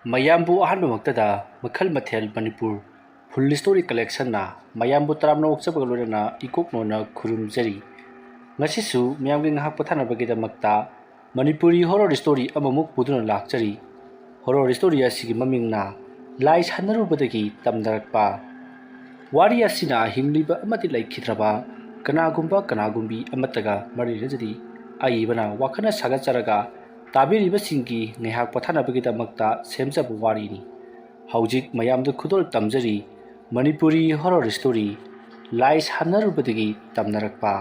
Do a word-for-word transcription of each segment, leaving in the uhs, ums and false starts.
ꯃꯌꯥꯝꯕꯨ ꯑꯍꯥꯟꯕꯃꯛꯇꯗ ꯃꯈꯜ ꯃꯊꯦꯜ ꯃꯅꯤꯄꯨꯔ ꯐꯨꯜ ꯁ꯭ꯇꯣꯔꯤ ꯀꯂꯦꯛꯁꯟꯅ ꯃꯌꯥꯝꯕꯨ ꯇꯔꯥꯝꯅ ꯑꯣꯛꯆꯕꯒ ꯂꯣꯏꯅꯅ ꯏꯀꯣꯛ ꯅꯣꯟꯅ ꯈꯨꯔꯨꯝꯖꯔꯤ꯫ ꯉꯁꯤꯁꯨ ꯃꯌꯥꯝꯒꯤ ꯉꯥꯏꯍꯥꯛ ꯄꯣꯊꯥꯅꯕꯒꯤꯗꯃꯛꯇ ꯃꯅꯤꯄꯨꯔꯤ ꯍꯣꯔꯣꯔ ꯁ꯭ꯇꯣꯔꯤ ꯑꯃꯃꯨꯛ ꯄꯨꯗꯨꯅ ꯂꯥꯛꯆꯔꯤ꯫ ꯍꯣꯔꯣꯔ ꯁ꯭ꯇꯣꯔꯤ ꯑꯁꯤꯒꯤ ꯃꯃꯤꯡꯅ ꯂꯥꯏ ꯁꯥꯟꯅꯔꯨꯕꯗꯒꯤ ꯇꯝꯅꯔꯛꯄ꯫ ꯋꯥꯔꯤ ꯑꯁꯤꯅ ꯍꯤꯡꯂꯤꯕ ꯑꯃꯗꯤ ꯂꯩꯈꯤꯗ꯭ꯔꯕ ꯀꯅꯥꯒꯨꯝꯕ ꯀꯅꯥꯒꯨꯝꯕꯤ ꯑꯃꯠꯇꯒ ꯃꯔꯤ ꯂꯩꯅꯖꯗꯦ꯫ ꯑꯏꯕꯅ ꯋꯥꯈꯜꯅ ꯁꯥꯒꯠꯆꯔꯒ ꯇꯥꯕꯤꯔꯤꯕꯁꯤꯡꯒꯤ ꯉꯥꯏꯍꯥꯛ ꯄꯣꯊꯥꯅꯕꯒꯤꯗꯃꯛꯇ ꯁꯦꯝꯖꯕ ꯋꯥꯔꯤꯅꯤ꯫ ꯍꯧꯖꯤꯛ ꯃꯌꯥꯝꯗ ꯈꯨꯗꯣꯜ ꯇꯝꯖꯔꯤ ꯃꯅꯤꯄꯨꯔꯤ ꯍꯣꯔꯣꯔ ꯁ꯭ꯇꯣꯔꯤ ꯂꯥꯏ ꯁꯥꯟꯅꯔꯨꯕꯗꯒꯤ ꯇꯝꯅꯔꯛꯄ꯫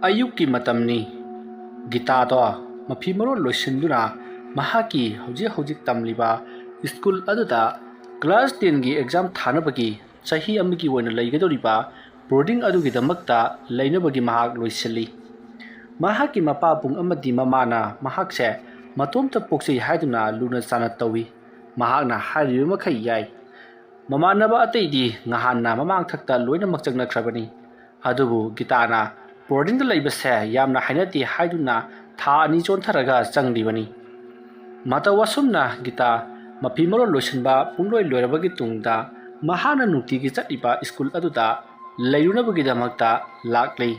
ꯑꯌꯨꯛꯀꯤ ꯃꯇꯝꯅꯤ꯫ ꯒꯤꯇꯥꯗꯣ ꯃꯐꯤ ꯃꯔꯣꯜ ꯂꯣꯏꯁꯤꯟꯗꯨꯅ ꯃꯍꯥꯛꯀꯤ ꯍꯧꯖꯤꯛ ꯍꯧꯖꯤꯛ ꯇꯝꯂꯤꯕ ꯁ꯭ꯀꯨꯜ ꯑꯗꯨꯗ ꯀ꯭ꯂꯥꯁ ꯇꯦꯟꯒꯤ ꯑꯦꯛꯖꯥꯝ ꯊꯥꯅꯕꯒꯤ ꯆꯍꯤ ꯑꯃꯒꯤ ꯑꯣꯏꯅ ꯂꯩꯒꯗꯧꯔꯤꯕ ꯕꯣꯔꯗꯤꯡ ꯑꯗꯨꯒꯤꯗꯃꯛꯇ ꯂꯩꯅꯕꯒꯤ ꯃꯍꯥꯛ ꯂꯣꯏꯁꯤꯜꯂꯤ꯫ ꯃꯍꯥꯛꯀꯤ ꯃꯄꯥꯕꯨꯡ ꯑꯃꯗꯤ ꯃꯃꯥꯅ ꯃꯍꯥꯛꯁꯦ ꯃꯇꯣꯝꯇ ꯄꯣꯛꯆꯩ ꯍꯥꯏꯗꯨꯅ ꯂꯨꯅ ꯆꯥꯟꯅ ꯇꯧꯏ꯫ ꯃꯍꯥꯛꯅ ꯍꯥꯏꯔꯤꯕ ꯃꯈꯩ ꯌꯥꯏ꯫ ꯃꯃꯥꯟꯅꯕ ꯑꯇꯩꯗꯤ ꯉꯍꯥꯟꯅ ꯃꯃꯥꯡꯊꯛꯇ ꯂꯣꯏꯅꯃꯛ ꯆꯪꯅꯈ꯭ꯔꯕꯅꯤ꯫ ꯑꯗꯨꯕꯨ ꯒꯤꯇꯥꯅ ꯕꯣꯔꯗꯤꯡꯗ ꯂꯩꯕꯁꯦ ꯌꯥꯝꯅ ꯍꯩꯅꯗꯦ ꯍꯥꯏꯗꯨꯅ ꯊꯥ ꯑꯅꯤ ꯆꯣꯟꯊꯔꯒ ꯆꯪꯂꯤꯕꯅꯤ꯫ ꯃꯇꯧ ꯑꯁꯨꯝꯅ ꯒꯤꯇꯥ ꯃꯐꯤ ꯃꯔꯣꯜ ꯂꯣꯏꯁꯤꯟꯕ ꯄꯨꯡꯂꯣꯏ ꯂꯣꯏꯔꯕꯒꯤ ꯇꯨꯡꯗ ꯃꯍꯥꯛꯅ ꯅꯨꯡꯇꯤꯒꯤ ꯆꯠꯂꯤꯕ ꯁ꯭ꯀꯨꯜ ꯑꯗꯨꯗ ꯂꯩꯔꯨꯅꯕꯒꯤꯗꯃꯛꯇ ꯂꯥꯛꯂꯤ꯫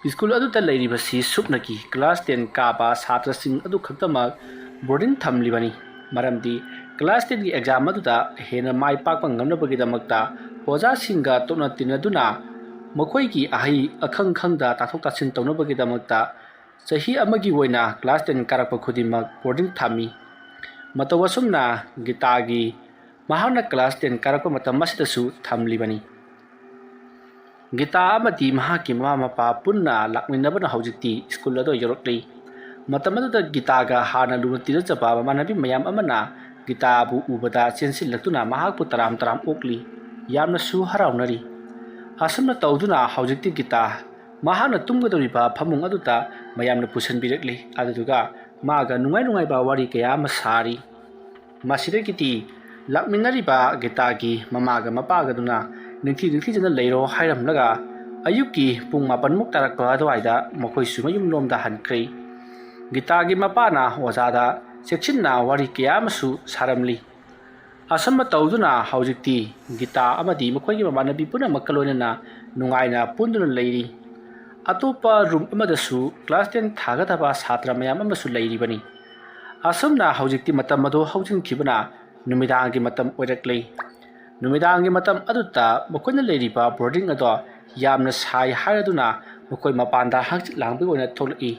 ꯁ꯭ꯀꯨꯜ ꯑꯗꯨꯗ ꯂꯩꯔꯤꯕꯁꯤ ꯁꯨꯞꯅꯒꯤ ꯀ꯭ꯂꯥꯁ ꯇꯦꯟ ꯀꯥꯕ ꯁꯥꯇ꯭ꯔꯁꯤꯡ ꯑꯗꯨ ꯈꯛꯇꯃꯛ ꯕꯣꯔꯗꯤꯡ ꯊꯝꯂꯤꯕꯅꯤ꯫ ꯃꯔꯝꯗꯤ ꯀ꯭ꯂꯥꯁ ꯇꯦꯟꯒꯤ ꯑꯦꯛꯖꯥꯝ ꯑꯗꯨꯗ ꯍꯦꯟꯅ ꯃꯥꯏ ꯄꯥꯛꯄ ꯉꯝꯅꯕꯒꯤꯗꯃꯛꯇ ꯑꯣꯖꯥꯁꯤꯡꯒ ꯇꯣꯠꯅ ꯇꯤꯟꯅꯗꯨꯅ ꯃꯈꯣꯏꯒꯤ ꯑꯍꯩ ꯑꯈꯪ ꯈꯪꯗ ꯇꯥꯊꯣꯛ ꯇꯥꯁꯤꯟ ꯇꯧꯅꯕꯒꯤꯗꯃꯛꯇ ꯆꯍꯤ ꯑꯃꯒꯤ ꯑꯣꯏꯅ ꯀ꯭ꯂꯥꯁ ꯇꯦꯟ ꯀꯥꯔꯛꯄ ꯈꯨꯗꯤꯡꯃꯛ ꯕꯣꯔꯗꯤꯡ ꯊꯝꯃꯤ꯫ ꯃꯇꯧ ꯑꯁꯨꯝꯅ ꯒꯤꯇꯥꯒꯤ ꯃꯍꯥꯛꯅ ꯀ꯭ꯂꯥꯁ ꯇꯦꯟ ꯀꯥꯔꯛꯄ ꯃꯇꯝ ꯑꯁꯤꯗꯁꯨ ꯊꯝꯂꯤꯕꯅꯤ꯫ ꯒꯤꯇꯥ ꯑꯃꯗꯤ ꯃꯍꯥꯛꯀꯤ ꯃꯃꯥ ꯃꯄꯥ ꯄꯨꯟꯅ ꯂꯥꯛꯃꯤꯟꯅꯕꯅ ꯍꯧꯖꯤꯛꯇꯤ ꯁ꯭ꯀꯨꯜ ꯑꯗꯨ ꯌꯧꯔꯛꯂꯤ꯫ ꯃꯇꯝ ꯑꯗꯨꯗ ꯒꯤꯇꯥꯒ ꯍꯥꯟꯅ ꯂꯨꯅ ꯇꯤꯟꯅꯖꯕ ꯃꯃꯥꯟꯅꯕꯤ ꯃꯌꯥꯝ ꯑꯃꯅ ꯒꯤꯇꯥꯕꯨ ꯎꯕꯗ ꯆꯦꯟꯁꯤꯜꯂꯛꯇꯨꯅ ꯃꯍꯥꯛꯄꯨ ꯇꯔꯥꯝ ꯇꯔꯥꯝ ꯑꯣꯛꯂꯤ꯫ ꯌꯥꯝꯅꯁꯨ ꯍꯔꯥꯎꯅꯔꯤ꯫ ꯑꯁꯨꯝꯅ ꯇꯧꯗꯨꯅ ꯍꯧꯖꯤꯛꯇꯤ ꯒꯤꯇꯥ ꯃꯍꯥꯛꯅ ꯇꯨꯝꯒꯗꯧꯔꯤꯕ ꯐꯃꯨꯡ ꯑꯗꯨꯗ ꯃꯌꯥꯝꯅ ꯄꯨꯁꯤꯟꯕꯤꯔꯛꯂꯤ꯫ ꯑꯗꯨꯗꯨꯒ ꯃꯥꯒ ꯅꯨꯡꯉꯥꯏ ꯅꯨꯡꯉꯥꯏꯕ ꯋꯥꯔꯤ ꯀꯌꯥ ꯑꯃ ꯁꯥꯔꯤ꯫ ꯃꯁꯤꯗꯒꯤꯗꯤ ꯂꯥꯛꯃꯤꯟꯅꯔꯤꯕ ꯒꯤꯇꯥꯒꯤ ꯃꯃꯥꯒ ꯃꯄꯥꯒꯗꯨꯅ ꯅꯤꯡꯊꯤ ꯅꯤꯡꯊꯤꯖꯅ ꯂꯩꯔꯣ ꯍꯥꯏꯔꯝꯂꯒ ꯑꯌꯨꯛꯀꯤ ꯄꯨꯡ ꯃꯥꯄꯟꯃꯨꯛ ꯇꯥꯔꯛꯄ ꯑꯗꯨꯋꯥꯏꯗ ꯃꯈꯣꯏꯁꯨ ꯃꯌꯨꯝꯂꯣꯝꯗ ꯍꯟꯈ꯭ꯔꯦ꯫ ꯒꯤꯇꯥꯒꯤ ꯃꯄꯥꯅ ꯑꯣꯖꯥꯗ ꯆꯦꯛꯁꯤꯟꯅ ꯋꯥꯔꯤ ꯀꯌꯥ ꯑꯃꯁꯨ ꯁꯥꯔꯝꯂꯤ꯫ ꯑꯁꯨꯝꯅ ꯇꯧꯗꯨꯅ ꯍꯧꯖꯤꯛꯇꯤ ꯒꯤꯇꯥ ꯑꯃꯗꯤ ꯃꯈꯣꯏꯒꯤ ꯃꯃꯥꯟꯅꯕꯤ ꯄꯨꯝꯅꯃꯛꯀ ꯂꯣꯏꯅꯅ ꯅꯨꯡꯉꯥꯏꯅ ꯄꯨꯟꯗꯨꯅ ꯂꯩꯔꯤ꯫ ꯑꯇꯣꯞꯄ ꯔꯨꯝ ꯑꯃꯗꯁꯨ ꯀ꯭ꯂꯥꯁ ꯇꯦꯟ ꯊꯥꯒꯗꯕ ꯁꯥꯇ꯭ꯔ ꯃꯌꯥꯝ ꯑꯃꯁꯨ ꯂꯩꯔꯤꯕꯅꯤ꯫ ꯑꯁꯨꯝꯅ ꯍꯧꯖꯤꯛꯇꯤ ꯃꯇꯝ ꯑꯗꯨ ꯍꯧꯖꯤꯟꯈꯤꯕꯅ ꯅꯨꯃꯤꯗꯥꯡꯒꯤ ꯃꯇꯝ ꯑꯣꯏꯔꯛꯂꯦ꯫ ꯅꯨꯃꯤꯗꯥꯡꯒꯤ ꯃꯇꯝ ꯑꯗꯨꯗ ꯃꯈꯣꯏꯅ ꯂꯩꯔꯤꯕ ꯕꯣꯔꯗꯤꯡ ꯑꯗꯣ ꯌꯥꯝꯅ ꯁꯥꯏ ꯍꯥꯏꯔꯗꯨꯅ ꯃꯈꯣꯏ ꯃꯄꯥꯟꯗ ꯍꯪꯆꯤꯠ ꯂꯥꯡꯕꯒꯤ ꯑꯣꯏꯅ ꯊꯣꯛꯂꯛꯏ꯫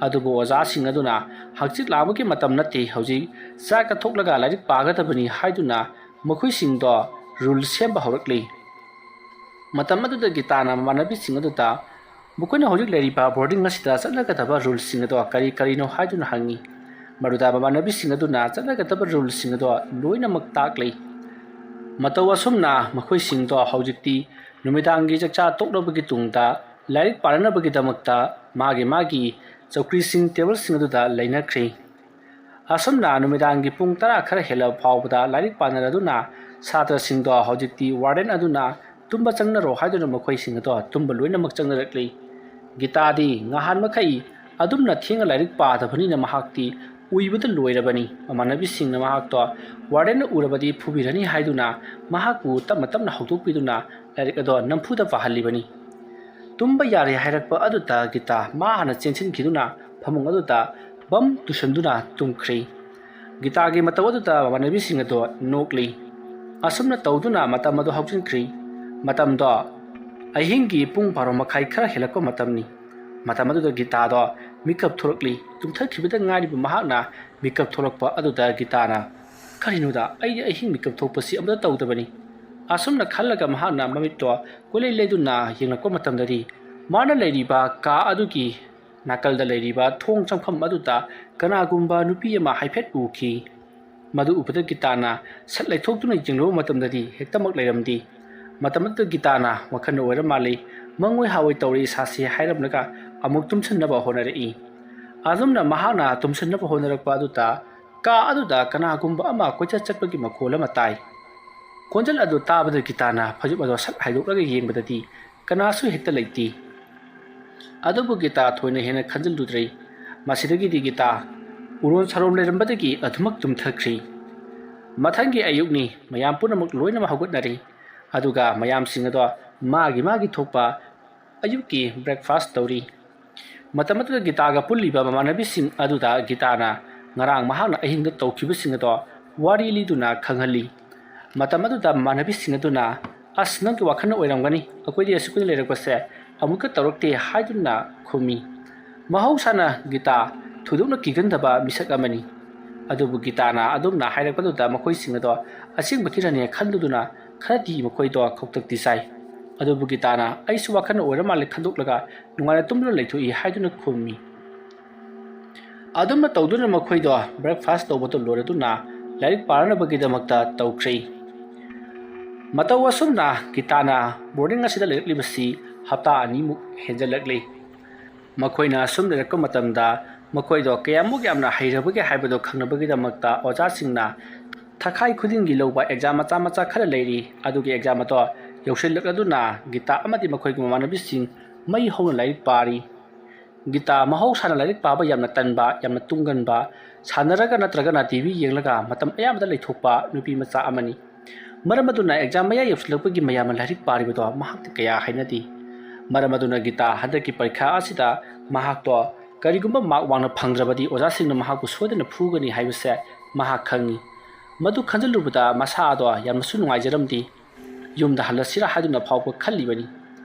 ꯑꯗꯨꯕꯨ ꯑꯣꯖꯥꯁꯤꯡ ꯑꯗꯨꯅ ꯍꯪꯆꯤꯠ ꯂꯥꯡꯕꯒꯤ ꯃꯇꯝ ꯅꯠꯇꯦ, ꯍꯧꯖꯤꯛ ꯆꯥꯛ ꯀꯠꯊꯣꯛꯂꯒ ꯂꯥꯏꯔꯤꯛ ꯄꯥꯒꯗꯕꯅꯤ ꯍꯥꯏꯗꯨꯅ ꯃꯈꯣꯏꯁꯤꯡꯗꯣ ꯔꯨꯜ ꯁꯦꯝꯕ ꯍꯧꯔꯛꯂꯤ꯫ ꯃꯇꯝ ꯑꯗꯨꯗ ꯒꯤꯇꯥꯅ ꯃꯃꯥꯟꯅꯕꯤꯁꯤꯡ ꯑꯗꯨꯗ ꯃꯈꯣꯏꯅ ꯍꯧꯖꯤꯛ ꯂꯩꯔꯤꯕ ꯕꯣꯔꯗꯤꯡ ꯑꯁꯤꯗ ꯆꯠꯅꯒꯗꯕ ꯔꯨꯜꯁꯤꯡ ꯑꯗꯣ ꯀꯔꯤ ꯀꯔꯤꯅꯣ ꯍꯥꯏꯗꯨꯅ ꯍꯪꯉꯤ꯫ ꯃꯗꯨꯗ ꯃꯃꯥꯟꯅꯕꯤꯁꯤꯡ ꯑꯗꯨꯅ ꯆꯠꯅꯒꯗꯕ ꯔꯨꯜꯁꯤꯡ ꯑꯗꯣ ꯂꯣꯏꯅꯃꯛ ꯇꯥꯛꯂꯤ꯫ ꯃꯇꯧ ꯑꯁꯨꯝꯅ ꯃꯈꯣꯏꯁꯤꯡꯗꯣ ꯍꯧꯖꯤꯛꯇꯤ ꯅꯨꯃꯤꯗꯥꯡꯒꯤ ꯆꯥꯛꯆꯥ ꯇꯣꯛꯂꯕꯒꯤ ꯇꯨꯡꯗ ꯂꯥꯏꯔꯤꯛ ꯄꯥꯅꯅꯕꯒꯤꯗꯃꯛꯇ ꯃꯥꯒꯤ ꯃꯥꯒꯤ ꯆꯧꯀ꯭ꯔꯤꯁꯤꯡ ꯇꯦꯕꯜꯁꯤꯡ ꯑꯗꯨꯗ ꯂꯩꯅꯈ꯭ꯔꯦ꯫ ꯑꯁꯨꯝꯅ ꯅꯨꯃꯤꯗꯥꯡꯒꯤ ꯄꯨꯡ ꯇꯔꯥ ꯈꯔ ꯍꯦꯜꯂꯕ ꯐꯥꯎꯕꯗ ꯂꯥꯏꯔꯤꯛ ꯄꯥꯅꯔꯗꯨꯅ ꯁꯥꯇ꯭ꯔꯁꯤꯡꯗꯣ ꯍꯧꯖꯤꯛꯇꯤ ꯋꯥꯔꯗꯦꯟ ꯑꯗꯨꯅ ꯇꯨꯝꯕ ꯆꯪꯅꯔꯣ ꯍꯥꯏꯗꯨꯅ ꯃꯈꯣꯏꯁꯤꯡ ꯑꯗꯣ ꯇꯨꯝꯕ ꯂꯣꯏꯅꯃꯛ ꯆꯪꯅꯔꯛꯂꯤ꯫ ꯒꯤꯇꯥꯗꯤ ꯉꯍꯥꯟ ꯃꯈꯩ ꯑꯗꯨꯝꯅ ꯊꯦꯡꯅ ꯂꯥꯏꯔꯤꯛ ꯄꯥꯗꯕꯅꯤꯅ ꯃꯍꯥꯛꯇꯤ ꯎꯏꯕꯗ ꯂꯣꯏꯔꯕꯅꯤ꯫ ꯃꯃꯥꯟꯅꯕꯤꯁꯤꯡꯅ ꯃꯍꯥꯛꯇꯣ ꯋꯥꯔꯗꯦꯟꯅ ꯎꯔꯕꯗꯤ ꯐꯨꯕꯤꯔꯅꯤ ꯍꯥꯏꯗꯨꯅ ꯃꯍꯥꯛꯄꯨ ꯇꯞꯅ ꯇꯞꯅ ꯍꯧꯗꯣꯛꯄꯤꯗꯨꯅ ꯂꯥꯏꯔꯤꯛ ꯑꯗꯣ ꯅꯝꯐꯨꯗ ꯄꯥꯍꯜꯂꯤꯕꯅꯤ꯫ ꯇꯨꯝꯕ ꯌꯥꯔꯦ ꯍꯥꯏꯔꯛꯄ ꯑꯗꯨꯗ ꯒꯤꯇꯥ ꯃꯥ ꯍꯥꯟꯅ ꯆꯦꯟꯁꯤꯟꯈꯤꯗꯨꯅ ꯐꯃꯨꯡ ꯑꯗꯨꯗ ꯕꯝ ꯇꯨꯁꯟꯗꯨꯅ ꯇꯨꯝꯈ꯭ꯔꯦ꯫ ꯒꯤꯇꯥꯒꯤ ꯃꯇꯧ ꯑꯗꯨꯗ ꯃꯃꯥꯟꯅꯕꯤꯁꯤꯡ ꯑꯗꯣ ꯅꯣꯛꯂꯤ꯫ ꯑꯁꯨꯝꯅ ꯇꯧꯗꯨꯅ ꯃꯇꯝ ꯑꯗꯨ ꯍꯧꯖꯤꯟꯈ꯭ꯔꯤ꯫ ꯃꯇꯝꯗꯣ ꯑꯍꯤꯡꯒꯤ ꯄꯨꯡ ꯕꯥꯔꯣ ꯃꯈꯥꯏ ꯈꯔ ꯍꯦꯜꯂꯛꯄ ꯃꯇꯝꯅꯤ꯫ ꯃꯇꯝ ꯑꯗꯨꯗ ꯒꯤꯇꯥꯗꯣ ꯃꯤꯀꯞ ꯊꯣꯛꯂꯛꯂꯤ꯫ ꯇꯨꯝꯊꯈꯤꯕꯗ ꯉꯥꯏꯔꯤꯕ ꯃꯍꯥꯛꯅ ꯃꯤꯀꯞ ꯊꯣꯛꯂꯛꯄ ꯑꯗꯨꯗ ꯒꯤꯇꯥꯅ, "ꯀꯔꯤꯅꯣꯗ, ꯑꯩꯗꯤ ꯑꯍꯤꯡ ꯃꯤꯀꯞ ꯊꯣꯛꯄꯁꯤ ꯑꯃꯠꯇ ꯇꯧꯗꯕꯅꯤ꯫" ꯑꯁꯨꯝꯅ ꯈꯜꯂꯒ ꯃꯍꯥꯛꯅ ꯃꯃꯤꯠꯇꯣ ꯀꯣꯏꯂꯩ ꯂꯩꯗꯨꯅ ꯌꯦꯡꯂꯛꯄ ꯃꯇꯝꯗꯗꯤ ꯃꯥꯅ ꯂꯩꯔꯤꯕ ꯀꯥ ꯑꯗꯨꯒꯤ ꯅꯥꯀꯜꯗ ꯂꯩꯔꯤꯕ ꯊꯣꯡ ꯆꯪꯐꯝ ꯑꯗꯨꯗ ꯀꯅꯥꯒꯨꯝꯕ ꯅꯨꯄꯤ ꯑꯃ ꯍꯥꯏꯐꯦꯠ ꯎꯈꯤ꯫ ꯃꯗꯨ ꯎꯕꯗ ꯒꯤꯇꯥꯅ ꯁꯠ ꯂꯩꯊꯣꯛꯇꯨꯅ ꯌꯦꯡꯂꯨꯕ ꯃꯇꯝꯗꯗꯤ ꯍꯦꯛꯇꯃꯛ ꯂꯩꯔꯝꯗꯦ꯫ ꯃꯇꯝ ꯑꯗꯨꯗ ꯒꯤꯇꯥꯅ ꯋꯥꯈꯜꯅ ꯑꯣꯏꯔ ꯃꯥꯜꯂꯤ, "ꯃꯪꯑꯣꯏ ꯍꯥꯑꯣꯏ ꯇꯧꯔꯦ ꯏꯁꯥꯁꯦ" ꯍꯥꯏꯔꯝꯂꯒ ꯑꯃꯨꯛ ꯇꯨꯝꯁꯤꯟꯅꯕ ꯍꯣꯠꯅꯔꯛꯏ꯫ ꯑꯗꯨꯝꯅ ꯃꯍꯥꯛꯅ ꯇꯨꯝꯁꯤꯟꯅꯕ ꯍꯣꯠꯅꯔꯛꯄ ꯑꯗꯨꯗ ꯀꯥ ꯑꯗꯨꯗ ꯀꯅꯥꯒꯨꯝꯕ ꯑꯃ ꯀꯣꯏꯆꯠ ꯆꯠꯄꯒꯤ ꯃꯈꯣꯜ ꯑꯃ ꯇꯥꯏ꯫ ꯈꯣꯟꯖꯦꯜ ꯑꯗꯨ ꯇꯥꯕꯗ ꯒꯤꯇꯥꯅ ꯐꯩꯖꯨꯞ ꯑꯗꯨ ꯁꯠ ꯍꯥꯏꯗꯣꯛꯂꯒ ꯌꯦꯡꯕꯗꯗꯤ ꯀꯅꯥꯁꯨ ꯍꯦꯛꯇ ꯂꯩꯇꯦ꯫ ꯑꯗꯨꯕꯨ ꯒꯤꯇꯥ ꯊꯣꯏꯅ ꯍꯦꯟꯅ ꯈꯟꯖꯤꯜꯂꯨꯗ꯭ꯔꯦ꯫ ꯃꯁꯤꯗꯒꯤꯗꯤ ꯒꯤꯇꯥ ꯎꯔꯣꯟ ꯁꯥꯔꯣꯟ ꯂꯩꯔꯝꯕꯗꯒꯤ ꯑꯗꯨꯃꯛ ꯇꯨꯝꯊꯈ꯭ꯔꯤ꯫ ꯃꯊꯪꯒꯤ ꯑꯌꯨꯛꯅꯤ, ꯃꯌꯥꯝ ꯄꯨꯝꯅꯃꯛ ꯂꯣꯏꯅꯃꯛ ꯍꯧꯒꯠꯅꯔꯤ꯫ ꯑꯗꯨꯒ ꯃꯌꯥꯝꯁꯤꯡ ꯑꯗꯣ ꯃꯥꯒꯤ ꯃꯥꯒꯤ ꯊꯣꯛꯄ ꯑꯌꯨꯛꯀꯤ breakfast ꯇꯧꯔꯤ꯫ ꯃꯇꯝ ꯑꯗꯨꯗ ꯒꯤꯇꯥꯒ ꯄꯨꯜꯂꯤꯕ ꯃꯃꯥꯟꯅꯕꯤꯁꯤꯡ ꯑꯗꯨꯗ ꯒꯤꯇꯥꯅ ꯉꯔꯥꯡ ꯃꯍꯥꯛꯅ ꯑꯍꯤꯡꯗ ꯇꯧꯈꯤꯕꯁꯤꯡ ꯑꯗꯣ ꯋꯥꯔꯤ ꯂꯤꯗꯨꯅ ꯈꯪꯍꯜꯂꯤ꯫ ꯃꯇꯝ ꯑꯗꯨꯗ ꯃꯃꯥꯟꯅꯕꯤꯁꯤꯡ ꯑꯗꯨꯅ, "ꯑꯁ, ꯅꯪꯒꯤ ꯋꯥꯈꯜꯅ ꯑꯣꯏꯔꯝꯒꯅꯤ, ꯑꯩꯈꯣꯏꯗꯤ ꯑꯁꯨꯛ ꯀꯨꯏꯅ ꯂꯩꯔꯛꯄꯁꯦ ꯑꯃꯨꯛꯀ ꯇꯧꯔꯛꯇꯦ" ꯍꯥꯏꯗꯨꯅ ꯈꯨꯝꯃꯤ꯫ ꯃꯍꯧꯁꯥꯅ ꯒꯤꯇꯥ ꯊꯣꯏꯗꯣꯛꯅ ꯀꯤꯒꯟꯗꯕ ꯃꯤꯁꯛ ꯑꯃꯅꯤ꯫ ꯑꯗꯨꯕꯨ ꯒꯤꯇꯥꯅ ꯑꯗꯨꯝꯅ ꯍꯥꯏꯔꯛꯄꯗꯨꯗ ꯃꯈꯣꯏꯁꯤꯡ ꯑꯗꯣ ꯑꯁꯦꯡꯕꯒꯤꯔꯅꯦ ꯈꯟꯗꯨꯗꯨꯅ ꯈꯔꯗꯤ ꯃꯈꯣꯏꯗꯣ ꯈꯧꯇꯛꯇꯤ ꯆꯥꯏ꯫ ꯑꯗꯨꯕꯨ ꯒꯤꯇꯥꯅ, "ꯑꯩꯁꯨ ꯋꯥꯈꯜꯅ ꯑꯣꯏꯔ ꯃꯥꯜꯂꯦ ꯈꯟꯗꯣꯛꯂꯒ ꯅꯨꯡꯉꯥꯏꯅ ꯇꯨꯝꯗꯨꯅ ꯂꯩꯊꯣꯛꯏ" ꯍꯥꯏꯗꯨꯅ ꯈꯨꯝꯃꯤ꯫ ꯑꯗꯨꯝꯅ ꯇꯧꯗꯨꯅ ꯃꯈꯣꯏꯗꯣ breakfast ꯇꯧꯕꯗꯨ ꯂꯣꯏꯔꯗꯨꯅ ꯂꯥꯏꯔꯤꯛ ꯄꯥꯅꯅꯕꯒꯤꯗꯃꯛꯇ ꯇꯧꯈ꯭ꯔꯦ꯫ ꯃꯇꯧ ꯑꯁꯨꯝꯅ ꯒꯤꯇꯥꯅ boarding ꯑꯁꯤꯗ ꯂꯩꯔꯛꯂꯤꯕꯁꯤ ꯍꯞꯇꯥ ꯑꯅꯤꯃꯨꯛ ꯍꯦꯟꯖꯜꯂꯛꯂꯤ꯫ ꯃꯈꯣꯏꯅ ꯑꯁꯨꯝ ꯂꯩꯔꯛꯄ ꯃꯇꯝꯗ ꯃꯈꯣꯏꯗꯣ ꯀꯌꯥꯃꯨꯛ ꯌꯥꯝꯅ ꯍꯩꯔꯕꯒꯦ ꯍꯥꯏꯕꯗꯣ ꯈꯪꯅꯕꯒꯤꯗꯃꯛꯇ ꯑꯣꯖꯥꯁꯤꯡꯅ ꯊꯥꯈꯥꯏ ꯈꯨꯗꯤꯡꯒꯤ ꯂꯧꯕ exam ꯃꯆꯥ ꯃꯆꯥ ꯈꯔ ꯂꯩꯔꯤ꯫ ꯑꯗꯨꯒꯤ exam ꯑꯗꯣ ꯌꯧꯁꯤꯜꯂꯛꯂꯗꯨꯅ ꯒꯤꯇꯥ ꯑꯃꯗꯤ ꯃꯈꯣꯏꯒꯤ ꯃꯃꯥꯟꯅꯕꯤꯁꯤꯡ ꯃꯩ ꯍꯧꯅ ꯂꯥꯏꯔꯤꯛ ꯄꯥꯔꯤ꯫ ꯒꯤꯇꯥ ꯃꯍꯧꯁꯥꯅ ꯂꯥꯏꯔꯤꯛ ꯄꯥꯕ ꯌꯥꯝꯅ ꯇꯟꯕ, ꯌꯥꯝꯅ ꯇꯨꯡꯒꯟꯕ, ꯁꯥꯟꯅꯔꯒ ꯅꯠꯇ꯭ꯔꯒꯅ T V ꯌꯦꯡꯂꯒ ꯃꯇꯝ ꯑꯌꯥꯝꯕꯗ ꯂꯩꯊꯣꯛꯄ ꯅꯨꯄꯤ ꯃꯆꯥ ꯑꯃꯅꯤ꯫ ꯃꯔꯝ ꯑꯗꯨꯅ exam ꯃꯌꯥ ꯌꯧꯁꯤꯜꯂꯛꯄꯒꯤ ꯃꯌꯥꯝꯅ ꯂꯥꯏꯔꯤꯛ ꯄꯥꯔꯤꯕꯗꯣ ꯃꯍꯥꯛꯇꯤ ꯀꯌꯥ ꯍꯩꯅꯗꯦ꯫ ꯃꯔꯝ ꯑꯗꯨꯅ ꯒꯤꯇꯥ ꯍꯟꯗꯛꯀꯤ ꯄꯔꯤꯈꯥ ꯑꯁꯤꯗ ꯃꯍꯥꯛꯇꯣ ꯀꯔꯤꯒꯨꯝꯕ mark ꯋꯥꯡꯅ ꯐꯪꯗ꯭ꯔꯕꯗꯤ ꯑꯣꯖꯥꯁꯤꯡꯅ ꯃꯍꯥꯛꯄꯨ ꯁꯣꯏꯗꯅ ꯐꯨꯒꯅꯤ ꯍꯥꯏꯕꯁꯦ ꯃꯍꯥꯛ ꯈꯪꯏ꯫ ꯃꯗꯨ ꯈꯟꯖꯤꯜꯂꯨꯕꯗ ꯃꯁꯥ ꯑꯗꯣ ꯌꯥꯝꯅꯁꯨ ꯅꯨꯡꯉꯥꯏꯖꯔꯝꯗꯦ꯫ ꯌꯨꯝꯗ ꯍꯜꯂꯁꯤꯔꯥ ꯍꯥꯏꯗꯨꯅ ꯐꯥꯎꯕ ꯈꯜꯂꯤꯕꯅꯤ꯫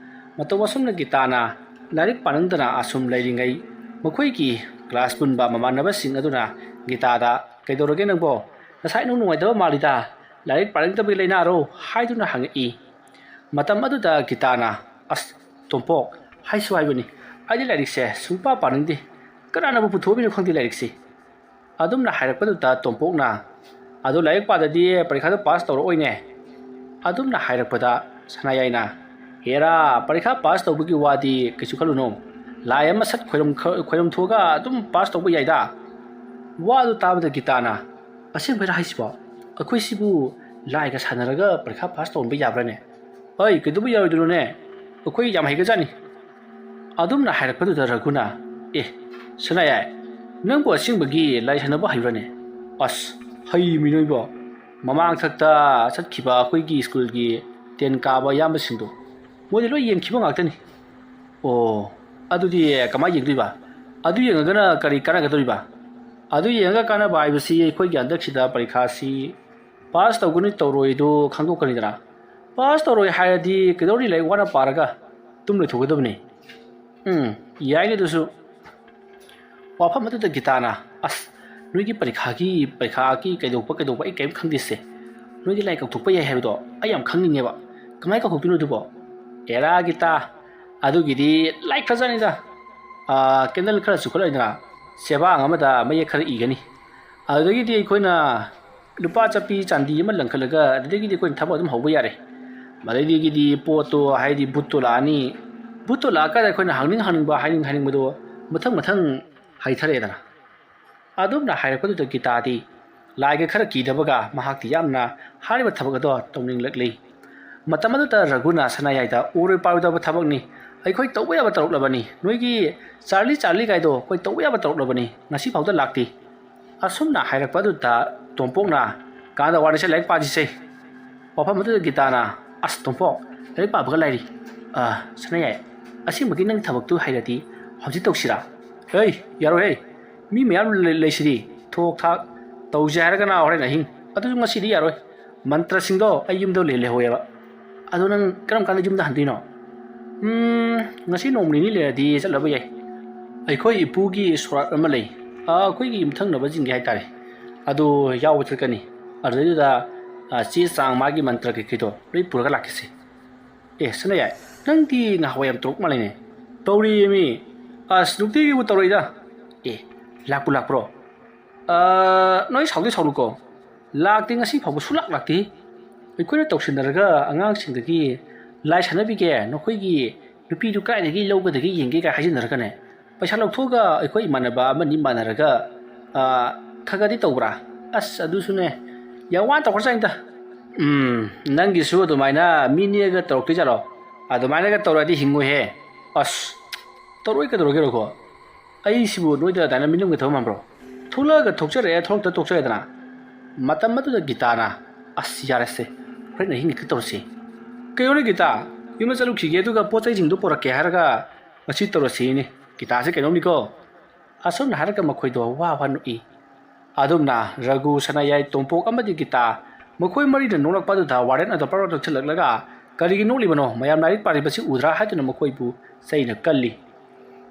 ꯃꯇꯧ ꯑꯁꯨꯝꯅ ꯒꯤꯇꯥꯅ ꯂꯥꯏꯔꯤꯛ ꯄꯥꯅꯤꯡꯗꯅ ꯑꯁꯨꯝ ꯂꯩꯔꯤꯉꯩ, ꯃꯈꯣꯏꯒꯤ class ꯄꯨꯟꯕ ꯃꯃꯥꯟꯅꯕꯁꯤꯡ ꯑꯗꯨꯅ ꯒꯤꯇꯥꯗ, "ꯀꯩꯗꯧꯔꯒꯦ ꯅꯪꯕꯣ? ꯅꯁꯥ ꯏꯅꯨꯡ ꯅꯨꯡꯉꯥꯏꯇꯕ ꯃꯥꯜꯂꯤꯗ꯫ ꯂꯥꯏꯔꯤꯛ ꯄꯥꯅꯤꯡꯗꯕꯒꯤ ꯂꯩꯅꯥꯔꯣ?" ꯍꯥꯏꯗꯨꯅ ꯍꯪꯉꯛꯏ꯫ ꯃꯇꯝ ꯑꯗꯨꯗ ꯒꯤꯇꯥꯅ, "ꯑꯁ, ꯇꯣꯝꯄꯣꯛ, ꯍꯥꯏꯁꯨ ꯍꯥꯏꯕꯅꯤ, ꯑꯩꯗꯤ ꯂꯥꯏꯔꯤꯛꯁꯦ ꯁꯨꯡꯄꯥ ꯄꯥꯅꯤꯡꯗꯦ꯫ ꯀꯅꯥꯅꯕꯨ ꯄꯨꯊꯣꯛꯑꯝꯃꯤꯅꯣ ꯈꯪꯗꯦ ꯂꯥꯏꯔꯤꯛꯁꯤ꯫" ꯑꯗꯨꯝꯅ ꯍꯥꯏꯔꯛꯄꯗꯨꯗ ꯇꯣꯝꯄꯣꯛꯅ, "ꯑꯗꯣ ꯂꯥꯏꯔꯤꯛ ꯄꯥꯗꯗꯤ ꯄꯔꯤꯈꯥꯗꯣ pass ꯇꯧꯔꯛꯑꯣꯏꯅꯦ?" ꯑꯗꯨꯝꯅ ꯍꯥꯏꯔꯛꯄꯗ ꯁꯅꯥꯌꯥꯏꯅ, "ꯍꯦꯔꯥ, ꯄꯔꯤꯈꯥ pass ꯇꯧꯕꯒꯤ ꯋꯥꯗꯤ ꯀꯩꯁꯨ ꯈꯜꯂꯨꯅꯨ꯫ ꯂꯥꯏ ꯑꯃ ꯁꯠ ꯈꯣꯏꯔꯝ-, ꯈ-, ꯈꯣꯏꯔꯝꯊꯣꯛꯑꯒ ꯑꯗꯨꯝ pass ꯇꯧꯕ ꯌꯥꯏꯗ꯫" ꯋꯥꯗꯨ ꯇꯥꯕꯗ ꯒꯤꯇꯥꯅ, "ꯑꯁꯦꯡꯕꯩꯔꯥ ꯍꯥꯏꯁꯤꯕꯣ? ꯑꯩꯈꯣꯏꯁꯤꯕꯨ ꯂꯥꯏꯒ ꯁꯥꯟꯅꯔꯒ ꯄꯔꯤꯈꯥ pass ꯇꯧꯍꯟꯕ ꯌꯥꯕ꯭ꯔꯥꯅꯦ? ꯑꯩ ꯀꯩꯗꯧꯕ ꯌꯥꯔꯣꯏꯗꯣꯏꯅꯣꯅꯦ? ꯑꯩꯈꯣꯏ ꯌꯥꯝ ꯍꯩꯒꯖꯥꯠꯅꯤ꯫" ꯑꯗꯨꯝꯅ ꯍꯥꯏꯔꯛꯄꯗꯨꯗ ꯔꯘꯨꯅ, "ꯑꯦ, ꯁꯅꯥꯌꯥꯏ, "ꯅꯪꯕꯨ ꯑꯁꯦꯡꯕꯒꯤ ꯂꯥꯏ ꯁꯥꯟꯅꯕ ꯍꯩꯕ꯭ꯔꯅꯦ?" "ꯑꯁ, ꯍꯩꯃꯤ ꯅꯣꯏꯕꯣ꯫ ꯃꯃꯥꯡꯊꯛꯇ ꯆꯠꯈꯤꯕ ꯑꯩꯈꯣꯏꯒꯤ ꯁ꯭ꯀꯨꯜꯒꯤ ꯇꯦꯟ ꯀꯥꯕ ꯏꯌꯥꯝꯕꯁꯤꯡꯗꯣ, ꯃꯣꯏꯗꯤ ꯂꯣꯏ ꯌꯦꯡꯈꯤꯕ ꯉꯥꯛꯇꯅꯤ꯫" "ꯑꯣ, ꯑꯗꯨꯗꯤ ꯀꯃꯥꯏꯅ ꯌꯦꯡꯗꯣꯏꯕ? ꯑꯗꯨ ꯌꯦꯡꯉꯒꯅ ꯀꯔꯤ ꯀꯥꯟꯅꯒꯗꯧꯔꯤꯕ?" "ꯑꯗꯨ ꯌꯦꯡꯉꯒ ꯀꯥꯟꯅꯕ ꯍꯥꯏꯕꯁꯤ ꯑꯩꯈꯣꯏꯒꯤ ꯍꯟꯗꯛꯁꯤꯗ ꯄꯔꯤꯈꯥꯁꯤ ꯄꯥꯁ ꯇꯧꯒꯅꯤ ꯇꯧꯔꯣꯏꯗꯨ ꯈꯪꯗꯣꯛꯀꯅꯤꯗꯅ꯫ ꯄꯥꯁ ꯇꯧꯔꯣꯏ ꯍꯥꯏꯔꯗꯤ ꯀꯩꯗꯧꯔꯤ, ꯂꯥꯏꯔꯤꯛ ꯋꯥꯅ ꯄꯥꯔꯒ ꯇꯨꯝ ꯂꯩꯊꯣꯛꯀꯗꯕꯅꯤ꯫" "ꯎꯝ, ꯌꯥꯏꯅꯦ ꯑꯗꯨꯁꯨ꯫" ꯋꯥꯐꯝ ꯑꯗꯨꯗ ꯒꯤꯇꯥꯅ, "ꯑꯁ, ꯅꯣꯏꯒꯤ ꯄꯔꯤꯈꯥꯒꯤ, ꯄꯔꯤꯈꯥꯒꯤ ꯀꯩꯗꯧꯕ ꯀꯩꯗꯧꯕ ꯑꯩ ꯀꯔꯤꯝ ꯈꯪꯗꯦꯁꯦ꯫ ꯅꯣꯏꯒꯤ ꯂꯥꯏꯔꯤꯛ ꯀꯧꯊꯣꯛꯄ ꯌꯥꯏ ꯍꯥꯏꯕꯗꯣ ꯑꯩ ꯌꯥꯝ ꯈꯪꯅꯤꯡꯉꯦꯕ꯫ ꯀꯃꯥꯏꯅ ꯀꯧꯊꯣꯛꯇꯣꯏꯅꯣ ꯑꯗꯨꯕꯣ?" "ꯑꯦꯔꯥ ꯒꯤꯇꯥ, ꯑꯗꯨꯒꯤꯗꯤ ꯂꯥꯏꯔꯤꯛ ꯐꯖꯅꯤꯗ꯫ ꯑꯥ, ꯀꯦꯟꯗꯜ ꯈꯔ ꯆꯨꯈꯠꯂꯅꯤꯗꯅ, ꯆꯦꯕꯥꯡ ꯑꯃꯗ ꯃꯌꯦꯛ ꯈꯔ ꯏꯒꯅꯤ꯫ ꯑꯗꯨꯗꯒꯤꯗꯤ ꯑꯩꯈꯣꯏꯅ ꯂꯨꯄꯥ ꯆꯠꯄꯤ ꯆꯥꯟꯗꯤ ꯑꯃ ꯂꯪꯈꯠꯂꯒ ꯑꯗꯨꯗꯒꯤꯗꯤ ꯑꯩꯈꯣꯏꯅ ꯊꯕꯛ ꯑꯗꯨꯝ ꯍꯧꯕ ꯌꯥꯔꯦ꯫ ꯃꯗꯩꯗꯒꯤꯗꯤ ꯄꯣꯠꯇꯣ, ꯍꯥꯏꯗꯤ ꯕꯨꯠꯇꯣ ꯂꯥꯛꯑꯅꯤ꯫ ꯕꯨꯠꯇꯣ ꯂꯥꯛꯑꯀꯥꯟꯗ ꯑꯩꯈꯣꯏꯅ ꯍꯪꯅꯤꯡ ꯍꯪꯅꯤꯡꯕ, ꯍꯥꯏꯅꯤꯡ ꯍꯥꯏꯅꯤꯡꯕꯗꯣ ꯃꯊꯪ ꯃꯊꯪ ꯍꯥꯏꯊꯔꯛꯑꯦꯗꯅ꯫" ꯑꯗꯨꯝꯅ ꯍꯥꯏꯔꯛꯄꯗꯨꯗ ꯒꯤꯇꯥꯗꯤ ꯂꯥꯏꯒ ꯈꯔ ꯀꯤꯗꯕꯒ ꯃꯍꯥꯛꯇꯤ ꯌꯥꯝꯅ ꯍꯥꯏꯔꯤꯕ ꯊꯕꯛ ꯑꯗꯣ ꯇꯧꯅꯤꯡꯂꯛꯂꯤ꯫ ꯃꯇꯝ ꯑꯗꯨꯗ ꯔꯘꯨꯅ ꯁꯅꯥꯌꯥꯏꯗ, "ꯑꯣꯏꯔꯣꯏ ꯄꯥꯔꯣꯏꯗꯕ ꯊꯕꯛꯅꯤ꯫ ꯑꯩꯈꯣꯏ ꯇꯧꯕ ꯌꯥꯕ ꯇꯧꯔꯛꯂꯕꯅꯤ꯫ ꯅꯣꯏꯒꯤ ꯆꯥꯔꯂꯤ ꯆꯥꯔꯂꯤ ꯀꯥꯏꯗꯣ ꯑꯩꯈꯣꯏ ꯇꯧꯕ ꯌꯥꯕ ꯇꯧꯔꯛꯂꯕꯅꯤ꯫ ꯉꯁꯤ ꯐꯥꯎꯗ ꯂꯥꯛꯇꯦ꯫" ꯑꯁꯨꯝꯅ ꯍꯥꯏꯔꯛꯄ ꯑꯗꯨꯗ ꯇꯣꯝꯄꯣꯛꯅ, "ꯀꯥꯟꯗ ꯋꯥꯔꯤꯁꯦ, ꯂꯥꯏꯔꯤꯛ ꯄꯥꯁꯤꯁꯦ꯫" ꯋꯥꯐꯝ ꯑꯗꯨꯗ ꯒꯤꯇꯥꯅ, "ꯑꯁ ꯇꯣꯝꯄꯣꯛ, ꯂꯥꯏꯔꯤꯛ ꯄꯥꯕꯒ ꯂꯥꯏꯔꯤ꯫ ꯑ, ꯁꯅꯥꯌꯥꯏ, ꯑꯁꯦꯡꯕꯒꯤ ꯅꯪ ꯊꯕꯛꯇꯨ ꯍꯩꯔꯗꯤ ꯍꯧꯖꯤꯛ ꯇꯧꯁꯤꯔꯥ?" "ꯍꯩ, ꯌꯥꯔꯣꯏꯍꯦ꯫ ꯃꯤ ꯃꯌꯥꯝ ꯂꯩ-, ꯂꯩꯁꯤꯗꯤ꯫ ꯊꯣꯛ ꯊꯥꯛ ꯇꯧꯁꯦ ꯍꯥꯏꯔꯒꯅ ꯍꯣꯔꯦꯟ ꯑꯍꯤꯡ꯫ ꯑꯗꯨꯁꯨ ꯉꯁꯤꯗꯤ ꯌꯥꯔꯣꯏ꯫ ꯃꯟꯇ꯭ꯔꯁꯤꯡꯗꯣ ꯑꯩ ꯌꯨꯝꯗ ꯂꯩ-, ꯂꯩꯍꯧꯋꯦꯕ꯫ ꯑꯗꯣ ꯅꯪ ꯀꯔꯝ ꯀꯥꯟꯗ ꯌꯨꯝꯗ ꯍꯟꯗꯣꯏꯅꯣ?" "ꯎꯝ, ꯉꯁꯤ ꯅꯣꯡ ꯅꯤꯅꯤ ꯂꯩꯔꯗꯤ ꯆꯠꯂꯕ ꯌꯥꯏ꯫ ꯑꯩꯈꯣꯏ ꯏꯄꯨꯒꯤ ꯁꯣꯔꯥꯠ ꯑꯃ ꯂꯩ꯫ ꯑꯥ, ꯑꯩꯈꯣꯏꯒꯤ ꯌꯨꯝꯊꯪꯅꯕꯁꯤꯡꯒꯤ ꯍꯥꯏꯇꯥꯔꯦ꯫ ꯑꯗꯨ ꯌꯥꯎꯕ ꯆꯠꯀꯅꯤ꯫ ꯑꯗꯨꯗꯩꯗꯨꯗ, ꯑꯥ, ꯆꯦ ꯆꯥꯡ, ꯃꯥꯒꯤ ꯃꯟꯇ꯭ꯔ ꯀꯩꯀꯩꯗꯣ ꯂꯣꯏ ꯄꯨꯔꯒ ꯂꯥꯛꯈꯤꯁꯦ꯫" "ꯑꯦ, ꯁꯅꯥꯌꯥꯏ, ꯅꯪꯗꯤ ꯅꯍꯥꯟꯋꯥꯏ ꯌꯥꯝ ꯇꯧꯔꯛ ꯃꯥꯜꯂꯦꯅꯦ꯫" "ꯇꯧꯔꯤꯃꯤ꯫ ꯑꯁ, ꯅꯨꯡꯇꯤꯒꯤꯕꯨ ꯇꯧꯔꯛꯏꯗ꯫" "ꯑꯦ, ꯂꯥꯛꯄꯨ ꯂꯥꯛꯄ꯭ꯔꯣ?" "ꯑꯥ, ꯅꯣꯏ ꯁꯥꯎꯗꯤ ꯁꯥꯎꯅꯨꯀꯣ꯫ ꯂꯥꯛꯇꯦ, ꯉꯁꯤ ꯐꯥꯎꯕ ꯁꯨꯡꯂꯥꯛ ꯂꯥꯛꯇꯦ꯫ ꯑꯩꯈꯣꯏꯅ ꯇꯧꯁꯤꯟꯅꯔꯒ ꯑꯉꯥꯡꯁꯤꯡꯗꯒꯤ ꯂꯥꯏ ꯁꯥꯟꯅꯕꯤꯒꯦ, ꯅꯈꯣꯏꯒꯤ ꯅꯨꯄꯤꯗꯨ ꯀꯗꯥꯏꯗꯒꯤ ꯂꯧꯒꯗꯒꯦ ꯌꯦꯡꯒꯦ ꯀꯥꯏ ꯍꯥꯏꯖꯤꯟꯅꯔꯒꯅꯦ, ꯄꯩꯁꯥ ꯂꯧꯊꯣꯛꯑꯒ ꯑꯩꯈꯣꯏ ꯏꯃꯥꯟꯅꯕ ꯑꯃꯅꯤ ꯃꯥꯟꯅꯔꯒ, ꯑꯥ, ꯈꯔ ꯈꯔꯗꯤ ꯇꯧꯕ꯭ꯔꯥ?" "ꯑꯁ, ꯑꯗꯨꯁꯨꯅꯦ, ꯌꯥꯝ ꯋꯥꯅ ꯇꯧꯈ꯭ꯔꯖꯥꯠꯅꯤꯗ꯫" "ꯎꯝ, ꯅꯪꯒꯤꯁꯨ ꯑꯗꯨꯃꯥꯏꯅ ꯃꯤ ꯅꯦꯛꯑꯒ ꯇꯧꯔꯛꯇꯣꯏ ꯖꯥꯠꯂꯣ? ꯑꯗꯨꯃꯥꯏꯅꯒ ꯇꯧꯔꯛꯑꯗꯤ ꯍꯤꯡꯉꯣꯏꯍꯦ꯫" "ꯑꯁ, ꯇꯧꯔꯛꯑꯣꯏ ꯀꯩꯗꯧꯔꯒꯦ ꯔꯘꯨ? ꯑꯩꯁꯤꯕꯨ ꯅꯣꯏꯗ ꯑꯗꯨꯃꯥꯏꯅ ꯃꯤꯅꯝꯒꯦ ꯊꯕꯛ ꯃꯥꯟꯕ꯭ꯔꯣ? ꯊꯣꯛꯂꯛꯑꯒ ꯊꯣꯛꯆꯔꯛꯑꯦ, ꯊꯣꯛꯂꯛꯇ ꯇꯣꯛꯆꯔꯦꯗꯅ꯫ ꯃꯇꯝ ꯑꯗꯨꯗ ꯒꯤꯇꯥꯅ, "ꯑꯁ, ꯌꯥꯔꯦꯁꯦ, ꯍꯣꯔꯦꯟ ꯑꯍꯤꯡ ꯍꯦꯛꯇ ꯇꯧꯔꯁꯤ꯫ ꯀꯩꯅꯣꯅꯦ ꯒꯤꯇꯥ, ꯌꯨꯝꯗ ꯆꯠꯂꯨꯈꯤꯒꯦ, ꯑꯗꯨꯒ ꯄꯣꯠ ꯆꯩꯁꯤꯡꯗꯣ ꯄꯨꯔꯛꯀꯦ ꯍꯥꯏꯔꯒ ꯉꯁꯤ ꯇꯧꯔꯁꯤꯅꯦ꯫ ꯒꯤꯇꯥꯁꯦ ꯀꯩꯅꯣꯝꯅꯤꯀꯣ?" ꯑꯁꯨꯝꯅ ꯍꯥꯏꯔꯒ ꯃꯈꯣꯏꯗꯣ ꯋꯥ ꯋꯥ ꯅꯣꯛꯏ꯫ ꯑꯗꯨꯝꯅ ꯔꯘꯨ, ꯁꯅꯥꯌꯥꯏ, ꯇꯣꯝꯄꯣꯛ ꯑꯃꯗꯤ ꯒꯤꯇꯥ, ꯃꯈꯣꯏ ꯃꯔꯤꯅ ꯅꯣꯛꯂꯛꯄ ꯑꯗꯨꯗ ꯋꯥꯔꯗꯦꯟ ꯑꯗꯣ ꯄꯔꯛ ꯅꯛꯁꯤꯜꯂꯛꯂꯒ, "ꯀꯔꯤꯒꯤ ꯅꯣꯛꯂꯤꯕꯅꯣ? ꯃꯌꯥꯝ ꯂꯥꯏꯔꯤꯛ ꯄꯥꯔꯤꯕꯁꯤ ꯎꯗ꯭ꯔꯥ?" ꯍꯥꯏꯗꯨꯅ ꯃꯈꯣꯏꯕꯨ ꯆꯩꯅ ꯀꯜꯂꯤ꯫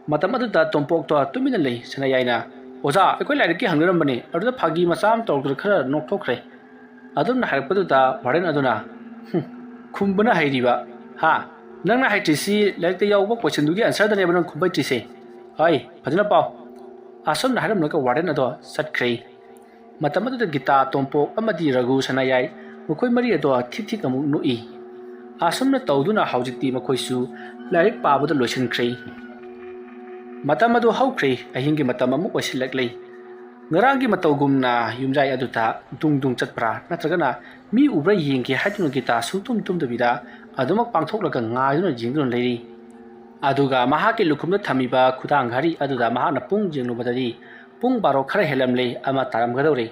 ꯃꯇꯝ ꯑꯗꯨꯗ ꯇꯣꯝꯄꯣꯛꯇꯣ ꯇꯨꯃꯤꯟꯅ ꯂꯩ꯫ ꯁꯅꯥꯌꯥꯏꯅ, "ꯑꯣꯖꯥ, ꯑꯩꯈꯣꯏ ꯂꯥꯏꯔꯤꯛꯀꯤ ꯍꯪꯅꯔꯝꯕꯅꯤ, ꯑꯗꯨꯗ ꯐꯥꯒꯤ ꯃꯆꯥ ꯑꯃ ꯇꯧꯔꯛꯇꯨꯅ ꯈꯔ ꯅꯣꯛꯊꯣꯛꯈ꯭ꯔꯦ"꯫ ꯑꯗꯨꯝꯅ ꯍꯥꯏꯔꯛꯄꯗꯨꯗ ꯋꯥꯔꯗꯦꯟ ꯑꯗꯨꯅ, "ꯍꯨꯝ, ꯈꯨꯝꯕꯅ ꯍꯩꯔꯤꯕ, ꯍꯥ? ꯅꯪꯅ ꯍꯩꯇ꯭ꯔꯤꯁꯤ ꯂꯥꯏꯔꯤꯛꯇ ꯌꯥꯎꯕ ꯀꯣꯏꯁꯟꯗꯨꯒꯤ ꯑꯟꯁꯔꯗꯅꯦꯕ ꯅꯪ ꯈꯨꯝꯕ ꯍꯩꯇ꯭ꯔꯤꯁꯦ꯫ ꯍꯣꯏ, ꯐꯖꯅ ꯄꯥꯎ"꯫ ꯑꯁꯨꯝꯅ ꯍꯥꯏꯔꯝꯂꯒ ꯋꯥꯔꯗꯦꯟ ꯑꯗꯣ ꯆꯠꯈ꯭ꯔꯦ꯫ ꯃꯇꯝ ꯑꯗꯨꯗ ꯒꯤꯇꯥ, ꯇꯣꯝꯄꯣꯛ ꯑꯃꯗꯤ ꯔꯘꯨ, ꯁꯅꯥꯌꯥꯏ, ꯃꯈꯣꯏ ꯃꯔꯤ ꯑꯗꯣ ꯊꯤꯛ ꯊꯤꯛ ꯑꯃꯨꯛ ꯅꯣꯛꯏ꯫ ꯑꯁꯨꯝꯅ ꯇꯧꯗꯨꯅ ꯍꯧꯖꯤꯛꯇꯤ ꯃꯈꯣꯏꯁꯨ ꯂꯥꯏꯔꯤꯛ ꯄꯥꯕꯗ ꯂꯣꯏꯁꯤꯟꯈ꯭ꯔꯦ꯫ ꯃꯇꯝ ꯑꯗꯨ ꯍꯧꯈ꯭ꯔꯦ, ꯑꯍꯤꯡꯒꯤ ꯃꯇꯝ ꯑꯃꯨꯛ ꯑꯣꯏꯁꯤꯜꯂꯛꯂꯦ꯫ ꯉꯔꯥꯡꯒꯤ ꯃꯇꯧꯒꯨꯝꯅ ꯌꯨꯝꯖꯥꯏ ꯑꯗꯨꯗ ꯗꯨꯡ ꯗꯨꯡ ꯆꯠꯄ꯭ꯔꯥ ꯅꯠꯇ꯭ꯔꯒꯅ ꯃꯤ ꯎꯕ꯭ꯔꯥ ꯌꯦꯡꯒꯦ ꯍꯥꯏꯗꯨꯅ ꯒꯤꯇꯥ ꯁꯨꯡꯇꯨꯝ ꯇꯨꯝꯗꯕꯤꯗ ꯑꯗꯨꯃꯛ ꯄꯥꯡꯊꯣꯛꯂꯒ ꯉꯥꯏꯗꯨꯅ ꯌꯦꯡꯗꯨꯅ ꯂꯩꯔꯤ꯫ ꯑꯗꯨꯒ ꯃꯍꯥꯛꯀꯤ ꯂꯨꯈꯨꯝꯗ ꯊꯝꯃꯤꯕ ꯈꯨꯗꯥꯡ ꯘꯔꯤ ꯑꯗꯨꯗ ꯃꯍꯥꯛꯅ ꯄꯨꯡ ꯌꯦꯡꯂꯨꯕꯗꯗꯤ ꯄꯨꯡ ꯕꯥꯔꯣ ꯈꯔ ꯍꯦꯜꯂꯝꯂꯦ, ꯑꯃ ꯇꯥꯔꯝꯒꯗꯧꯔꯦ꯫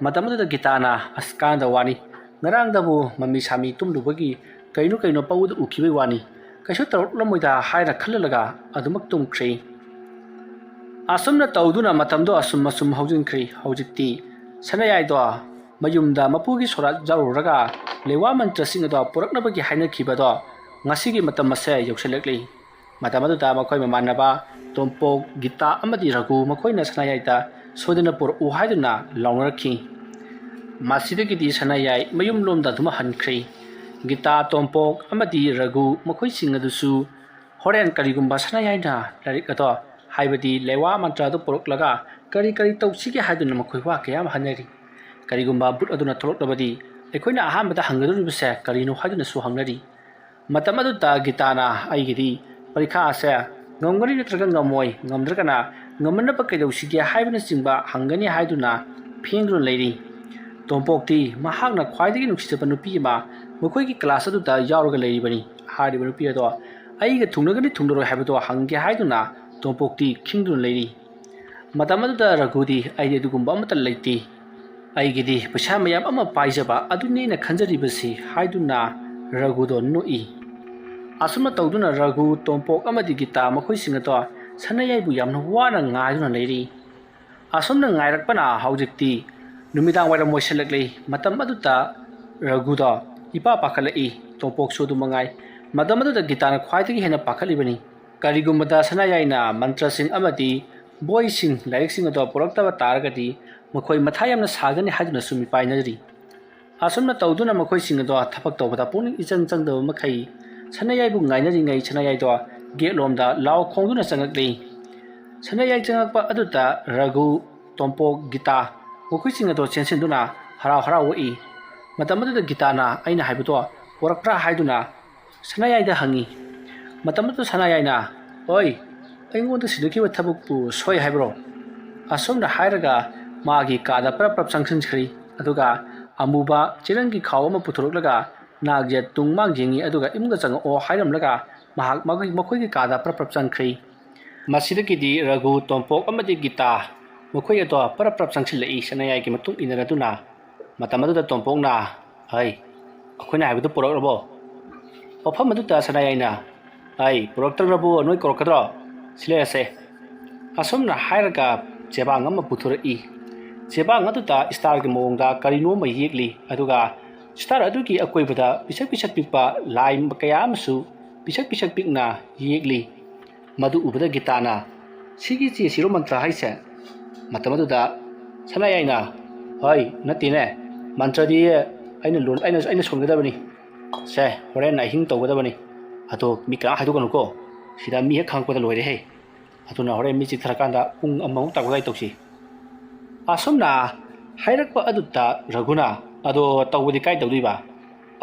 ꯃꯇꯝ ꯑꯗꯨꯗ ꯒꯤꯇꯥꯅ, "ꯑꯁ, ꯀꯥꯟꯅꯗ ꯋꯥꯅꯤ, ꯉꯔꯥꯡꯗꯕꯨ ꯃꯃꯤ ꯁꯥꯃꯤ ꯇꯨꯝꯂꯨꯕꯒꯤ ꯀꯩꯅꯣ ꯀꯩꯅꯣ ꯄꯧꯗ ꯎꯈꯤꯕꯩ ꯋꯥꯅꯤ, ꯀꯩꯁꯨ ꯇꯧꯔꯛꯂꯝꯃꯣꯏꯗ" ꯍꯥꯏꯅ ꯈꯜꯂꯒ ꯑꯗꯨꯃꯛ ꯇꯨꯝꯈ꯭ꯔꯦ꯫ ꯑꯁꯨꯝꯅ ꯇꯧꯗꯨꯅ ꯃꯇꯝꯗꯣ ꯑꯁꯨꯝ ꯑꯁꯨꯝ ꯍꯧꯖꯤꯟꯈ꯭ꯔꯦ꯫ ꯍꯧꯖꯤꯛꯇꯤ ꯁꯅꯥꯌꯥꯏꯗꯣ ꯃꯌꯨꯝꯗ ꯃꯄꯨꯒꯤ ꯁꯣꯔꯥꯠ ꯌꯥꯎꯔꯨꯔꯒ ꯂꯩꯋꯥ ꯃꯟꯇ꯭ꯔꯁꯤꯡ ꯑꯗꯣ ꯄꯨꯔꯛꯅꯕꯒꯤ ꯍꯥꯏꯅꯈꯤꯕꯗꯣ ꯉꯁꯤꯒꯤ ꯃꯇꯝ ꯑꯁꯦ ꯌꯧꯁꯤꯜꯂꯛꯂꯤ꯫ ꯃꯇꯝ ꯑꯗꯨꯗ ꯃꯈꯣꯏ ꯃꯃꯥꯟꯅꯕ ꯇꯣꯝꯄꯣꯛ, ꯒꯤꯇꯥ ꯑꯃꯗꯤ ꯔꯘꯨ ꯃꯈꯣꯏꯅ ꯁꯅꯥꯌꯥꯏꯗ ꯁꯣꯏꯗꯅ ꯄꯨꯔꯛꯎ ꯍꯥꯏꯗꯨꯅ ꯂꯥꯎꯅꯔꯛꯈꯤ꯫ ꯃꯁꯤꯗꯒꯤꯗꯤ ꯁꯅꯥꯌꯥꯏ ꯃꯌꯨꯝꯂꯣꯝꯗ ꯑꯗꯨꯝ ꯍꯟꯈ꯭ꯔꯦ꯫ ꯒꯤꯇꯥ, ꯇꯣꯝꯄꯣꯛ ꯑꯃꯗꯤ ꯔꯘꯨ ꯃꯈꯣꯏꯁꯤꯡ ꯑꯗꯨꯁꯨ ꯍꯣꯔꯦꯟ ꯀꯔꯤꯒꯨꯝꯕ ꯁꯅꯥꯌꯥꯏꯅ ꯂꯥꯏꯔꯤꯛ ꯑꯗꯣ, ꯍꯥꯏꯕꯗꯤ ꯂꯩꯋꯥ ꯃꯟꯇ꯭ꯔ ꯑꯗꯨ ꯄꯨꯔꯛꯂꯒ ꯀꯔꯤ ꯀꯔꯤ ꯇꯧꯁꯤꯒꯦ ꯍꯥꯏꯗꯨꯅ ꯃꯈꯣꯏ ꯋꯥ ꯀꯌꯥ ꯑꯃ ꯍꯥꯏꯅꯔꯤ꯫ ꯀꯔꯤꯒꯨꯝꯕ ꯚꯨꯠ ꯑꯗꯨꯅ ꯊꯣꯛꯂꯛꯂꯕꯗꯤ ꯑꯩꯈꯣꯏꯅ ꯑꯍꯥꯟꯕꯗ ꯍꯪꯒꯗꯧꯔꯤꯕꯁꯦ ꯀꯔꯤꯅꯣ ꯍꯥꯏꯗꯨꯅꯁꯨ ꯍꯪꯅꯔꯤ꯫ ꯃꯇꯝ ꯑꯗꯨꯗ ꯒꯤꯇꯥꯅ, "ꯑꯩꯒꯤꯗꯤ ꯄꯔꯤꯈꯥ ꯑꯁꯦ ꯉꯝꯒꯅꯤ ꯅꯠꯇ꯭ꯔꯒ ꯉꯝꯃꯣꯏ, ꯉꯝꯗ꯭ꯔꯒꯅ ꯉꯝꯃꯟꯅꯕ ꯀꯩꯗꯧꯁꯤꯒꯦ ꯍꯥꯏꯕꯅꯆꯤꯡꯕ ꯍꯪꯒꯅꯤ" ꯍꯥꯏꯗꯨꯅ ꯐꯦꯡꯗꯨꯅ ꯂꯩꯔꯤ꯫ ꯇꯣꯝꯄꯣꯛꯇꯤ ꯃꯍꯥꯛꯅ ꯈ꯭ꯋꯥꯏꯗꯒꯤ ꯅꯨꯡꯁꯤꯖꯕ ꯅꯨꯄꯤ ꯑꯃ ꯃꯈꯣꯏꯒꯤ ꯀ꯭ꯂꯥꯁ ꯑꯗꯨꯗ ꯌꯥꯎꯔꯒ ꯂꯩꯔꯤꯕꯅꯤ꯫ ꯍꯥꯏꯔꯤꯕ ꯅꯨꯄꯤ ꯑꯗꯣ ꯑꯩꯒ ꯊꯨꯡꯅꯒꯅꯤ ꯊꯨꯡꯅꯔꯣꯏ ꯍꯥꯏꯕꯗꯣ ꯍꯪꯒꯦ ꯍꯥꯏꯗꯨꯅ ꯇꯣꯝꯄꯣꯛꯇꯤ ꯈꯤꯡꯗꯨꯅ ꯂꯩꯔꯤ꯫ ꯃꯇꯝ ꯑꯗꯨꯗ ꯔꯘꯨꯗꯤ "ꯑꯩꯗꯤ ꯑꯗꯨꯒꯨꯝꯕ ꯑꯃꯠꯇ ꯂꯩꯇꯦ, ꯑꯩꯒꯤꯗꯤ ꯄꯩꯁꯥ ꯃꯌꯥꯝ ꯑꯃ ꯄꯥꯏꯖꯕ ꯑꯗꯨꯅꯦꯅ ꯈꯟꯖꯔꯤꯕꯁꯤ" ꯍꯥꯏꯗꯨꯅ ꯔꯘꯨꯗꯣ ꯅꯣꯛꯏ꯫ ꯑꯁꯨꯝꯅ ꯇꯧꯗꯨꯅ ꯔꯘꯨ, ꯇꯣꯝꯄꯣꯛ ꯑꯃꯗꯤ ꯒꯤꯇꯥ ꯃꯈꯣꯏꯁꯤꯡ ꯑꯗꯣ ꯁꯅꯥꯌꯥꯏꯕꯨ ꯌꯥꯝꯅ ꯋꯥꯅ ꯉꯥꯏꯗꯨꯅ ꯂꯩꯔꯤ꯫ ꯑꯁꯨꯝꯅ ꯉꯥꯏꯔꯛꯄꯅ ꯍꯧꯖꯤꯛꯇꯤ ꯅꯨꯃꯤꯗꯥꯡ ꯋꯥꯏꯔꯝ ꯑꯣꯏꯁꯤꯜꯂꯛꯂꯤ꯫ ꯃꯇꯝ ꯑꯗꯨꯗ ꯔꯘꯨꯗꯣ ꯏꯄꯥ ꯄꯥꯈꯠꯂꯛꯏ, ꯇꯣꯝꯄꯣꯛꯁꯨ ꯑꯗꯨ ꯃꯉꯥꯏ꯫ ꯃꯇꯝ ꯑꯗꯨꯗ ꯒꯤꯇꯥꯅ ꯈ꯭ꯋꯥꯏꯗꯒꯤ ꯍꯦꯟꯅ ꯄꯥꯈꯠꯂꯤꯕꯅꯤ꯫ ꯀꯔꯤꯒꯨꯝꯕꯗ ꯁꯅꯥꯌꯥꯏꯅ ꯃꯟꯇ꯭ꯔꯁꯤꯡ ꯑꯃꯗꯤ ꯕꯣꯏꯁꯤꯡ, ꯂꯥꯏꯔꯤꯛꯁꯤꯡ ꯑꯗꯣ ꯄꯨꯔꯛꯇꯕ ꯇꯥꯔꯒꯗꯤ ꯃꯈꯣꯏ ꯃꯊꯥ ꯌꯥꯝꯅ ꯁꯥꯒꯅꯤ ꯍꯥꯏꯗꯨꯅꯁꯨ ꯃꯤꯄꯥꯏꯅꯔꯤ꯫ ꯑꯁꯨꯝꯅ ꯇꯧꯗꯨꯅ ꯃꯈꯣꯏꯁꯤꯡ ꯑꯗꯣ ꯊꯕꯛ ꯇꯧꯕꯗ ꯄꯨꯛꯅꯤꯡ ꯏꯆꯪ ꯆꯪꯗꯕ ꯃꯈꯩ ꯁꯅꯥꯌꯥꯏꯕꯨ ꯉꯥꯏꯅꯔꯤꯉꯩ ꯁꯅꯥꯌꯥꯏꯗꯣ ꯒꯦꯠꯂꯣꯝꯗ ꯂꯥꯎ ꯈꯣꯡꯗꯨꯅ ꯆꯪꯉꯛꯂꯤ꯫ ꯁꯅꯥꯌꯥꯏ ꯆꯪꯉꯛꯄ ꯑꯗꯨꯗ ꯔꯘꯨ, ꯇꯣꯝꯄꯣꯛ, ꯒꯤꯇꯥ ꯃꯈꯣꯏꯁꯤꯡ ꯑꯗꯣ ꯆꯦꯟꯁꯤꯟꯗꯨꯅ ꯍꯔꯥꯎ ꯍꯔꯥꯎ ꯑꯣꯛꯏ꯫ ꯃꯇꯝ ꯑꯗꯨꯗ ꯒꯤꯇꯥꯅ "ꯑꯩꯅ ꯍꯥꯏꯕꯗꯣ ꯄꯨꯔꯛꯄ꯭ꯔꯥ?" ꯍꯥꯏꯗꯨꯅ ꯁꯅꯥꯌꯥꯏꯗ ꯍꯪꯉꯤ꯫ ꯃꯇꯝ ꯑꯗꯨꯗ ꯁꯅꯥꯌꯥꯏꯅ, "ꯑꯣꯏ, ꯑꯩꯉꯣꯟꯗ ꯁꯤꯟꯅꯈꯤꯕ ꯊꯕꯛꯄꯨ ꯁꯣꯏ ꯍꯥꯏꯕ꯭ꯔꯣ?" ꯑꯁꯨꯝꯅ ꯍꯥꯏꯔꯒ ꯃꯥꯒꯤ ꯀꯥꯗ ꯄꯔꯞ ꯄꯔꯞ ꯆꯪꯁꯤꯟꯈ꯭ꯔꯤ꯫ ꯑꯗꯨꯒ ꯑꯃꯨꯕ ꯆꯦꯔꯪꯒꯤ ꯈꯥꯎ ꯑꯃ ꯄꯨꯊꯣꯔꯛꯂꯒ ꯅꯥꯛ ꯌꯦꯠ ꯇꯨꯡ ꯃꯥꯡ ꯌꯦꯡꯉꯤ, ꯑꯗꯨꯒ "ꯏꯃꯨꯡꯗ ꯆꯪꯉꯛꯑꯣ" ꯍꯥꯏꯔꯝꯂꯒ ꯃꯍꯥꯛ ꯃꯈꯣꯏ-, ꯃꯈꯣꯏꯒꯤ ꯀꯥꯗ ꯄꯔꯞ ꯄꯔꯞ ꯆꯪꯈ꯭ꯔꯤ꯫ ꯃꯁꯤꯗꯒꯤꯗꯤ ꯔꯘꯨ, ꯇꯣꯝꯄꯣꯛ ꯑꯃꯗꯤ ꯒꯤꯇꯥ ꯃꯈꯣꯏ ꯑꯗꯣ ꯄꯔꯞ ꯄꯔꯞ ꯆꯪꯁꯤꯜꯂꯛꯏ ꯁꯅꯥꯌꯥꯏꯒꯤ ꯃꯇꯨꯡ ꯏꯟꯅꯔꯗꯨꯅ꯫ ꯃꯇꯝ ꯑꯗꯨꯗ ꯇꯣꯝꯄꯣꯛꯅ, "ꯍꯩ, ꯑꯩꯈꯣꯏꯅ ꯍꯥꯏꯕꯗꯨ ꯄꯨꯔꯛꯂꯕꯣ?" ꯃꯐꯝ ꯑꯗꯨꯗ ꯁꯅꯥꯌꯥꯏꯅ, "ꯍꯩ, ꯄꯨꯔꯛꯇ꯭ꯔꯕꯨ ꯅꯣꯏ ꯀꯧꯔꯛꯀꯗ꯭ꯔꯣ? ꯁꯤ ꯂꯩꯔꯁꯦ꯫" ꯑꯁꯨꯝꯅ ꯍꯥꯏꯔꯒ ꯆꯦꯕꯥꯡ ꯑꯃ ꯄꯨꯊꯣꯔꯛꯏ꯫ ꯆꯦꯕꯥꯡ ꯑꯗꯨꯗ ꯁ꯭ꯇꯥꯔꯒꯤ ꯃꯑꯣꯡꯗ ꯀꯔꯤꯅꯣ ꯑꯃ ꯌꯦꯛꯂꯤ, ꯑꯗꯨꯒ ꯁ꯭ꯇꯥꯔ ꯑꯗꯨꯒꯤ ꯑꯀꯣꯏꯕꯗ ꯄꯤꯁꯛ ꯄꯤꯁꯛ ꯄꯤꯛꯄ ꯂꯥꯏ ꯀꯌꯥ ꯑꯃꯁꯨ ꯄꯤꯁꯛ ꯄꯤꯁꯛ ꯄꯤꯛꯅ ꯌꯦꯛꯂꯤ꯫ ꯃꯗꯨ ꯎꯕꯗ ꯒꯤꯇꯥꯅ, "ꯁꯤꯒꯤ ꯆꯦꯁꯤꯔꯣ ꯃꯟꯇ꯭ꯔ ꯍꯥꯏꯁꯦ?" ꯃꯇꯝ ꯑꯗꯨꯗ ꯁꯅꯥꯌꯥꯏꯅ, "ꯍꯣꯏ, ꯅꯠꯇꯦꯅꯦ, ꯃꯟꯇ꯭ꯔꯗꯤ ꯑꯩꯅ ꯂꯣꯟ-, ꯑꯩꯅ, ꯑꯩꯅ ꯁꯣꯟꯒꯗꯕꯅꯤ꯫ ꯁꯦ, ꯍꯣꯔꯦꯟ ꯑꯍꯤꯡ ꯇꯧꯒꯗꯕꯅꯤ꯫ ꯑꯗꯣ ꯃꯤ ꯀꯅꯥ ꯍꯥꯏꯗꯣꯛꯀꯅꯨꯀꯣ, ꯁꯤꯗ ꯃꯤ ꯍꯦꯛ ꯈꯪꯉꯛꯄꯗ ꯂꯣꯏꯔꯦꯍꯦ꯫" ꯑꯗꯨꯅ ꯍꯣꯔꯦꯟ ꯃꯤ ꯆꯤꯛꯊꯔꯀꯥꯟꯗ ꯄꯨꯡ ꯑꯃꯃꯨꯛ ꯇꯥꯛꯄ ꯑꯗꯨꯋꯥꯏ ꯇꯧꯁꯤ꯫ ꯑꯁꯨꯝꯅ ꯍꯥꯏꯔꯛꯄ ꯑꯗꯨꯗ ꯔꯘꯨꯅ, "ꯑꯗꯣ ꯇꯧꯕꯗꯤ ꯀꯥꯏ ꯇꯧꯗꯣꯏꯕ?"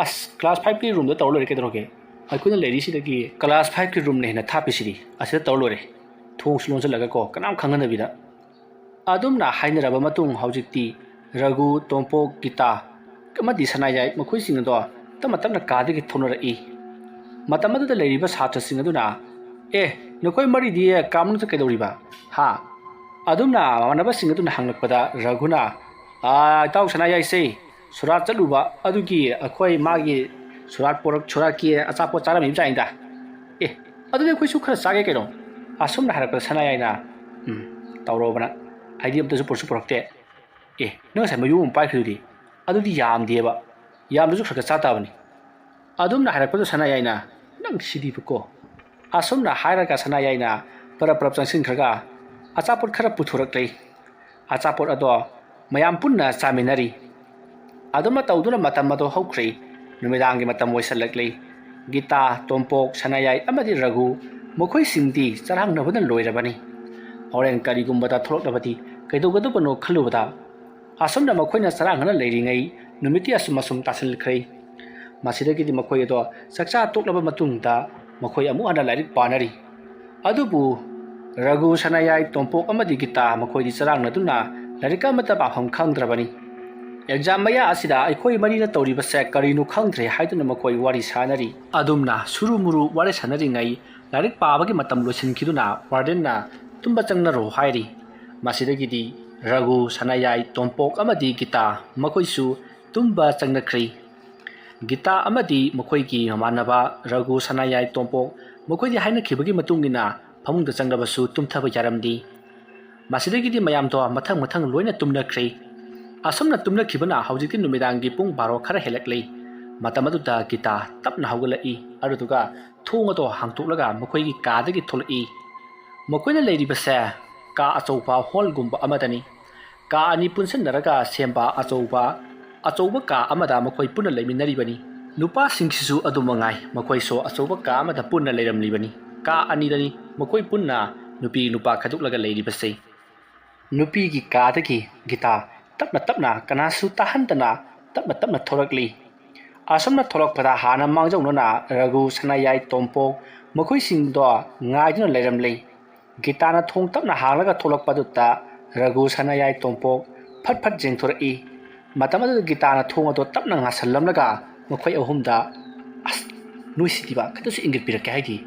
"ꯑꯁ, ꯀ꯭ꯂꯥꯁ ꯐꯥꯏꯚꯀꯤ ꯔꯨꯝꯗ ꯇꯧꯔ ꯂꯣꯏꯔꯦ, ꯀꯩꯗꯧꯔꯒꯦ? ꯑꯩꯈꯣꯏꯅ ꯂꯩꯔꯤꯁꯤꯗꯒꯤ ꯀ꯭ꯂꯥꯁ ꯐꯥꯏꯚꯀꯤ ꯔꯨꯝꯅ ꯍꯦꯟꯅ ꯊꯥꯞꯄꯤꯁꯤꯗꯤ, ꯑꯁꯤꯗ ꯇꯧꯔ ꯂꯣꯏꯔꯦ, ꯊꯣꯡꯁꯨ ꯂꯣꯟꯁꯤꯜꯂꯒꯀꯣ, ꯀꯅꯥꯝ ꯈꯪꯍꯟꯗꯕꯤꯗ꯫" ꯑꯗꯨꯝꯅ ꯍꯥꯏꯅꯔꯕ ꯃꯇꯨꯡ ꯍꯧꯖꯤꯛꯇꯤ ꯔꯘꯨ, ꯇꯣꯝꯄꯣꯛ, ꯒꯤꯇꯥ ꯑꯃꯗꯤ ꯁꯅꯥꯌꯥꯏ ꯃꯈꯣꯏꯁꯤꯡ ꯑꯗꯣ ꯇꯞꯅ ꯇꯞꯅ ꯀꯥꯗꯒꯤ ꯊꯣꯛꯅꯔꯛꯏ꯫ ꯃꯇꯝ ꯑꯗꯨꯗ ꯂꯩꯔꯤꯕ ꯁꯥꯇ꯭ꯔꯁꯤꯡ ꯑꯗꯨꯅ, "ꯑꯦ, "ꯅꯈꯣꯏ ꯃꯔꯤꯗꯤ ꯀꯥ ꯃꯅꯨꯡꯗ ꯀꯩꯗꯧꯔꯤꯕ? ꯍꯥ?" ꯑꯗꯨꯝꯅ ꯃꯃꯥꯟꯅꯕꯁꯤꯡ ꯑꯗꯨꯅ ꯍꯪꯂꯛꯄꯗ ꯔꯘꯨꯅ, "ꯑꯥ, ꯏꯇꯥꯎ ꯁꯅꯥꯌꯥꯏꯁꯦ ꯁꯨꯔꯥꯠ ꯆꯠꯂꯨꯕ ꯑꯗꯨꯒꯤ ꯑꯩꯈꯣꯏ ꯃꯥꯒꯤ ꯁꯨꯔꯥꯠ ꯄꯣꯔꯛ-, ꯁꯨꯔꯥꯠꯀꯤ ꯑꯆꯥꯄꯣꯠ ꯆꯥꯔꯝꯃꯤꯕ ꯖꯥꯠꯅꯤꯗ꯫ ꯑꯦ, ꯑꯗꯨꯗꯤ ꯑꯩꯈꯣꯏꯁꯨ ꯈꯔ ꯆꯥꯒꯦ ꯀꯩꯅꯣ?" ꯑꯁꯨꯝꯅ ꯍꯥꯏꯔꯛꯄꯗ ꯁꯅꯥꯌꯥꯏꯅ, "ꯎꯝ, ꯇꯧꯔꯣꯕꯅ, ꯑꯩꯗꯤ ꯑꯝꯇꯁꯨ ꯄꯨꯔꯛꯁꯨ ꯄꯨꯔꯛꯇꯦ꯫ ꯑꯦ, ꯅꯪ ꯉꯁꯥꯏ ꯃꯌꯨꯝ ꯑꯃ ꯄꯥꯏꯈ꯭ꯔꯤꯗꯨꯗꯤ? ꯑꯗꯨꯗꯤ ꯌꯥꯝꯗꯦꯕ, ꯌꯥꯝꯗ꯭ꯔꯁꯨ ꯈꯔ ꯈꯔ ꯆꯥ ꯇꯥꯕꯅꯤ꯫" ꯑꯗꯨꯝꯅ ꯍꯥꯏꯔꯛꯄꯗ ꯁꯅꯥꯌꯥꯏꯅ, "ꯅꯪ ꯁꯤꯗꯤꯕꯀꯣ꯫" ꯑꯁꯨꯝꯅ ꯍꯥꯏꯔꯒ ꯁꯅꯥꯌꯥꯏꯅ ꯄꯔꯞ ꯄꯔꯞ ꯆꯪꯁꯤꯟꯈ꯭ꯔꯒ ꯑꯆꯥꯄꯣꯠ ꯈꯔ ꯄꯨꯊꯣꯔꯛꯂꯦ꯫ ꯑꯆꯥꯄꯣꯠ ꯑꯗꯣ ꯃꯌꯥꯝ ꯄꯨꯟꯅ ꯆꯥꯃꯤꯟꯅꯔꯤ꯫ ꯑꯗꯨꯃ ꯇꯧꯗꯨꯅ ꯃꯇꯝ ꯑꯗꯣ ꯍꯧꯈ꯭ꯔꯦ꯫ ꯅꯨꯃꯤꯗꯥꯡꯒꯤ ꯃꯇꯝ ꯑꯣꯏꯁꯜꯂꯛꯂꯦ꯫ ꯒꯤꯇꯥ, ꯇꯣꯝꯄꯣꯛ, ꯁꯅꯥꯌꯥꯏ ꯑꯃꯗꯤ ꯔꯘꯨ ꯃꯈꯣꯏꯁꯤꯡꯗꯤ ꯆꯔꯥꯡꯅꯕꯅ ꯂꯣꯏꯔꯕꯅꯤ꯫ ꯍꯣꯔꯦꯟ ꯀꯔꯤꯒꯨꯝꯕꯗ ꯊꯣꯛꯂꯛꯂꯕꯗꯤ ꯀꯩꯗꯧꯒꯗꯕꯅꯣ ꯈꯜꯂꯨꯕꯗ ꯑꯁꯨꯝꯅ ꯃꯈꯣꯏꯅ ꯆꯔꯥꯡꯅꯅ ꯂꯩꯔꯤꯉꯩ ꯅꯨꯃꯤꯠꯇꯤ ꯑꯁꯨꯝ ꯑꯁꯨꯝ ꯇꯥꯁꯤꯜꯂꯛꯈ꯭ꯔꯦ꯫ ꯃꯁꯤꯗꯒꯤꯗꯤ ꯃꯈꯣꯏ ꯑꯗꯣ ꯆꯥꯛꯆꯥ ꯇꯣꯛꯂꯕ ꯃꯇꯨꯡꯗ ꯃꯈꯣꯏ ꯑꯃꯨꯛ ꯍꯟꯅ ꯂꯥꯏꯔꯤꯛ ꯄꯥꯅꯔꯤ꯫ ꯑꯗꯨꯕꯨ ꯔꯘꯨ, ꯁꯅꯥꯌꯥꯏ, ꯇꯣꯝꯄꯣꯛ ꯑꯃꯗꯤ ꯒꯤꯇꯥ ꯃꯈꯣꯏꯗꯤ ꯆꯔꯥꯡꯅꯗꯨꯅ ꯂꯥꯏꯔꯤꯛ ꯑꯃꯠꯇ ꯄꯥꯐꯝ ꯈꯪꯗ꯭ꯔꯕꯅꯤ꯫ "ꯑꯦꯛꯖꯥꯝ ꯃꯌꯥ ꯑꯁꯤꯗ ꯑꯩꯈꯣꯏ ꯃꯔꯤꯅ ꯇꯧꯔꯤꯕꯁꯦ ꯀꯔꯤꯅꯣ ꯈꯪꯗ꯭ꯔꯦ" ꯍꯥꯏꯗꯨꯅ ꯃꯈꯣꯏ ꯋꯥꯔꯤ ꯁꯥꯅꯔꯤ꯫ ꯑꯗꯨꯝꯅ ꯁꯨꯔꯨ ꯃꯨꯔꯨ ꯋꯥꯔꯤ ꯁꯥꯅꯔꯤꯉꯩ ꯂꯥꯏꯔꯤꯛ ꯄꯥꯕꯒꯤ ꯃꯇꯝ ꯂꯣꯏꯁꯤꯟꯈꯤꯗꯨꯅ ꯋꯥꯔꯗꯦꯟꯅ "ꯇꯨꯝꯕ ꯆꯪꯅꯔꯣ" ꯍꯥꯏꯔꯤ꯫ ꯃꯁꯤꯗꯒꯤꯗꯤ ꯔꯘꯨ, ꯁꯅꯥꯌꯥꯏ, ꯇꯣꯝꯄꯣꯛ ꯑꯃꯗꯤ ꯒꯤꯇꯥ ꯃꯈꯣꯏꯁꯨ ꯇꯨꯝꯕ ꯆꯪꯅꯈ꯭ꯔꯦ꯫ ꯒꯤꯇꯥ ꯑꯃꯗꯤ ꯃꯈꯣꯏꯒꯤ ꯃꯃꯥꯟꯅꯕ ꯔꯘꯨ, ꯁꯅꯥꯌꯥꯏ, ꯇꯣꯝꯄꯣꯛ ꯃꯈꯣꯏꯗꯤ ꯍꯥꯏꯅꯈꯤꯕꯒꯤ ꯃꯇꯨꯡ ꯏꯟꯅ ꯐꯃꯨꯡꯗ ꯆꯪꯂꯕꯁꯨ ꯇꯨꯝꯊꯕ ꯌꯥꯔꯝꯗꯦ꯫ ꯃꯁꯤꯗꯒꯤꯗꯤ ꯃꯌꯥꯝꯗꯣ ꯃꯊꯪ ꯃꯊꯪ ꯂꯣꯏꯅ ꯇꯨꯝꯅꯈ꯭ꯔꯦ꯫ ꯑꯁꯨꯝꯅ ꯇꯨꯝꯅꯈꯤꯕꯅ ꯍꯧꯖꯤꯛꯇꯤ ꯅꯨꯃꯤꯗꯥꯡꯒꯤ ꯄꯨꯡ ꯕꯥꯔꯣ ꯈꯔ ꯍꯦꯜꯂꯛꯂꯦ꯫ ꯃꯇꯝ ꯑꯗꯨꯗ ꯒꯤꯇꯥ ꯇꯞꯅ ꯍꯧꯒꯠꯂꯛꯏ꯫ ꯑꯗꯨꯗꯨꯒ ꯊꯣꯡ ꯑꯗꯣ ꯍꯥꯡꯇꯣꯛꯂꯒ ꯃꯈꯣꯏꯒꯤ ꯀꯥꯗꯒꯤ ꯊꯣꯛꯂꯛꯏ꯫ ꯃꯈꯣꯏꯅ ꯂꯩꯔꯤꯕꯁꯦ ꯀꯥ ꯑꯆꯧꯕ ꯍꯣꯜꯒꯨꯝꯕ ꯑꯃꯗꯅꯤ꯫ ꯀꯥ ꯑꯅꯤ ꯄꯨꯟꯁꯤꯟꯅꯔꯒ ꯁꯦꯝꯕ ꯑꯆꯧꯕ, ꯑꯆꯧꯕ ꯀꯥ ꯑꯃꯗ ꯃꯈꯣꯏ ꯄꯨꯟꯅ ꯂꯩꯃꯤꯟꯅꯔꯤꯕꯅꯤ꯫ ꯅꯨꯄꯥꯁꯤꯡꯁꯤꯁꯨ ꯑꯗꯨ ꯃꯉꯥꯏ, ꯃꯈꯣꯏꯁꯨ ꯑꯆꯧꯕ ꯀꯥ ꯑꯃꯗ ꯄꯨꯟꯅ ꯂꯩꯔꯝꯂꯤꯕꯅꯤ꯫ ꯀꯥ ꯑꯅꯤꯗꯅꯤ ꯃꯈꯣꯏ ꯄꯨꯟꯅ ꯅꯨꯄꯤ ꯅꯨꯄꯥ ꯈꯥꯏꯗꯣꯛꯂꯒ ꯂꯩꯔꯤꯕꯁꯦ꯫ ꯅꯨꯄꯤꯒꯤ ꯀꯥꯗꯒꯤ ꯒꯤꯇꯥ ꯇꯞꯅ ꯇꯞꯅ, ꯀꯅꯥꯁꯨ ꯇꯥꯍꯟꯗꯅ, ꯇꯞꯅ ꯇꯞꯅ ꯊꯣꯔꯛꯂꯤ꯫ ꯑꯁꯨꯝꯅ ꯊꯣꯛꯂꯛꯄꯗ ꯍꯥꯟꯅ ꯃꯥꯡꯖꯧꯅꯅ ꯔꯘꯨ, ꯁꯅꯥꯌꯥꯏ, ꯇꯣꯝꯄꯣꯛ ꯃꯈꯣꯏꯁꯤꯡꯗꯣ ꯉꯥꯏꯗꯨꯅ ꯂꯩꯔꯝꯂꯤ꯫ ꯒꯤꯇꯥꯅ ꯊꯣꯡ ꯇꯞꯅ ꯍꯥꯡꯂꯒ ꯊꯣꯛꯂꯛꯄꯗꯨꯗ ꯔꯘꯨ, ꯁꯅꯥꯌꯥꯏ, ꯇꯣꯝꯄꯣꯛ ꯐꯠ ꯐꯠ ꯌꯦꯡꯊꯣꯔꯛꯏ꯫ ꯃꯇꯝ ꯑꯗꯨꯗ ꯒꯤꯇꯥꯅ ꯊꯣꯡ ꯑꯗꯨ ꯇꯞꯅ ꯉꯥꯁꯜꯂꯝꯂꯒ ꯃꯈꯣꯏ ꯑꯍꯨꯝꯗ, "ꯑꯁ, ꯅꯣꯏꯁꯤꯗꯤꯕ ꯈꯤꯇꯁꯨ ꯏꯪꯒꯤꯠ ꯄꯤꯔꯛꯀꯦ ꯍꯥꯏꯗꯤ,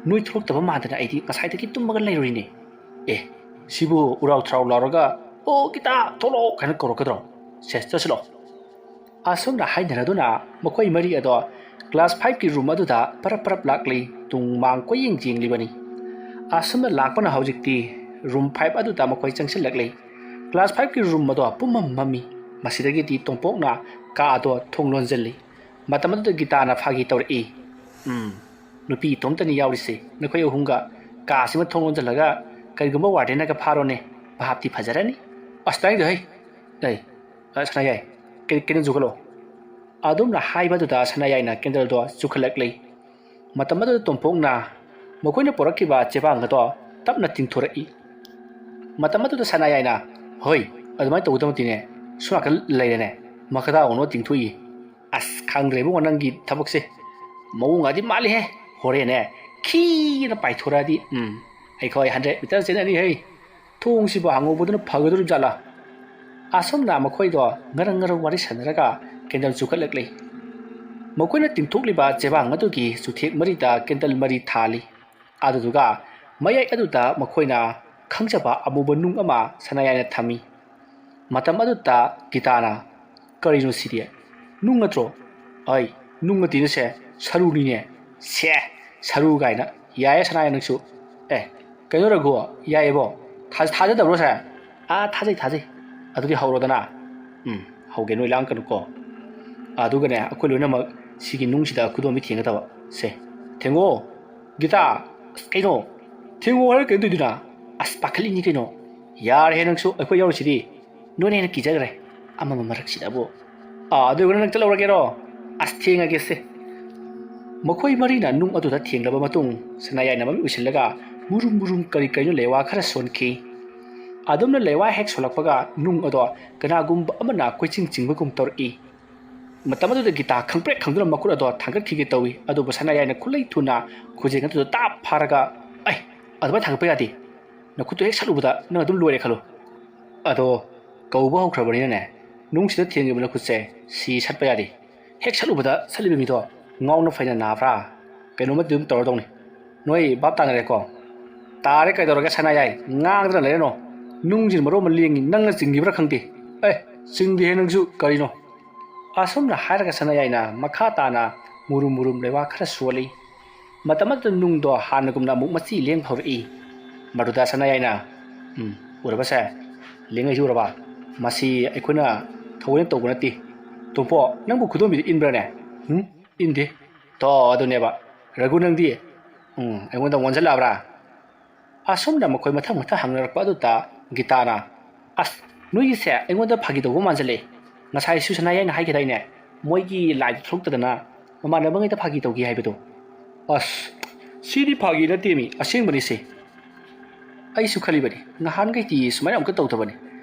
ꯅꯣꯏ ꯊꯣꯛꯂꯛꯇꯕ ꯃꯥꯟꯗꯅ ꯑꯩꯗꯤ ꯉꯁꯥꯏꯗꯒꯤ ꯇꯨꯝꯃꯒ ꯂꯩꯔꯨꯔꯤꯅꯦ꯫ ꯑꯦ, ꯁꯤꯕꯨ ꯎꯔꯥꯎ ꯊꯔꯥꯎ ꯂꯥꯎꯔꯒ "ꯑꯣ ꯒꯤꯇꯥ, ꯊꯣꯛꯂꯛꯑꯣ" ꯀꯥꯏꯅ ꯀꯧꯔꯛꯀꯗ꯭ꯔꯣ? ꯁꯦ, ꯆꯠꯁꯤꯜꯂꯣ꯫ ꯑꯁꯨꯝꯅ ꯍꯥꯏꯅꯔꯗꯨꯅ ꯃꯈꯣꯏ ꯃꯔꯤ ꯑꯗꯣ ꯀ꯭ꯂꯥꯁ ꯐꯥꯏꯚꯀꯤ ꯔꯨꯝ ꯑꯗꯨꯗ ꯄꯔꯞ ꯄꯔꯞ ꯂꯥꯛꯂꯤ꯫ ꯇꯨꯡ ꯃꯥꯡ ꯀꯣꯏꯌꯦꯡ ꯌꯦꯡꯂꯤꯕꯅꯤ꯫ ꯑꯁꯨꯝꯅ ꯂꯥꯛꯄꯅ ꯍꯧꯖꯤꯛꯇꯤ ꯔꯨꯝ ꯐꯥꯏꯚ ꯑꯗꯨꯗ ꯃꯈꯣꯏ ꯆꯪꯁꯤꯜꯂꯛꯂꯤ꯫ ꯀ꯭ꯂꯥꯁ ꯐꯥꯏꯚꯀꯤ ꯔꯨꯝ ꯑꯗꯣ ꯄꯨꯝꯃꯝ ꯃꯝꯃꯤ꯫ ꯃꯁꯤꯗꯒꯤꯗꯤ ꯇꯣꯝꯄꯣꯛꯅ ꯀꯥ ꯑꯗꯣ ꯊꯣꯡ ꯂꯣꯟꯁꯤꯜꯂꯤ꯫ ꯃꯇꯝ ꯑꯗꯨꯗ ꯒꯤꯇꯥꯅ ꯐꯥꯒꯤ ꯇꯧꯔꯛꯏ, "ꯎꯝ, ꯅꯨꯄꯤ ꯏꯇꯣꯝꯇꯅꯤ ꯌꯥꯎꯔꯤꯁꯦ, ꯅꯈꯣꯏ ꯑꯍꯨꯝꯒ ꯀꯥꯁꯤꯃ ꯊꯣꯡ ꯂꯣꯟꯁꯤꯜꯂꯒ ꯀꯔꯤꯒꯨꯝꯕ ꯋꯥꯔꯗꯦꯟꯅꯒ ꯐꯥꯔꯣꯅꯦ, ꯚꯥꯞꯇꯤ ꯐꯖꯔꯅꯤ꯫" "ꯑꯁ, ꯇꯥꯅꯤꯡꯗꯦ ꯍꯩ꯫ ꯑꯩ, ꯑ, ꯁꯅꯥꯌꯥꯏ, ꯀꯦ-, ꯀꯦꯟꯗꯜ ꯆꯨꯈꯠꯂꯣ꯫" ꯑꯗꯨꯝꯅ ꯍꯥꯏꯕꯗꯨꯗ ꯁꯅꯥꯌꯥꯏꯅ ꯀꯦꯟꯗꯜꯗꯣ ꯆꯨꯈꯠꯂꯛꯂꯤ꯫ ꯃꯇꯝ ꯑꯗꯨꯗ ꯇꯣꯝꯄꯣꯛꯅ ꯃꯈꯣꯏꯅ ꯄꯨꯔꯛꯈꯤꯕ ꯆꯦꯕꯥꯡ ꯑꯗꯣ ꯇꯞꯅ ꯇꯤꯡꯊꯣꯔꯛꯏ꯫ ꯃꯇꯝ ꯑꯗꯨꯗ ꯁꯅꯥꯌꯥꯏꯅ, "ꯍꯣꯏ, ꯑꯗꯨꯃꯥꯏꯅ ꯇꯧꯒꯗꯕ ꯅꯠꯇꯦꯅꯦ, ꯁꯣꯝ ꯅꯥꯀꯟ ꯂꯩꯔꯦꯅꯦ, ꯃꯈꯥꯗ ꯑꯣꯟꯅꯣ ꯇꯤꯡꯊꯣꯛꯏ꯫" "ꯑꯁ, ꯈꯪꯗ꯭ꯔꯦ ꯏꯕꯨꯡꯉꯣ, ꯅꯪꯒꯤ ꯊꯕꯛꯁꯦ ꯃꯑꯣꯡꯒꯗꯤ ꯃꯥꯜꯂꯤꯍꯦ꯫ ꯍꯣꯔꯦꯟꯅꯦ ꯈꯤꯅ ꯄꯥꯏꯊꯣꯔꯛꯑꯗꯤ, ꯎꯝ, ꯑꯩꯈꯣꯏ ꯍꯟꯗ꯭ꯔꯦꯠ ꯃꯤꯇꯔ ꯆꯦꯟꯅꯅꯤ ꯍꯩ꯫ ꯊꯣꯡꯁꯤꯕꯨ ꯍꯥꯡꯍꯧꯕꯗꯨꯅ ꯐꯒꯗꯧꯔꯤꯕ ꯖꯥꯠꯂꯥ?" ꯑꯁꯨꯝꯅ ꯃꯈꯣꯏꯗꯣ ꯉꯔꯪ ꯉꯔꯪ ꯋꯥꯔꯤ ꯁꯥꯟꯅꯔꯒ ꯀꯦꯟꯗꯜ ꯆꯨꯈꯠꯂꯛꯂꯤ꯫ ꯃꯈꯣꯏꯅ ꯇꯤꯡꯊꯣꯛꯂꯤꯕ ꯆꯦꯕꯥꯡ ꯑꯗꯨꯒꯤ ꯆꯨꯊꯦꯛ ꯃꯔꯤꯗ ꯀꯦꯟꯗꯜ ꯃꯔꯤ ꯊꯥꯜꯂꯤ꯫ ꯑꯗꯨꯗꯨꯒ ꯃꯌꯥꯏ ꯑꯗꯨꯗ ꯃꯈꯣꯏꯅ ꯈꯪꯖꯕ ꯑꯃꯨꯕ ꯅꯨꯡ ꯑꯃ ꯁꯅꯥꯌꯥꯏꯅ ꯊꯝꯃꯤ꯫ ꯃꯇꯝ ꯑꯗꯨꯗ ꯒꯤꯇꯥꯅ, "ꯀꯔꯤꯅꯣ ꯁꯤꯗꯤ? ꯅꯨꯡ ꯅꯠꯇ꯭ꯔꯣ?" "ꯑꯩ, ꯅꯨꯡ ꯅꯠꯇꯦꯅꯦ ꯁꯦ, ꯁꯔꯨꯅꯤꯅꯦ꯫" "ꯁꯦ, ꯁꯔꯨ ꯀꯥꯏꯅ꯫ ꯌꯥꯏꯌꯦ ꯁꯅꯥꯌꯥꯏ ꯅꯪꯁꯨ꯫ ꯑꯦ, ꯀꯩꯅꯣ ꯔꯘꯨ, ꯌꯥꯏꯌꯦꯕꯣ? ꯊꯥ-, ꯊꯥꯖꯗꯕ꯭ꯔꯣ ꯁꯦ?" "ꯑꯥ, ꯊꯥꯖꯩ, ꯊꯥꯖꯩ꯫" "ꯑꯗꯨꯗꯤ ꯍꯧꯔꯣꯗꯅ꯫" "ꯎꯝ, ꯍꯧꯒꯦ, ꯅꯣꯏ ꯂꯥꯡꯀꯅꯨꯀꯣ꯫" ꯑꯗꯨꯒꯅꯦ, ꯑꯩꯈꯣꯏ ꯂꯣꯏꯅꯃꯛ ꯁꯤꯒꯤ ꯅꯨꯡꯁꯤꯗ ꯈꯨꯗꯣꯝꯕꯤ ꯊꯦꯡꯒꯗꯕ꯫ ꯁꯦ, ꯊꯦꯡꯉꯣ꯫ "ꯒꯤꯇꯥ, ꯑꯁ, ꯀꯩꯅꯣ? ꯊꯦꯡꯉꯣ ꯍꯥꯏꯔ ꯀꯩꯅꯣ ꯇꯧꯗꯣꯏꯅ? ꯑꯁ, ꯄꯥꯈꯠꯂꯤꯅꯤ ꯀꯩꯅꯣ꯫ ꯌꯥꯔꯦꯍꯦ ꯅꯪꯁꯨ, ꯑꯩꯈꯣꯏ ꯌꯥꯎꯔꯤꯁꯤꯗꯤ꯫ ꯅꯣꯏꯅ ꯍꯦꯟꯅ ꯀꯤꯖꯈ꯭ꯔꯦ꯫ ꯑꯃꯃ ꯃꯔꯛꯁꯤꯗꯕꯨ꯫ ꯑꯥ, ꯑꯗꯨ ꯑꯣꯏꯔꯒꯅ ꯅꯪ ꯆꯠꯍꯧꯔꯒꯦꯔꯣ? ꯑꯁ, ꯊꯦꯡꯉꯒꯦꯁꯦ꯫" ꯃꯈꯣꯏ ꯃꯔꯤꯅ ꯅꯨꯡ ꯑꯗꯨꯗ ꯊꯦꯡꯂꯕ ꯃꯇꯨꯡ, ꯁꯅꯥꯌꯥꯏꯅ ꯃꯃꯤꯠ ꯎꯏꯁꯤꯜꯂꯒ ꯃꯨꯔꯨꯝ ꯃꯨꯔꯨꯝ ꯀꯔꯤ ꯀꯔꯤꯅꯣ ꯂꯩꯋꯥ ꯈꯔ ꯁꯣꯟꯈꯤ꯫ ꯑꯗꯨꯝꯅ ꯂꯩꯋꯥ ꯍꯦꯛ ꯁꯣꯜꯂꯛꯄꯒ ꯅꯨꯡ ꯑꯗꯣ ꯀꯅꯥꯒꯨꯝꯕ ꯑꯃꯅ ꯀꯣꯏꯆꯤꯡ ꯆꯤꯡꯕꯒꯨꯝ ꯇꯧꯔꯛꯏ꯫ ꯃꯇꯝ ꯑꯗꯨꯗ ꯒꯤꯇꯥ ꯈꯪꯄ꯭ꯔꯦꯛ ꯈꯪꯗꯨꯅ ꯃꯈꯨꯠ ꯑꯗꯣ ꯊꯥꯡꯒꯠꯈꯤꯒꯦ ꯇꯧꯏ꯫ ꯑꯗꯨꯕꯨ ꯁꯅꯥꯌꯥꯏꯅ ꯈꯨꯠꯂꯩ ꯊꯨꯅ ꯈꯨꯖꯦꯡ ꯑꯗꯨꯗ ꯇꯥꯞ ꯐꯥꯔꯒ, "ꯑꯩ, ꯑꯗꯨꯃꯥꯏꯅ ꯊꯥꯡꯒꯠꯄ ꯌꯥꯗꯦ꯫ ꯅꯈꯨꯠꯇꯨ ꯍꯦꯛ ꯁꯠꯂꯨꯕꯗ ꯅꯪ ꯑꯗꯨꯝ ꯂꯣꯏꯔꯦ ꯈꯜꯂꯨ꯫" ꯑꯗꯣ ꯀꯧꯕ ꯍꯧꯈ꯭ꯔꯕꯅꯤꯅꯅꯦ, ꯅꯨꯡꯁꯤꯗ ꯊꯦꯡꯉꯤꯕ ꯅꯈꯨꯠꯁꯦ ꯁꯤ ꯁꯠꯄ ꯌꯥꯗꯦ꯫ ꯍꯦꯛ ꯁꯠꯂꯨꯕꯗ ꯁꯠꯂꯤꯕ ꯃꯤꯗꯣ ꯉꯥꯎꯅ ꯐꯩꯅ ꯅꯥꯕ꯭ꯔꯥ ꯀꯩꯅꯣꯝꯃꯗꯤ ꯑꯗꯨꯝ ꯇꯧꯔꯗꯧꯅꯤ꯫ ꯅꯣꯏ ꯚꯥꯞ ꯇꯥꯅꯔꯦꯀꯣ? ꯇꯥꯔꯦ, ꯀꯩꯗꯧꯔꯒꯦ ꯁꯅꯥꯌꯥꯏ? ꯉꯥꯡꯗꯅ ꯂꯩꯔꯅꯣ꯫ ꯅꯨꯡꯁꯤꯅ ꯃꯔꯣꯟ ꯑꯃ ꯂꯦꯡꯉꯤ, ꯅꯪꯅ ꯆꯤꯡꯈꯤꯕ꯭ꯔꯥ ꯈꯪꯗꯦ꯫ ꯑꯦ, ꯆꯤꯡꯗꯦꯍꯦ ꯅꯪꯁꯨ, ꯀꯔꯤꯅꯣ? ꯑꯁꯨꯝꯅ ꯍꯥꯏꯔꯒ ꯁꯅꯥꯌꯥꯏꯅ ꯃꯈꯥ ꯇꯥꯅ ꯃꯨꯔꯨꯝ ꯃꯨꯔꯨꯝ ꯂꯩꯋꯥ ꯈꯔ ꯁꯣꯜꯂꯤ꯫ ꯃꯇꯝ ꯑꯗꯨꯗ ꯅꯨꯡꯗꯣ ꯍꯥꯟꯅꯒꯨꯝꯅ ꯑꯃꯨꯛ ꯃꯆꯤ ꯂꯦꯡ ꯍꯧꯔꯛꯏ꯫ ꯃꯗꯨꯗ ꯁꯅꯥꯌꯥꯏꯅ, "ꯎꯝ, ꯎꯔꯕꯁꯦ? ꯂꯦꯡꯉꯛꯏꯁꯤ ꯎꯔꯕ? ꯃꯁꯤ ꯑꯩꯈꯣꯏꯅ ꯊꯑꯣꯏꯅ ꯇꯧꯕ ꯅꯠꯇꯦ꯫ ꯇꯣꯝꯄꯣꯛ, ꯅꯪꯕꯨ ꯈꯨꯗꯣꯝꯕꯤꯗ ꯏꯟꯕ꯭ꯔꯥꯅꯦ? ꯎꯝ? ꯏꯟꯗꯦ꯫ ꯇꯣ, ꯑꯗꯨꯅꯦꯕ꯫ ꯔꯘꯨ, ꯅꯪꯗꯤ?" "ꯎꯝ, ꯑꯩꯉꯣꯟꯗ ꯑꯣꯟꯁꯤꯜꯂꯛꯑꯕ꯭ꯔꯥ?" ꯑꯁꯨꯝꯅ ꯃꯈꯣꯏ ꯃꯊꯪ ꯃꯊꯪ ꯍꯪꯅꯔꯛꯄ ꯑꯗꯨꯗ ꯒꯤꯇꯥꯅ, "ꯑꯁ, ꯅꯣꯏꯒꯤꯁꯦ ꯑꯩꯉꯣꯟꯗ ꯐꯥꯒꯤ ꯇꯧꯕ ꯃꯥꯟꯁꯤꯜꯂꯛꯑꯦ꯫ ꯉꯁꯥꯏꯁꯨ ꯁꯅꯥꯌꯥꯏꯅ ꯍꯥꯏꯈꯤꯗꯥꯏꯅꯦ, ꯃꯣꯏꯒꯤ ꯂꯥꯏꯗꯨ ꯊꯣꯛꯂꯛꯇꯗꯅ ꯃꯃꯥꯟꯅꯕꯉꯩꯗ ꯐꯥꯒꯤ ꯇꯧꯈꯤ ꯍꯥꯏꯕꯗꯣ?" "ꯑꯁ, ꯁꯤꯗꯤ ꯐꯥꯒꯤ ꯅꯠꯇꯦꯃꯤ, ꯑꯁꯦꯡꯕꯅꯤꯁꯦ꯫ ꯑꯩꯁꯨ ꯈꯜꯂꯤꯕꯅꯤ, ꯅꯍꯥꯟꯈꯩꯗꯤ ꯁꯨꯃꯥꯏꯅ ꯑꯃꯨꯛꯇ ꯇꯧꯗꯕꯅꯤ꯫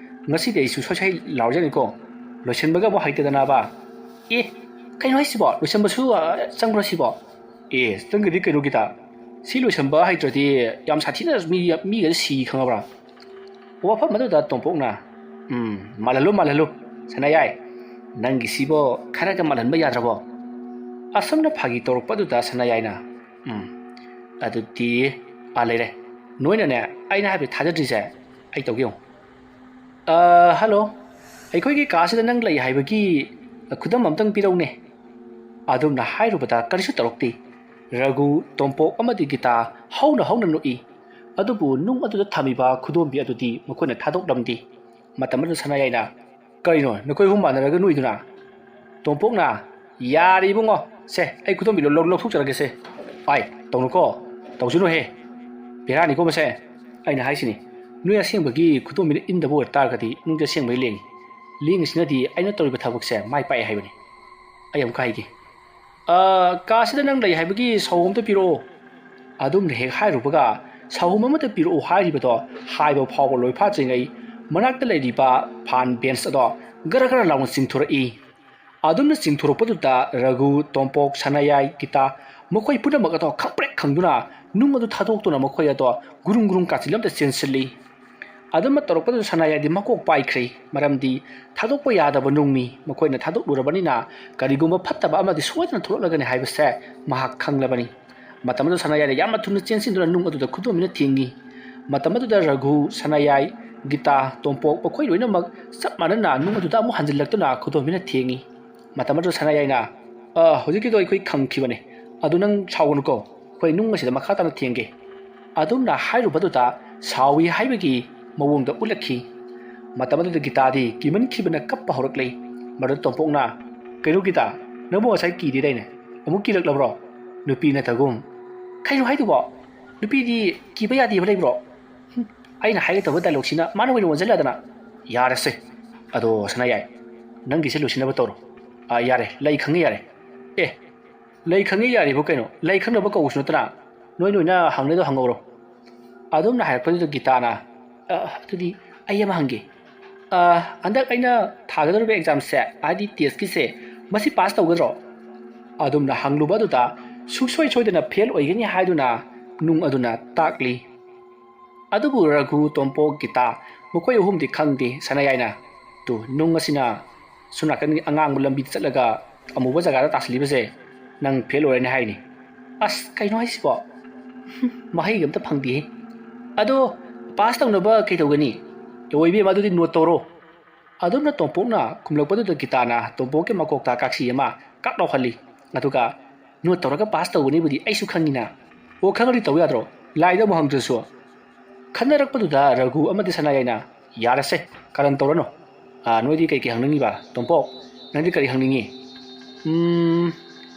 ꯉꯁꯤꯗꯤ ꯑꯩꯁꯨ ꯁꯣꯏ ꯁꯣꯏ ꯂꯥꯎꯔꯖꯥꯠꯅꯤꯀꯣ꯫ ꯂꯣꯏꯁꯤꯟꯕꯒ ꯑꯃꯨꯛ ꯍꯩꯇꯗꯅꯕ꯫ ꯑꯦ, ꯀꯩꯅꯣ ꯍꯥꯏꯁꯤꯕꯣ? ꯂꯣꯏꯁꯤꯟꯕꯁꯨ, ꯑ, ꯆꯪꯕ꯭ꯔꯣ ꯁꯤꯕꯣ?" "ꯑꯦ, ꯆꯪꯒꯗꯤ ꯀꯩꯅꯣ ꯒꯤꯇꯥ? ꯁꯤ ꯂꯣꯏꯁꯤꯟꯕ ꯍꯩꯇ꯭ꯔꯗꯤ ꯌꯥꯝ ꯁꯥꯊꯤꯅ ꯃꯤ, ꯃꯤꯒꯁꯦ ꯁꯤ ꯈꯪꯉꯕ꯭ꯔꯥ?" ꯋꯥꯐꯝ ꯑꯗꯨꯗ ꯇꯣꯝꯄꯣꯛꯅ, "ꯎꯝ, ꯃꯥꯜꯍꯜꯂꯨ, ꯃꯥꯜꯍꯜꯂꯨ, ꯁꯅꯥꯌꯥꯏ꯫ ꯅꯪꯒꯤꯁꯤꯕꯣ ꯈꯔꯒ ꯃꯥꯜꯍꯟꯕ ꯌꯥꯗ꯭ꯔꯕꯣ?" ꯑꯁꯨꯝꯅ ꯐꯥꯒꯤ ꯇꯧꯔꯛꯄ ꯑꯗꯨꯗ ꯁꯅꯥꯌꯥꯏꯅ, "ꯎꯝ, ꯑꯗꯨꯗꯤ, ꯑꯥ, ꯂꯩꯔꯦ꯫ ꯅꯣꯏꯅꯅꯦ, ꯑꯩꯅ ꯍꯥꯏꯕ ꯊꯥꯖꯗ꯭ꯔꯤꯁꯦ ꯑꯩ ꯇꯧꯒꯦ ꯌꯦꯡꯉꯨ꯫ ꯑ, ꯍꯜꯂꯣ꯫ ꯑꯩꯈꯣꯏꯒꯤ ꯀꯥꯁꯤꯗ ꯅꯪ ꯂꯩ ꯍꯥꯏꯕꯒꯤ ꯈꯨꯗꯝ ꯑꯝꯇꯪ ꯄꯤꯔꯧꯅꯦ꯫" ꯑꯗꯨꯝꯅ ꯍꯥꯏꯔꯨꯕꯗ ꯀꯔꯤꯁꯨ ꯇꯧꯔꯛꯇꯦ꯫ ꯔꯘꯨ, ꯇꯣꯝꯄꯣꯛ ꯑꯃꯗꯤ ꯒꯤꯇꯥ ꯍꯧꯅ ꯍꯧꯅ ꯅꯣꯛꯏ꯫ ꯑꯗꯨꯕꯨ ꯅꯨꯡ ꯑꯗꯨꯗ ꯊꯝꯃꯤꯕ ꯈꯨꯗꯣꯝꯕꯤ ꯑꯗꯨꯗꯤ ꯃꯈꯣꯏꯅ ꯊꯥꯗꯣꯛꯂꯝꯗꯦ꯫ ꯃꯇꯝ ꯑꯗꯨꯗ ꯁꯅꯥꯌꯥꯏꯅ, "ꯀꯔꯤꯅꯣ, ꯅꯈꯣꯏ ꯑꯍꯨꯝ ꯃꯥꯟꯅꯔꯒ ꯅꯣꯛꯏꯗꯨꯅ?" ꯇꯣꯝꯄꯣꯛꯅ, "ꯌꯥꯔꯦ ꯏꯕꯨꯡꯉꯣ, ꯁꯦ, ꯑꯩ ꯈꯨꯗꯣꯝꯕꯤꯗꯣ ꯂꯧ-, ꯂꯧꯊꯣꯛꯆꯔꯒꯦꯁꯦ꯫" "ꯑꯥꯏ, ꯇꯧꯅꯨꯀꯣ, ꯇꯧꯁꯅꯨꯍꯦ꯫ ꯕꯦꯔꯥꯅꯤꯀꯣ ꯃꯁꯦ꯫ ꯑꯩꯅ ꯍꯥꯏꯁꯤꯅꯤ, ꯅꯣꯏ ꯑꯁꯦꯡꯕꯒꯤ ꯈꯨꯗꯣꯝꯕꯤꯅ ꯏꯟꯗꯕ ꯑꯣꯏꯔ ꯇꯥꯔꯒꯗꯤ ꯅꯨꯡꯁꯦ ꯑꯁꯦꯡꯕꯒꯤ ꯂꯦꯡꯉꯤ꯫ ꯂꯦꯡꯉꯤꯁꯤꯅꯗꯤ ꯑꯩꯅ ꯇꯧꯔꯤꯕ ꯊꯕꯛꯁꯦ ꯃꯥꯏ ꯄꯥꯛꯑꯦ ꯍꯥꯏꯕꯅꯤ꯫ ꯑꯩ ꯑꯃꯨꯛꯀ ꯍꯥꯏꯒꯦ꯫ ꯑ, ꯀꯥꯁꯤꯗ ꯅꯪ ꯂꯩ ꯍꯥꯏꯕꯒꯤ ꯁꯥꯎ ꯑꯝꯇ ꯄꯤꯔꯛꯑꯣ꯫" ꯑꯗꯨꯝꯅ ꯍꯦꯛ ꯍꯥꯏꯔꯨꯕꯒ, "ꯁꯥꯍꯨꯝ ꯑꯃꯇ ꯄꯤꯔꯛꯎ" ꯍꯥꯏꯔꯤꯕꯗꯣ ꯍꯥꯏꯕ ꯐꯥꯎꯕ ꯂꯣꯏ ꯐꯥꯗ꯭ꯔꯤꯉꯩ, ꯃꯅꯥꯛꯇ ꯂꯩꯔꯤꯕ ꯐꯥꯟ ꯕꯦꯟꯁ ꯑꯗꯣ ꯒꯔ ꯒꯔ ꯂꯥꯎꯅ ꯆꯤꯡꯊꯣꯔꯛꯏ꯫ ꯑꯗꯨꯝꯅ ꯆꯤꯡꯊꯣꯔꯛꯄꯗꯨꯗ ꯔꯘꯨ, ꯇꯣꯝꯄꯣꯛ, ꯁꯅꯥꯌꯥꯏ, ꯒꯤꯇꯥ, ꯃꯈꯣꯏ ꯄꯨꯝꯅꯃꯛ ꯑꯗꯣ ꯈꯪꯄ꯭ꯔꯦꯛ ꯈꯪꯗꯨꯅ ꯅꯨꯡ ꯑꯗꯨ ꯊꯥꯗꯣꯛꯇꯨꯅ ꯃꯈꯣꯏ ꯑꯗꯣ ꯒꯨꯔꯨꯡ ꯒꯨꯔꯨꯡ ꯀꯥꯆꯤꯟ ꯑꯃꯗ ꯆꯦꯟꯁꯤꯜꯂꯤ꯫ ꯑꯗꯨꯝꯅ ꯇꯧꯔꯛꯄꯗꯨꯗ ꯁꯅꯥꯌꯥꯏꯗꯤ ꯃꯀꯣꯛ ꯄꯥꯏꯈ꯭ꯔꯦ, ꯃꯔꯝꯗꯤ ꯊꯥꯗꯣꯛꯄ ꯌꯥꯗꯕ ꯅꯨꯡꯅꯤ꯫ ꯃꯈꯣꯏꯅ ꯊꯥꯗꯣꯛꯂꯨꯔꯕꯅꯤꯅ ꯀꯔꯤꯒꯨꯝꯕ ꯐꯠꯇꯕ ꯑꯃꯗꯤ ꯁꯣꯏꯗꯅ ꯊꯣꯛꯂꯛꯂꯒꯅꯤ ꯍꯥꯏꯕꯁꯦ ꯃꯍꯥꯛ ꯈꯪꯂꯕꯅꯤ꯫ ꯃꯇꯝ ꯑꯗꯨꯗ ꯁꯅꯥꯌꯥꯏꯅ ꯌꯥꯝꯅ ꯊꯨꯅ ꯆꯦꯟꯁꯤꯟꯗꯨꯅ ꯅꯨꯡ ꯑꯗꯨꯗ ꯈꯨꯗꯣꯝꯕꯤꯅ ꯊꯦꯡꯉꯤ꯫ ꯃꯇꯝ ꯑꯗꯨꯗ ꯔꯘꯨ, ꯁꯅꯥꯌꯥꯏ, ꯒꯤꯇꯥ, ꯇꯣꯝꯄꯣꯛ ꯃꯈꯣꯏ ꯂꯣꯏꯅꯃꯛ ꯆꯞ ꯃꯥꯟꯅꯅ ꯅꯨꯡ ꯑꯗꯨꯗ ꯑꯃꯨꯛ ꯍꯟꯖꯤꯜꯂꯛꯇꯨꯅ ꯈꯨꯗꯣꯝꯕꯤꯅ ꯊꯦꯡꯉꯤ꯫ ꯃꯇꯝ ꯑꯗꯨꯗ ꯁꯅꯥꯌꯥꯏꯅ, "ꯑ, ꯍꯧꯖꯤꯛꯀꯤꯗꯣ ꯑꯩꯈꯣꯏ ꯈꯪꯈꯤꯕꯅꯦ꯫ ꯑꯗꯨ ꯅꯪ ꯁꯥꯎꯒꯅꯨꯀꯣ꯫ ꯑꯩꯈꯣꯏ ꯅꯨꯡ ꯑꯁꯤꯗ ꯃꯈꯥ ꯇꯥꯅ ꯊꯦꯡꯒꯦ"꯫ ꯑꯗꯨꯝꯅ ꯍꯥꯏꯔꯨꯕꯗꯨꯗ ꯁꯥꯎꯏ ꯍꯥꯏꯕꯒꯤ ꯃꯑꯣꯡꯗ ꯎꯠꯂꯛꯈꯤ꯫ ꯃꯇꯝ ꯑꯗꯨꯗ ꯒꯤꯇꯥꯗꯤ ꯀꯤꯃꯟꯈꯤꯕꯅ ꯀꯞꯄ ꯍꯧꯔꯛꯂꯦ꯫ ꯃꯗꯨꯗ ꯇꯣꯝꯄꯣꯛꯅ, "ꯀꯩꯅꯣ ꯒꯤꯇꯥ, ꯅꯪꯕꯨ ꯉꯁꯥꯏ ꯀꯤꯗꯦꯗꯥꯏꯅꯦ? ꯑꯃꯨꯛ ꯀꯤꯔꯛꯂꯕ꯭ꯔꯣ? ꯅꯨꯄꯤ ꯅꯠꯇꯒꯨꯝ"꯫ "ꯀꯩꯅꯣ ꯍꯥꯏꯗꯨꯕꯣ? ꯅꯨꯄꯤꯗꯤ ꯀꯤꯕ ꯌꯥꯗꯦꯕ ꯂꯩꯕ꯭ꯔꯣ? ꯍꯨꯝ, ꯑꯩꯅ ꯍꯥꯏꯒꯦ ꯇꯧꯕ ꯗꯥꯏꯂꯣꯛꯁꯤꯅ ꯃꯥꯅ ꯑꯣꯏꯅ ꯑꯣꯟꯁꯤꯜꯂꯗꯅ"꯫ "ꯌꯥꯔꯦꯁꯦ꯫ ꯑꯗꯣ ꯁꯅꯥꯌꯥꯏ, ꯅꯪꯒꯤꯁꯦ ꯂꯣꯏꯁꯤꯟꯅꯕ ꯇꯧꯔꯣ"꯫ "ꯑꯥ, ꯌꯥꯔꯦ, ꯂꯩ ꯈꯪꯉꯤ ꯌꯥꯔꯦ"꯫ "ꯑꯦ, ꯂꯩ ꯈꯪꯉꯤ ꯌꯥꯔꯦꯕꯨ ꯀꯩꯅꯣ? ꯂꯩ ꯈꯪꯅꯕ ꯀꯧꯕꯁꯨ ꯅꯠꯇꯅ꯫ ꯅꯣꯏ ꯅꯣꯏꯅ ꯍꯪꯅꯤꯗꯣ ꯍꯪꯍꯧꯔꯣ"꯫ ꯑꯗꯨꯝꯅ ꯍꯥꯏꯔꯛꯄꯗꯨꯗ ꯒꯤꯇꯥꯅ, "ꯑ, ꯑꯗꯨꯗꯤ ꯑꯩ ꯑꯃ ꯍꯪꯒꯦ꯫ ꯑ, ꯍꯟꯗꯛ ꯑꯩꯅ ꯊꯥꯒꯗꯧꯔꯤꯕ ꯑꯦꯛꯖꯥꯝꯁꯦ, ꯍꯥꯏꯗꯤ ꯇꯦꯁꯀꯤꯁꯦ, ꯃꯁꯤ ꯄꯥꯁ ꯇꯧꯒꯗ꯭ꯔꯣ?" ꯑꯗꯨꯝꯅ ꯍꯪꯂꯨꯕ ꯑꯗꯨꯗ ꯁꯨꯡꯁꯣꯏ ꯁꯣꯏꯗꯅ ꯐꯦꯜ ꯑꯣꯏꯒꯅꯤ ꯍꯥꯏꯗꯨꯅ ꯅꯨꯡ ꯑꯗꯨꯅ ꯇꯥꯛꯂꯤ꯫ ꯑꯗꯨꯕꯨ ꯔꯘꯨ, ꯇꯣꯝꯄꯣꯛ, ꯒꯤꯇꯥ ꯃꯈꯣꯏ ꯑꯍꯨꯝꯗꯤ ꯈꯪꯗꯦ꯫ ꯁꯅꯥꯌꯥꯏꯅ, "ꯇꯨ, ꯅꯨꯡ ꯑꯁꯤꯅ ꯁꯣꯝ ꯅꯥꯀꯟꯒꯤ ꯑꯉꯥꯡꯕ ꯂꯝꯕꯤꯗ ꯆꯠꯂꯒ ꯑꯃꯨꯕ ꯖꯒꯥꯗ ꯇꯥꯁꯤꯜꯂꯤꯕꯁꯦ ꯅꯪ ꯐꯦꯜ ꯑꯣꯏꯔꯅꯤ ꯍꯥꯏꯅꯤ꯫ ꯑꯁ, ꯀꯩꯅꯣ ꯍꯥꯏꯁꯤꯕꯣ? ꯃꯍꯩꯒ ꯑꯝꯇ ꯐꯪꯗꯦꯍꯦ꯫ ꯑꯗꯣ ꯄꯥꯁ ꯇꯧꯅꯕ ꯀꯩ ꯇꯧꯒꯅꯤ?" "ꯑꯣ ꯏꯕꯦꯝꯃ, ꯑꯗꯨꯗꯤ ꯅꯣꯠ ꯇꯧꯔꯣ"꯫ ꯑꯗꯨꯝꯅ ꯇꯣꯝꯄꯣꯛꯅ ꯈꯨꯝꯂꯛꯄꯗꯨꯗ ꯒꯤꯇꯥꯅ ꯇꯣꯝꯄꯣꯛꯀꯤ ꯃꯀꯣꯛꯇ ꯀꯥꯛꯁꯤ ꯑꯃ ꯀꯥꯛ ꯂꯥꯎꯍꯜꯂꯤ꯫ ꯑꯗꯨꯒ, "ꯅꯣꯠ ꯇꯧꯔꯒ ꯄꯥꯁ ꯇꯧꯒꯅꯤꯕꯨꯗꯤ ꯑꯩꯁꯨ ꯈꯪꯉꯤꯅ"꯫ "ꯑꯣ, ꯈꯪꯉꯗꯤ ꯇꯧ ꯌꯥꯗ꯭ꯔꯣ? ꯂꯥꯏꯗ ꯑꯃꯨꯛ ꯍꯪꯗ꯭ꯔꯁꯨ"꯫ ꯈꯟꯅꯔꯛꯄꯗꯨꯗ ꯔꯘꯨ ꯑꯃꯗꯤ ꯁꯅꯥꯌꯥꯏꯅ, "ꯌꯥꯔꯦꯁꯦ, ꯀꯔꯟ ꯇꯧꯔꯅꯨ꯫ ꯑꯥ, ꯅꯣꯏꯗꯤ ꯀꯩ ꯀꯩ ꯍꯪꯅꯤꯡꯉꯤꯕ? ꯇꯣꯝꯄꯣꯛ, ꯅꯪꯗꯤ ꯀꯔꯤ ꯍꯪꯅꯤꯡꯉꯤ?" "ꯎꯝ,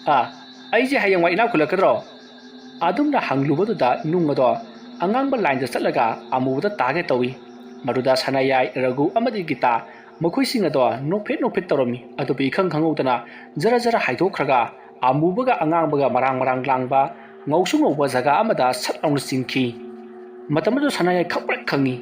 ꯑꯥ, ꯑꯩꯁꯦ ꯍꯌꯦꯡꯋꯥꯏ ꯏꯅꯥꯛ ꯈꯨꯜꯂꯛꯀꯗ꯭ꯔꯣ?" ꯑꯗꯨꯝꯅ ꯍꯪꯂꯨꯕꯗꯨꯗ ꯅꯨꯡ ꯑꯗꯣ ꯑꯉꯥꯡꯕ ꯂꯥꯏꯟꯗ ꯆꯠꯂꯒ ꯑꯃꯨꯕꯗ ꯇꯥꯒꯦ ꯇꯧꯏ꯫ ꯃꯗꯨꯗ ꯁꯅꯥꯌꯥꯏ, ꯔꯘꯨ ꯑꯃꯗꯤ ꯒꯤꯇꯥ ꯃꯈꯣꯏꯁꯤꯡ ꯑꯗꯣ ꯅꯣꯛꯐꯦꯠ ꯅꯣꯛꯐꯦꯠ ꯇꯧꯔꯝꯃꯤ꯫ ꯑꯗꯨꯕꯨ ꯏꯈꯪ ꯈꯪꯍꯧꯗꯅ ꯖꯔ ꯖꯔ ꯍꯥꯏꯗꯣꯛꯈ꯭ꯔꯒ ꯑꯃꯨꯕꯒ ꯑꯉꯥꯡꯕꯒ ꯃꯔꯥꯡ ꯃꯔꯥꯡ ꯂꯥꯡꯕ ꯉꯧꯁꯨ ꯉꯧꯕ ꯖꯒꯥ ꯑꯃꯗ ꯁꯠ ꯂꯥꯎꯅ ꯆꯤꯡꯈꯤ꯫ ꯃꯇꯝ ꯑꯗꯨꯗ ꯁꯅꯥꯌꯥꯏ ꯈꯪꯄ꯭ꯔꯦꯛ ꯈꯪꯉꯤ꯫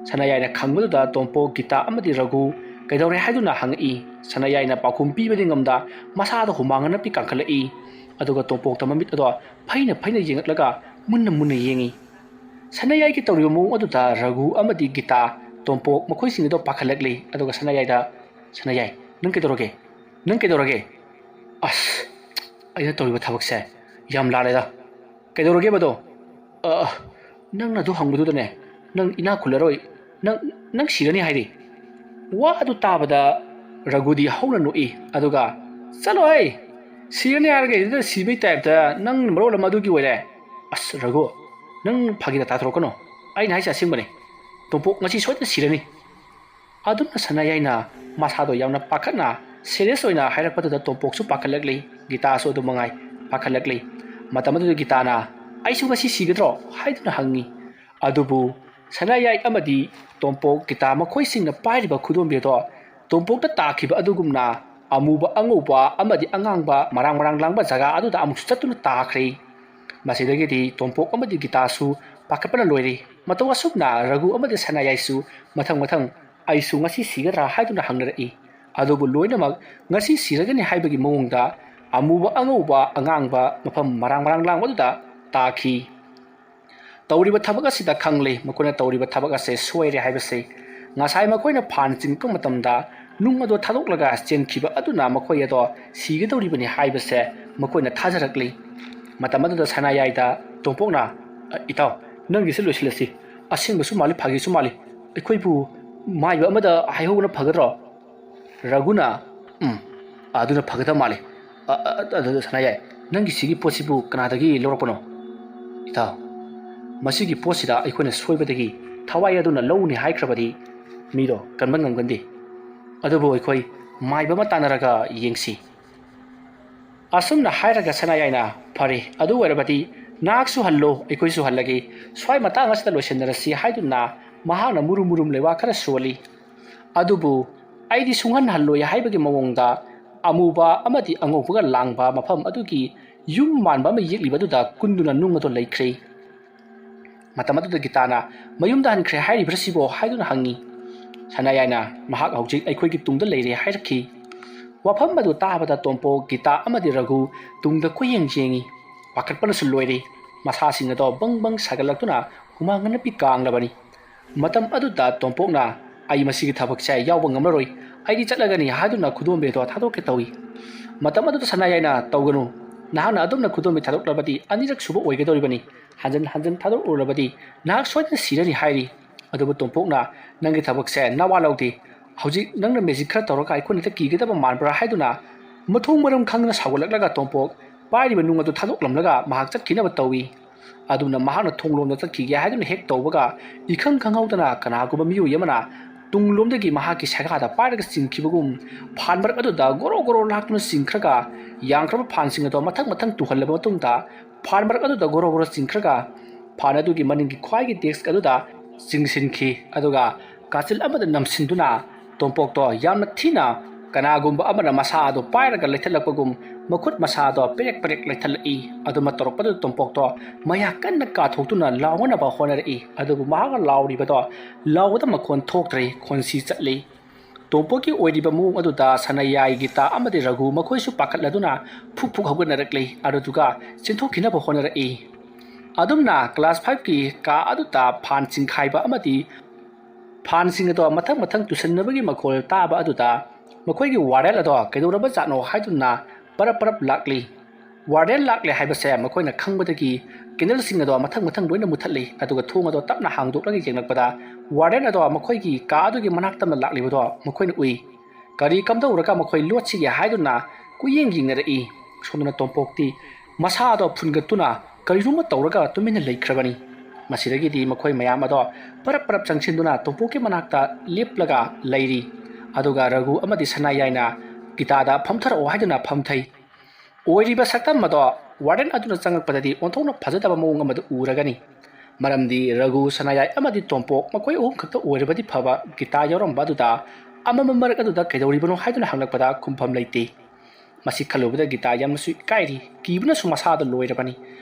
ꯁꯅꯥꯌꯥꯏꯅ ꯈꯪꯕꯗꯨꯗ ꯇꯣꯝꯄꯣꯛ, ꯒꯤꯇꯥ ꯑꯃꯗꯤ ꯔꯘꯨ ꯀꯩꯗꯧꯔꯦ ꯍꯥꯏꯗꯨꯅ ꯍꯪꯉꯛꯏ꯫ ꯁꯅꯥꯌꯥꯏꯅ ꯄꯥꯎꯈꯨꯝ ꯄꯤꯕꯗꯤ ꯉꯝꯗ ꯃꯁꯥꯗ ꯍꯨꯃꯥꯡ ꯑꯅꯞꯄꯤ ꯀꯥꯡꯈꯠꯂꯛꯏ꯫ ꯑꯗꯨꯒ ꯇꯣꯝꯄꯣꯛꯇ ꯃꯃꯤꯠ ꯑꯗꯣ ꯐꯩꯅ ꯐꯩꯅ ꯌꯦꯡꯂꯛꯂꯒ ꯃꯨꯟꯅ ꯃꯨꯟꯅ ꯌꯦꯡꯉꯤ꯫ ꯁꯅꯥꯌꯥꯏꯒꯤ ꯇꯧꯔꯤꯕ ꯃꯑꯣꯡ ꯑꯗꯨꯗ ꯔꯘꯨ ꯑꯃꯗꯤ ꯒꯤꯇꯥ, ꯇꯣꯝꯄꯣꯛ ꯃꯈꯣꯏꯁꯤꯡ ꯑꯗꯣ ꯄꯥꯈꯠꯂꯛꯂꯤ꯫ ꯑꯗꯨꯒ ꯁꯅꯥꯌꯥꯏꯗ, "ꯁꯅꯥꯌꯥꯏ, ꯅꯪ ꯀꯩꯗꯧꯔꯒꯦ? ꯅꯪ ꯀꯩꯗꯧꯔꯒꯦ?" "ꯑꯁ, ꯑꯩꯅ ꯇꯧꯔꯤꯕ ꯊꯕꯛꯁꯦ ꯌꯥꯝ ꯂꯥꯜꯂꯦꯗ"꯫ "ꯀꯩꯗꯧꯔꯒꯦ ꯃꯗꯣ?" "ꯑ, ꯅꯪꯅ ꯑꯗꯨ ꯍꯪꯕꯗꯨꯗꯅꯦ, ꯅꯪ ꯏꯅꯥꯛ ꯈꯨꯜꯂꯔꯣꯏ, ꯅꯪ, ꯅꯪ ꯁꯤꯔꯅꯤ ꯍꯥꯏꯔꯤ꯫" ꯋꯥ ꯑꯗꯨ ꯇꯥꯕꯗ ꯔꯘꯨꯗꯤ ꯍꯧꯅ ꯅꯣꯛꯏ, ꯑꯗꯨꯒ, "ꯆꯠꯂꯣꯍꯦ! ꯁꯤꯔꯅꯤ ꯍꯥꯏꯔꯒ ꯁꯤꯗ ꯁꯤꯕꯩ ꯇꯥꯏꯞꯇ ꯅꯪ ꯃꯔꯣꯜ ꯑꯃ ꯑꯗꯨꯒꯤ ꯑꯣꯏꯔꯦ꯫ ꯑꯁ ꯔꯘꯨ, ꯅꯪ ꯐꯥꯒꯤ ꯇꯥꯊꯣꯔꯛꯀꯅꯣ, ꯑꯩꯅ ꯍꯥꯏꯁꯦ ꯑꯁꯦꯡꯕꯅꯦ꯫ ꯇꯣꯝꯄꯣꯛ ꯉꯁꯤ ꯁꯣꯏꯗꯅ ꯁꯤꯔꯅꯤ꯫" ꯑꯗꯨꯝꯅ ꯁꯅꯥꯌꯥꯏꯅ ꯃꯁꯥꯗꯣ ꯌꯥꯝꯅ ꯄꯥꯈꯠꯅ, serious ꯑꯣꯏꯅ ꯍꯥꯏꯔꯛꯄꯗꯨꯗ ꯇꯣꯝꯄꯣꯛꯁꯨ ꯄꯥꯈꯠꯂꯛꯂꯤ, ꯒꯤꯇꯥꯁꯨ ꯑꯗꯨ ꯃꯉꯥꯏ ꯄꯥꯈꯠꯂꯛꯂꯤ꯫ ꯃꯇꯝ ꯑꯗꯨꯗ ꯒꯤꯇꯥꯅ, "ꯑꯩꯁꯨ ꯉꯁꯤ ꯁꯤꯒꯗ꯭ꯔꯣ?" ꯍꯥꯏꯗꯨꯅ ꯍꯪꯉꯤ꯫ ꯑꯗꯨꯕꯨ ꯁꯅꯥꯌꯥꯏ ꯑꯃꯗꯤ ꯇꯣꯝꯄꯣꯛ, ꯒꯤꯇꯥ ꯃꯈꯣꯏꯁꯤꯡꯅ ꯄꯥꯏꯔꯤꯕ ꯈꯨꯗꯣꯝꯕꯤ ꯑꯗꯣ ꯇꯣꯝꯄꯣꯛꯇ ꯇꯥꯈꯤꯕ ꯑꯗꯨꯒꯨꯝꯅ ꯑꯃꯨꯕ, ꯑꯉꯧꯕ ꯑꯃꯗꯤ ꯑꯉꯥꯡꯕ ꯃꯔꯥꯡ ꯃꯔꯥꯡ ꯂꯥꯡꯕ ꯖꯒꯥ ꯑꯗꯨꯗ ꯑꯃꯨꯛꯁꯨ ꯆꯠꯇꯨꯅ ꯇꯥꯈ꯭ꯔꯦ꯫ ꯃꯁꯤꯗꯒꯤꯗꯤ ꯇꯣꯝꯄꯣꯛ ꯑꯃꯗꯤ ꯒꯤꯇꯥꯁꯨ ꯄꯥꯈꯠꯄꯅ ꯂꯣꯏꯔꯦ꯫ ꯃꯇꯧ ꯑꯁꯨꯝꯅ ꯔꯘꯨ ꯑꯃꯗꯤ ꯁꯅꯥꯌꯥꯏꯁꯨ ꯃꯊꯪ ꯃꯊꯪ "ꯑꯩꯁꯨ ꯉꯁꯤ ꯁꯤꯒꯗ꯭ꯔꯥ?" ꯍꯥꯏꯗꯨꯅ ꯍꯪꯅꯔꯛꯏ꯫ ꯑꯗꯨꯕꯨ ꯂꯣꯏꯅꯃꯛ ꯉꯁꯤ ꯁꯤꯔꯒꯅꯤ ꯍꯥꯏꯕꯒꯤ ꯃꯑꯣꯡꯗ ꯑꯃꯨꯕ, ꯑꯉꯧꯕ, ꯑꯉꯥꯡꯕ ꯃꯐꯝ ꯃꯔꯥꯡ ꯃꯔꯥꯡ ꯂꯥꯡꯕꯗꯨꯗ ꯇꯥꯈꯤ꯫ ꯇꯧꯔꯤꯕ ꯊꯕꯛ ꯑꯁꯤꯗ ꯈꯪꯂꯦ, ꯃꯈꯣꯏꯅ ꯇꯧꯔꯤꯕ ꯊꯕꯛ ꯑꯁꯦ ꯁꯣꯏꯔꯦ ꯍꯥꯏꯕꯁꯦ꯫ ꯉꯁꯥꯏ ꯃꯈꯣꯏꯅ ꯐꯥꯟ ꯆꯤꯡꯉꯛꯄ ꯃꯇꯝꯗ ꯅꯨꯡ ꯑꯗꯨ ꯊꯥꯗꯣꯛꯂꯒ ꯆꯦꯟꯈꯤꯕ ꯑꯗꯨꯅ ꯃꯈꯣꯏ ꯑꯗꯣ ꯁꯤꯒꯗꯧꯔꯤꯕꯅꯤ ꯍꯥꯏꯕꯁꯦ ꯃꯈꯣꯏꯅ ꯊꯥꯖꯔꯛꯂꯤ꯫ ꯃꯇꯝ ꯑꯗꯨꯗ ꯁꯅꯥꯌꯥꯏꯗ ꯇꯣꯝꯄꯣꯛꯅ, "ꯑ, ꯏꯇꯥꯎ, ꯅꯪꯒꯤꯁꯦ ꯂꯣꯏꯁꯤꯜꯂꯁꯤ꯫ ꯑꯁꯦꯡꯕꯁꯨ ꯃꯥꯜꯂꯤ, ꯐꯥꯒꯤꯁꯨ ꯃꯥꯜꯂꯤ꯫ ꯑꯩꯈꯣꯏꯕꯨ ꯃꯥꯏꯕ ꯑꯃꯗ ꯍꯥꯏꯍꯧꯕꯅ ꯐꯒꯗ꯭ꯔꯣ?" ꯔꯘꯨꯅ, "ꯎꯝ, ꯑꯗꯨꯅ ꯐꯒꯗꯕ ꯃꯥꯜꯂꯤ꯫ ꯑ, ꯑ, ꯑꯗꯨꯗ ꯁꯅꯥꯌꯥꯏ, ꯅꯪꯒꯤ ꯁꯤꯒꯤ ꯄꯣꯠꯁꯤꯕꯨ ꯀꯅꯥꯗꯒꯤ ꯂꯧꯔꯛꯄꯅꯣ?" "ꯏꯇꯥꯎ, ꯃꯁꯤꯒꯤ ꯄꯣꯠꯁꯤꯗ ꯑꯩꯈꯣꯏꯅ ꯁꯣꯏꯕꯗꯒꯤ ꯊꯋꯥꯏ ꯑꯗꯨꯅ ꯂꯧꯅꯤ ꯍꯥꯏꯈ꯭ꯔꯕꯗꯤ ꯃꯤꯗꯣ ꯀꯟꯕ ꯉꯝꯒꯟꯗꯦ꯫ ꯑꯗꯨꯕꯨ ꯑꯩꯈꯣꯏ ꯃꯥꯏꯕ ꯑꯃ ꯇꯥꯟꯅꯔꯒ ꯌꯦꯡꯁꯤ꯫" ꯑꯁꯨꯝꯅ ꯍꯥꯏꯔꯒ ꯁꯅꯥꯌꯥꯏꯅ, "ꯐꯔꯦ, ꯑꯗꯨ ꯑꯣꯏꯔꯕꯗꯤ ꯅꯍꯥꯛꯁꯨ ꯍꯜꯂꯣ, ꯑꯩꯈꯣꯏꯁꯨ ꯍꯜꯂꯒꯦ, ꯁ꯭ꯋꯥꯏ ꯃꯇꯥꯡ ꯑꯁꯤꯗ ꯂꯣꯏꯁꯤꯟꯅꯔꯁꯤ" ꯍꯥꯏꯗꯨꯅ ꯃꯍꯥꯛꯅ ꯃꯨꯔꯨꯝ ꯃꯨꯔꯨꯝ ꯂꯩꯋꯥ ꯈꯔ ꯁꯣꯜꯂꯤ꯫ ꯑꯗꯨꯕꯨ ꯑꯩꯗꯤ ꯁꯨꯡꯍꯟ ꯍꯜꯂꯣꯏ ꯍꯥꯏꯕꯒꯤ ꯃꯑꯣꯡꯗ ꯑꯃꯨꯕ ꯑꯃꯗꯤ ꯑꯉꯧꯕꯒ ꯂꯥꯡꯕ ꯃꯐꯝ ꯑꯗꯨꯒꯤ ꯌꯨꯝ ꯃꯥꯟꯕ ꯑꯃ ꯌꯦꯛꯂꯤꯕ ꯑꯗꯨꯗ ꯀꯨꯟꯗꯨꯅ ꯅꯨꯡ ꯑꯗꯨ ꯂꯩꯈ꯭ꯔꯦ꯫ ꯃꯇꯝ ꯑꯗꯨꯗ ꯒꯤꯇꯥꯅ, "ꯃꯌꯨꯝꯗ ꯍꯟꯈ꯭ꯔꯦ ꯍꯥꯏꯔꯤꯕ꯭ꯔꯥ ꯁꯤꯕꯣ?" ꯍꯥꯏꯗꯨꯅ ꯍꯪꯉꯤ꯫ ꯁꯅꯥꯌꯥꯏꯅ, "ꯃꯍꯥꯛ ꯍꯧꯖꯤꯛ ꯑꯩꯈꯣꯏꯒꯤ ꯇꯨꯡꯗ ꯂꯩꯔꯦ" ꯍꯥꯏꯔꯛꯈꯤ꯫ ꯋꯥꯐꯝ ꯑꯗꯨ ꯇꯥꯕꯗ ꯇꯣꯝꯄꯣꯛ, ꯒꯤꯇꯥ ꯑꯃꯗꯤ ꯔꯘꯨ ꯇꯨꯡꯗ ꯀꯣꯏꯌꯦꯡ ꯌꯦꯡꯉꯤ꯫ ꯄꯥꯈꯠꯄꯅꯁꯨ ꯂꯣꯏꯔꯦ꯫ ꯃꯁꯥꯁꯤꯡ ꯑꯗꯣ ꯕꯪ ꯕꯪ ꯁꯥꯒꯠꯂꯛꯇꯨꯅ ꯍꯨꯃꯥꯡ ꯑꯅꯞꯄꯤ ꯀꯥꯡꯂꯕꯅꯤ꯫ ꯃꯇꯝ ꯑꯗꯨꯗ ꯇꯣꯝꯄꯣꯛꯅ, "ꯑꯩ ꯃꯁꯤꯒꯤ ꯊꯕꯛꯁꯦ ꯌꯥꯎꯕ ꯉꯝꯂꯔꯣꯏ, ꯑꯩꯗꯤ ꯆꯠꯂꯒꯅꯤ" ꯍꯥꯏꯗꯨꯅ ꯈꯨꯗꯣꯝꯕꯤ ꯑꯗꯣ ꯊꯥꯗꯣꯛꯀꯦ ꯇꯧꯏ꯫ ꯃꯇꯝ ꯑꯗꯨꯗ ꯁꯅꯥꯌꯥꯏꯅ, "ꯇꯧꯒꯅꯨ, ꯅꯍꯥꯛꯅ ꯑꯗꯨꯝꯅ ꯈꯨꯗꯣꯝꯕꯤ ꯊꯥꯗꯣꯛꯂꯕꯗꯤ ꯑꯅꯤꯔꯛ ꯁꯨꯕ ꯑꯣꯏꯒꯗꯧꯔꯤꯕꯅꯤ꯫ ꯍꯟꯖꯤꯟ ꯍꯟꯖꯤꯟ ꯊꯥꯗꯣꯛꯂꯨꯔꯕꯗꯤ ꯅꯍꯥꯛ ꯁꯣꯏꯗꯅ ꯁꯤꯔꯅꯤ ꯍꯥꯏꯔꯤ꯫ ꯑꯗꯨꯕꯨ ꯇꯣꯝꯄꯣꯛꯅ, "ꯅꯪꯒꯤ ꯊꯕꯛꯁꯦ ꯅꯋꯥ ꯂꯧꯗꯦ꯫ ꯍꯧꯖꯤꯛ ꯅꯪꯅ ꯃꯦꯖꯤꯛ ꯈꯔ ꯇꯧꯔꯒ ꯑꯩꯈꯣꯏꯅ ꯍꯦꯛꯇ ꯀꯤꯒꯗꯕ ꯃꯥꯟꯕ꯭ꯔꯥ?" ꯍꯥꯏꯗꯨꯅ ꯃꯊꯣꯡ ꯃꯔꯝ ꯈꯪꯗꯅ ꯁꯥꯎꯒꯠꯂꯛꯂꯒ ꯇꯣꯝꯄꯣꯛ ꯄꯥꯏꯔꯤꯕ ꯅꯨꯡ ꯑꯗꯨ ꯊꯥꯗꯣꯛꯂꯝꯂꯒ ꯃꯍꯥꯛ ꯆꯠꯈꯤꯅꯕ ꯇꯧꯏ꯫ ꯑꯗꯨꯝꯅ ꯃꯍꯥꯛꯅ ꯊꯣꯡꯂꯣꯝꯗ ꯆꯠꯈꯤꯒꯦ ꯍꯥꯏꯗꯨꯅ ꯍꯦꯛ ꯇꯧꯕꯒ, ꯏꯈꯪ ꯈꯪꯍꯧꯗꯅ ꯀꯅꯥꯒꯨꯝꯕ ꯃꯤꯑꯣꯏ ꯑꯃꯅ ꯇꯨꯡꯂꯣꯝꯗꯒꯤ ꯃꯍꯥꯛꯀꯤ ꯁꯦꯒꯥꯗ ꯄꯥꯏꯔꯒ ꯆꯤꯡꯈꯤꯕꯒꯨꯝ, ꯐꯥꯟ ꯃꯔꯛ ꯑꯗꯨꯗ ꯒꯣꯔꯣ ꯒꯣꯔꯣ ꯂꯥꯛꯇꯨꯅ ꯆꯤꯡꯈ꯭ꯔꯒ, ꯌꯥꯝꯈ꯭ꯔꯕ ꯐꯥꯟꯁꯤꯡ ꯑꯗꯣ ꯃꯊꯪ ꯃꯊꯪ ꯇꯨꯍꯜꯂꯕ ꯃꯇꯨꯡꯗ, ꯐꯥꯟ ꯃꯔꯛ ꯑꯗꯨꯗ ꯒꯣꯔꯣ ꯒꯣꯔꯣ ꯆꯤꯡꯈ꯭ꯔꯒ, ꯐꯥꯟ ꯑꯗꯨꯒꯤ ꯃꯅꯤꯡꯒꯤ ꯈ꯭ꯋꯥꯏꯒꯤ ꯗꯦꯁ꯭ꯛ ꯑꯗꯨꯗ ꯆꯤꯡꯁꯤꯟꯈꯤ꯫ ꯑꯗꯨꯒ ꯀꯥꯆꯤꯜ ꯑꯃꯗ ꯅꯝꯁꯤꯟꯗꯨꯅ ꯇꯣꯝꯄꯣꯛꯇꯣ ꯌꯥꯝꯅ ꯊꯤꯅ, ꯀꯅꯥꯒꯨꯝꯕ ꯑꯃꯅ ꯃꯁꯥ ꯑꯗꯨ ꯄꯥꯏꯔꯒ ꯂꯩꯊꯠꯂꯛꯄꯒꯨꯝ, ꯃꯈꯨꯠ ꯃꯁꯥ ꯑꯗꯣ ꯄꯦꯔꯦꯛ ꯄꯦꯔꯦꯛ ꯂꯩꯊꯠꯂꯛꯏ꯫ ꯑꯗꯨꯃ ꯇꯧꯔꯛꯄꯗꯨꯗ ꯇꯣꯝꯄꯣꯛꯇꯣ ꯃꯌꯥ ꯀꯟꯅ ꯀꯥꯊꯣꯛꯇꯨꯅ ꯂꯥꯎꯅꯅꯕ ꯍꯣꯠꯅꯔꯛꯏ꯫ ꯑꯗꯨꯕꯨ ꯃꯍꯥꯛꯅ ꯂꯥꯎꯔꯤꯕꯗꯣ ꯂꯥꯎꯕꯗ ꯃꯈꯣꯟ ꯊꯣꯛꯇ꯭ꯔꯦ, ꯈꯣꯟꯁꯤ ꯆꯠꯂꯤ꯫ ꯇꯣꯝꯄꯣꯛꯀꯤ ꯑꯣꯏꯔꯤꯕ ꯃꯑꯣꯡ ꯑꯗꯨꯗ ꯁꯅꯥꯌꯥꯏ, ꯒꯤꯇꯥ ꯑꯃꯗꯤ ꯔꯘꯨ ꯃꯈꯣꯏꯁꯨ ꯄꯥꯈꯠꯂꯗꯨꯅ ꯐꯨꯛ ꯐꯨꯛ ꯍꯧꯒꯠꯅꯔꯛꯂꯤ꯫ ꯑꯗꯨꯗꯨꯒ ꯆꯦꯟꯊꯣꯛꯈꯤꯅꯕ ꯍꯣꯠꯅꯔꯛꯏ꯫ ꯑꯗꯨꯝꯅ ꯀ꯭ꯂꯥꯁ ꯐꯥꯏꯚꯀꯤ ꯀꯥ ꯑꯗꯨꯗ ꯐꯥꯟ ꯆꯤꯡꯈꯥꯏꯕ ꯑꯃꯗꯤ ꯐꯥꯟꯁꯤꯡ ꯑꯗꯣ ꯃꯊꯪ ꯃꯊꯪ ꯇꯨꯁꯟꯅꯕꯒꯤ ꯃꯈꯣꯜ ꯇꯥꯕ ꯑꯗꯨꯗ ꯃꯈꯣꯏꯒꯤ ꯋꯥꯔꯗꯦꯟ ꯑꯗꯣ ꯀꯩꯗꯧꯔꯕ ꯖꯥꯠꯅꯣ ꯍꯥꯏꯗꯨꯅ ꯄꯔꯞ ꯄꯔꯞ ꯂꯥꯛꯂꯤ꯫ ꯋꯥꯔꯗꯦꯟ ꯂꯥꯛꯂꯦ ꯍꯥꯏꯕꯁꯦ ꯃꯈꯣꯏꯅ ꯈꯪꯕꯗꯒꯤ ꯀꯦꯟꯗꯜꯁꯤꯡ ꯑꯗꯣ ꯃꯊꯪ ꯃꯊꯪ ꯂꯣꯏꯅ ꯃꯨꯊꯠꯂꯤ꯫ ꯑꯗꯨꯒ ꯊꯣꯡ ꯑꯗꯣ ꯇꯞꯅ ꯍꯥꯡꯗꯣꯛꯂꯒ ꯌꯦꯡꯂꯛꯄꯗ ꯋꯥꯔꯗꯦꯟ ꯑꯗꯣ ꯃꯈꯣꯏꯒꯤ ꯀꯥ ꯑꯗꯨꯒꯤ ꯃꯅꯥꯛꯇ ꯂꯥꯛꯂꯤꯕꯗꯣ ꯃꯈꯣꯏꯅ ꯎꯏ꯫ ꯀꯔꯤ ꯀꯝꯗꯧꯔꯒ ꯃꯈꯣꯏ ꯂꯣꯠꯁꯤꯒꯦ ꯍꯥꯏꯗꯨꯅ ꯀꯨꯌꯦꯡ ꯌꯦꯡꯅꯔꯛꯏ꯫ ꯁꯣꯝꯗꯅ ꯇꯣꯝꯄꯣꯛꯇꯤ ꯃꯁꯥ ꯑꯗꯣ ꯐꯨꯟꯒꯠꯇꯨꯅ ꯀꯔꯤꯒꯨꯝꯕ ꯇꯧꯔꯒ ꯇꯨꯃꯤꯟꯅ ꯂꯩꯈ꯭ꯔꯕꯅꯤ꯫ ꯃꯁꯤꯗꯒꯤꯗꯤ ꯃꯈꯣꯏ ꯃꯌꯥꯝ ꯑꯗꯣ ꯄꯔꯞ ꯄꯔꯞ ꯆꯪꯁꯤꯟꯗꯨꯅ ꯇꯣꯝꯄꯣꯛꯀꯤ ꯃꯅꯥꯛꯇ ꯂꯦꯞꯂꯒ ꯂꯩꯔꯤ꯫ ꯑꯗꯨꯒ ꯔꯘꯨ ꯑꯃꯗꯤ ꯁꯅꯥꯌꯥꯏꯅ ꯒꯤꯇꯥꯗ ꯐꯝꯊꯔꯛꯑꯣ ꯍꯥꯏꯗꯨꯅ ꯐꯝꯊꯩ꯫ ꯑꯣꯏꯔꯤꯕ ꯁꯛꯇꯝ ꯑꯗꯣ ꯋꯥꯔꯗꯦꯟ ꯑꯗꯨꯅ ꯆꯪꯉꯛꯄꯗꯗꯤ ꯑꯣꯟꯊꯣꯛꯅ ꯐꯖꯗꯕ ꯃꯑꯣꯡ ꯑꯃꯗ ꯎꯔꯒꯅꯤ꯫ ꯃꯔꯝꯗꯤ ꯔꯘꯨ, ꯁꯅꯥꯌꯥꯏ ꯑꯃꯗꯤ ꯇꯣꯝꯄꯣꯛ ꯃꯈꯣꯏ ꯑꯍꯨꯝ ꯈꯛꯇ ꯑꯣꯏꯔꯕꯗꯤ ꯐꯕ, ꯒꯤꯇꯥ ꯌꯥꯎꯔꯝꯕ ꯑꯗꯨꯗ ꯑꯃꯝꯕ ꯃꯔꯛ ꯑꯗꯨꯗ ꯀꯩꯗꯧꯔꯤꯕꯅꯣ ꯍꯥꯏꯗꯨꯅ ꯍꯪꯂꯛꯄꯗ ꯈꯨꯝꯐꯝ ꯂꯩꯇꯦ꯫ ꯃꯁꯤ ꯈꯜꯂꯨꯕꯗ ꯒꯤꯇꯥ ꯌꯥꯝꯅꯁꯨ ꯏꯀꯥꯏꯔꯤ, ꯀꯤꯕꯅꯁꯨ ꯃꯁꯥꯗ ꯂꯣꯏꯔꯕꯅꯤ꯫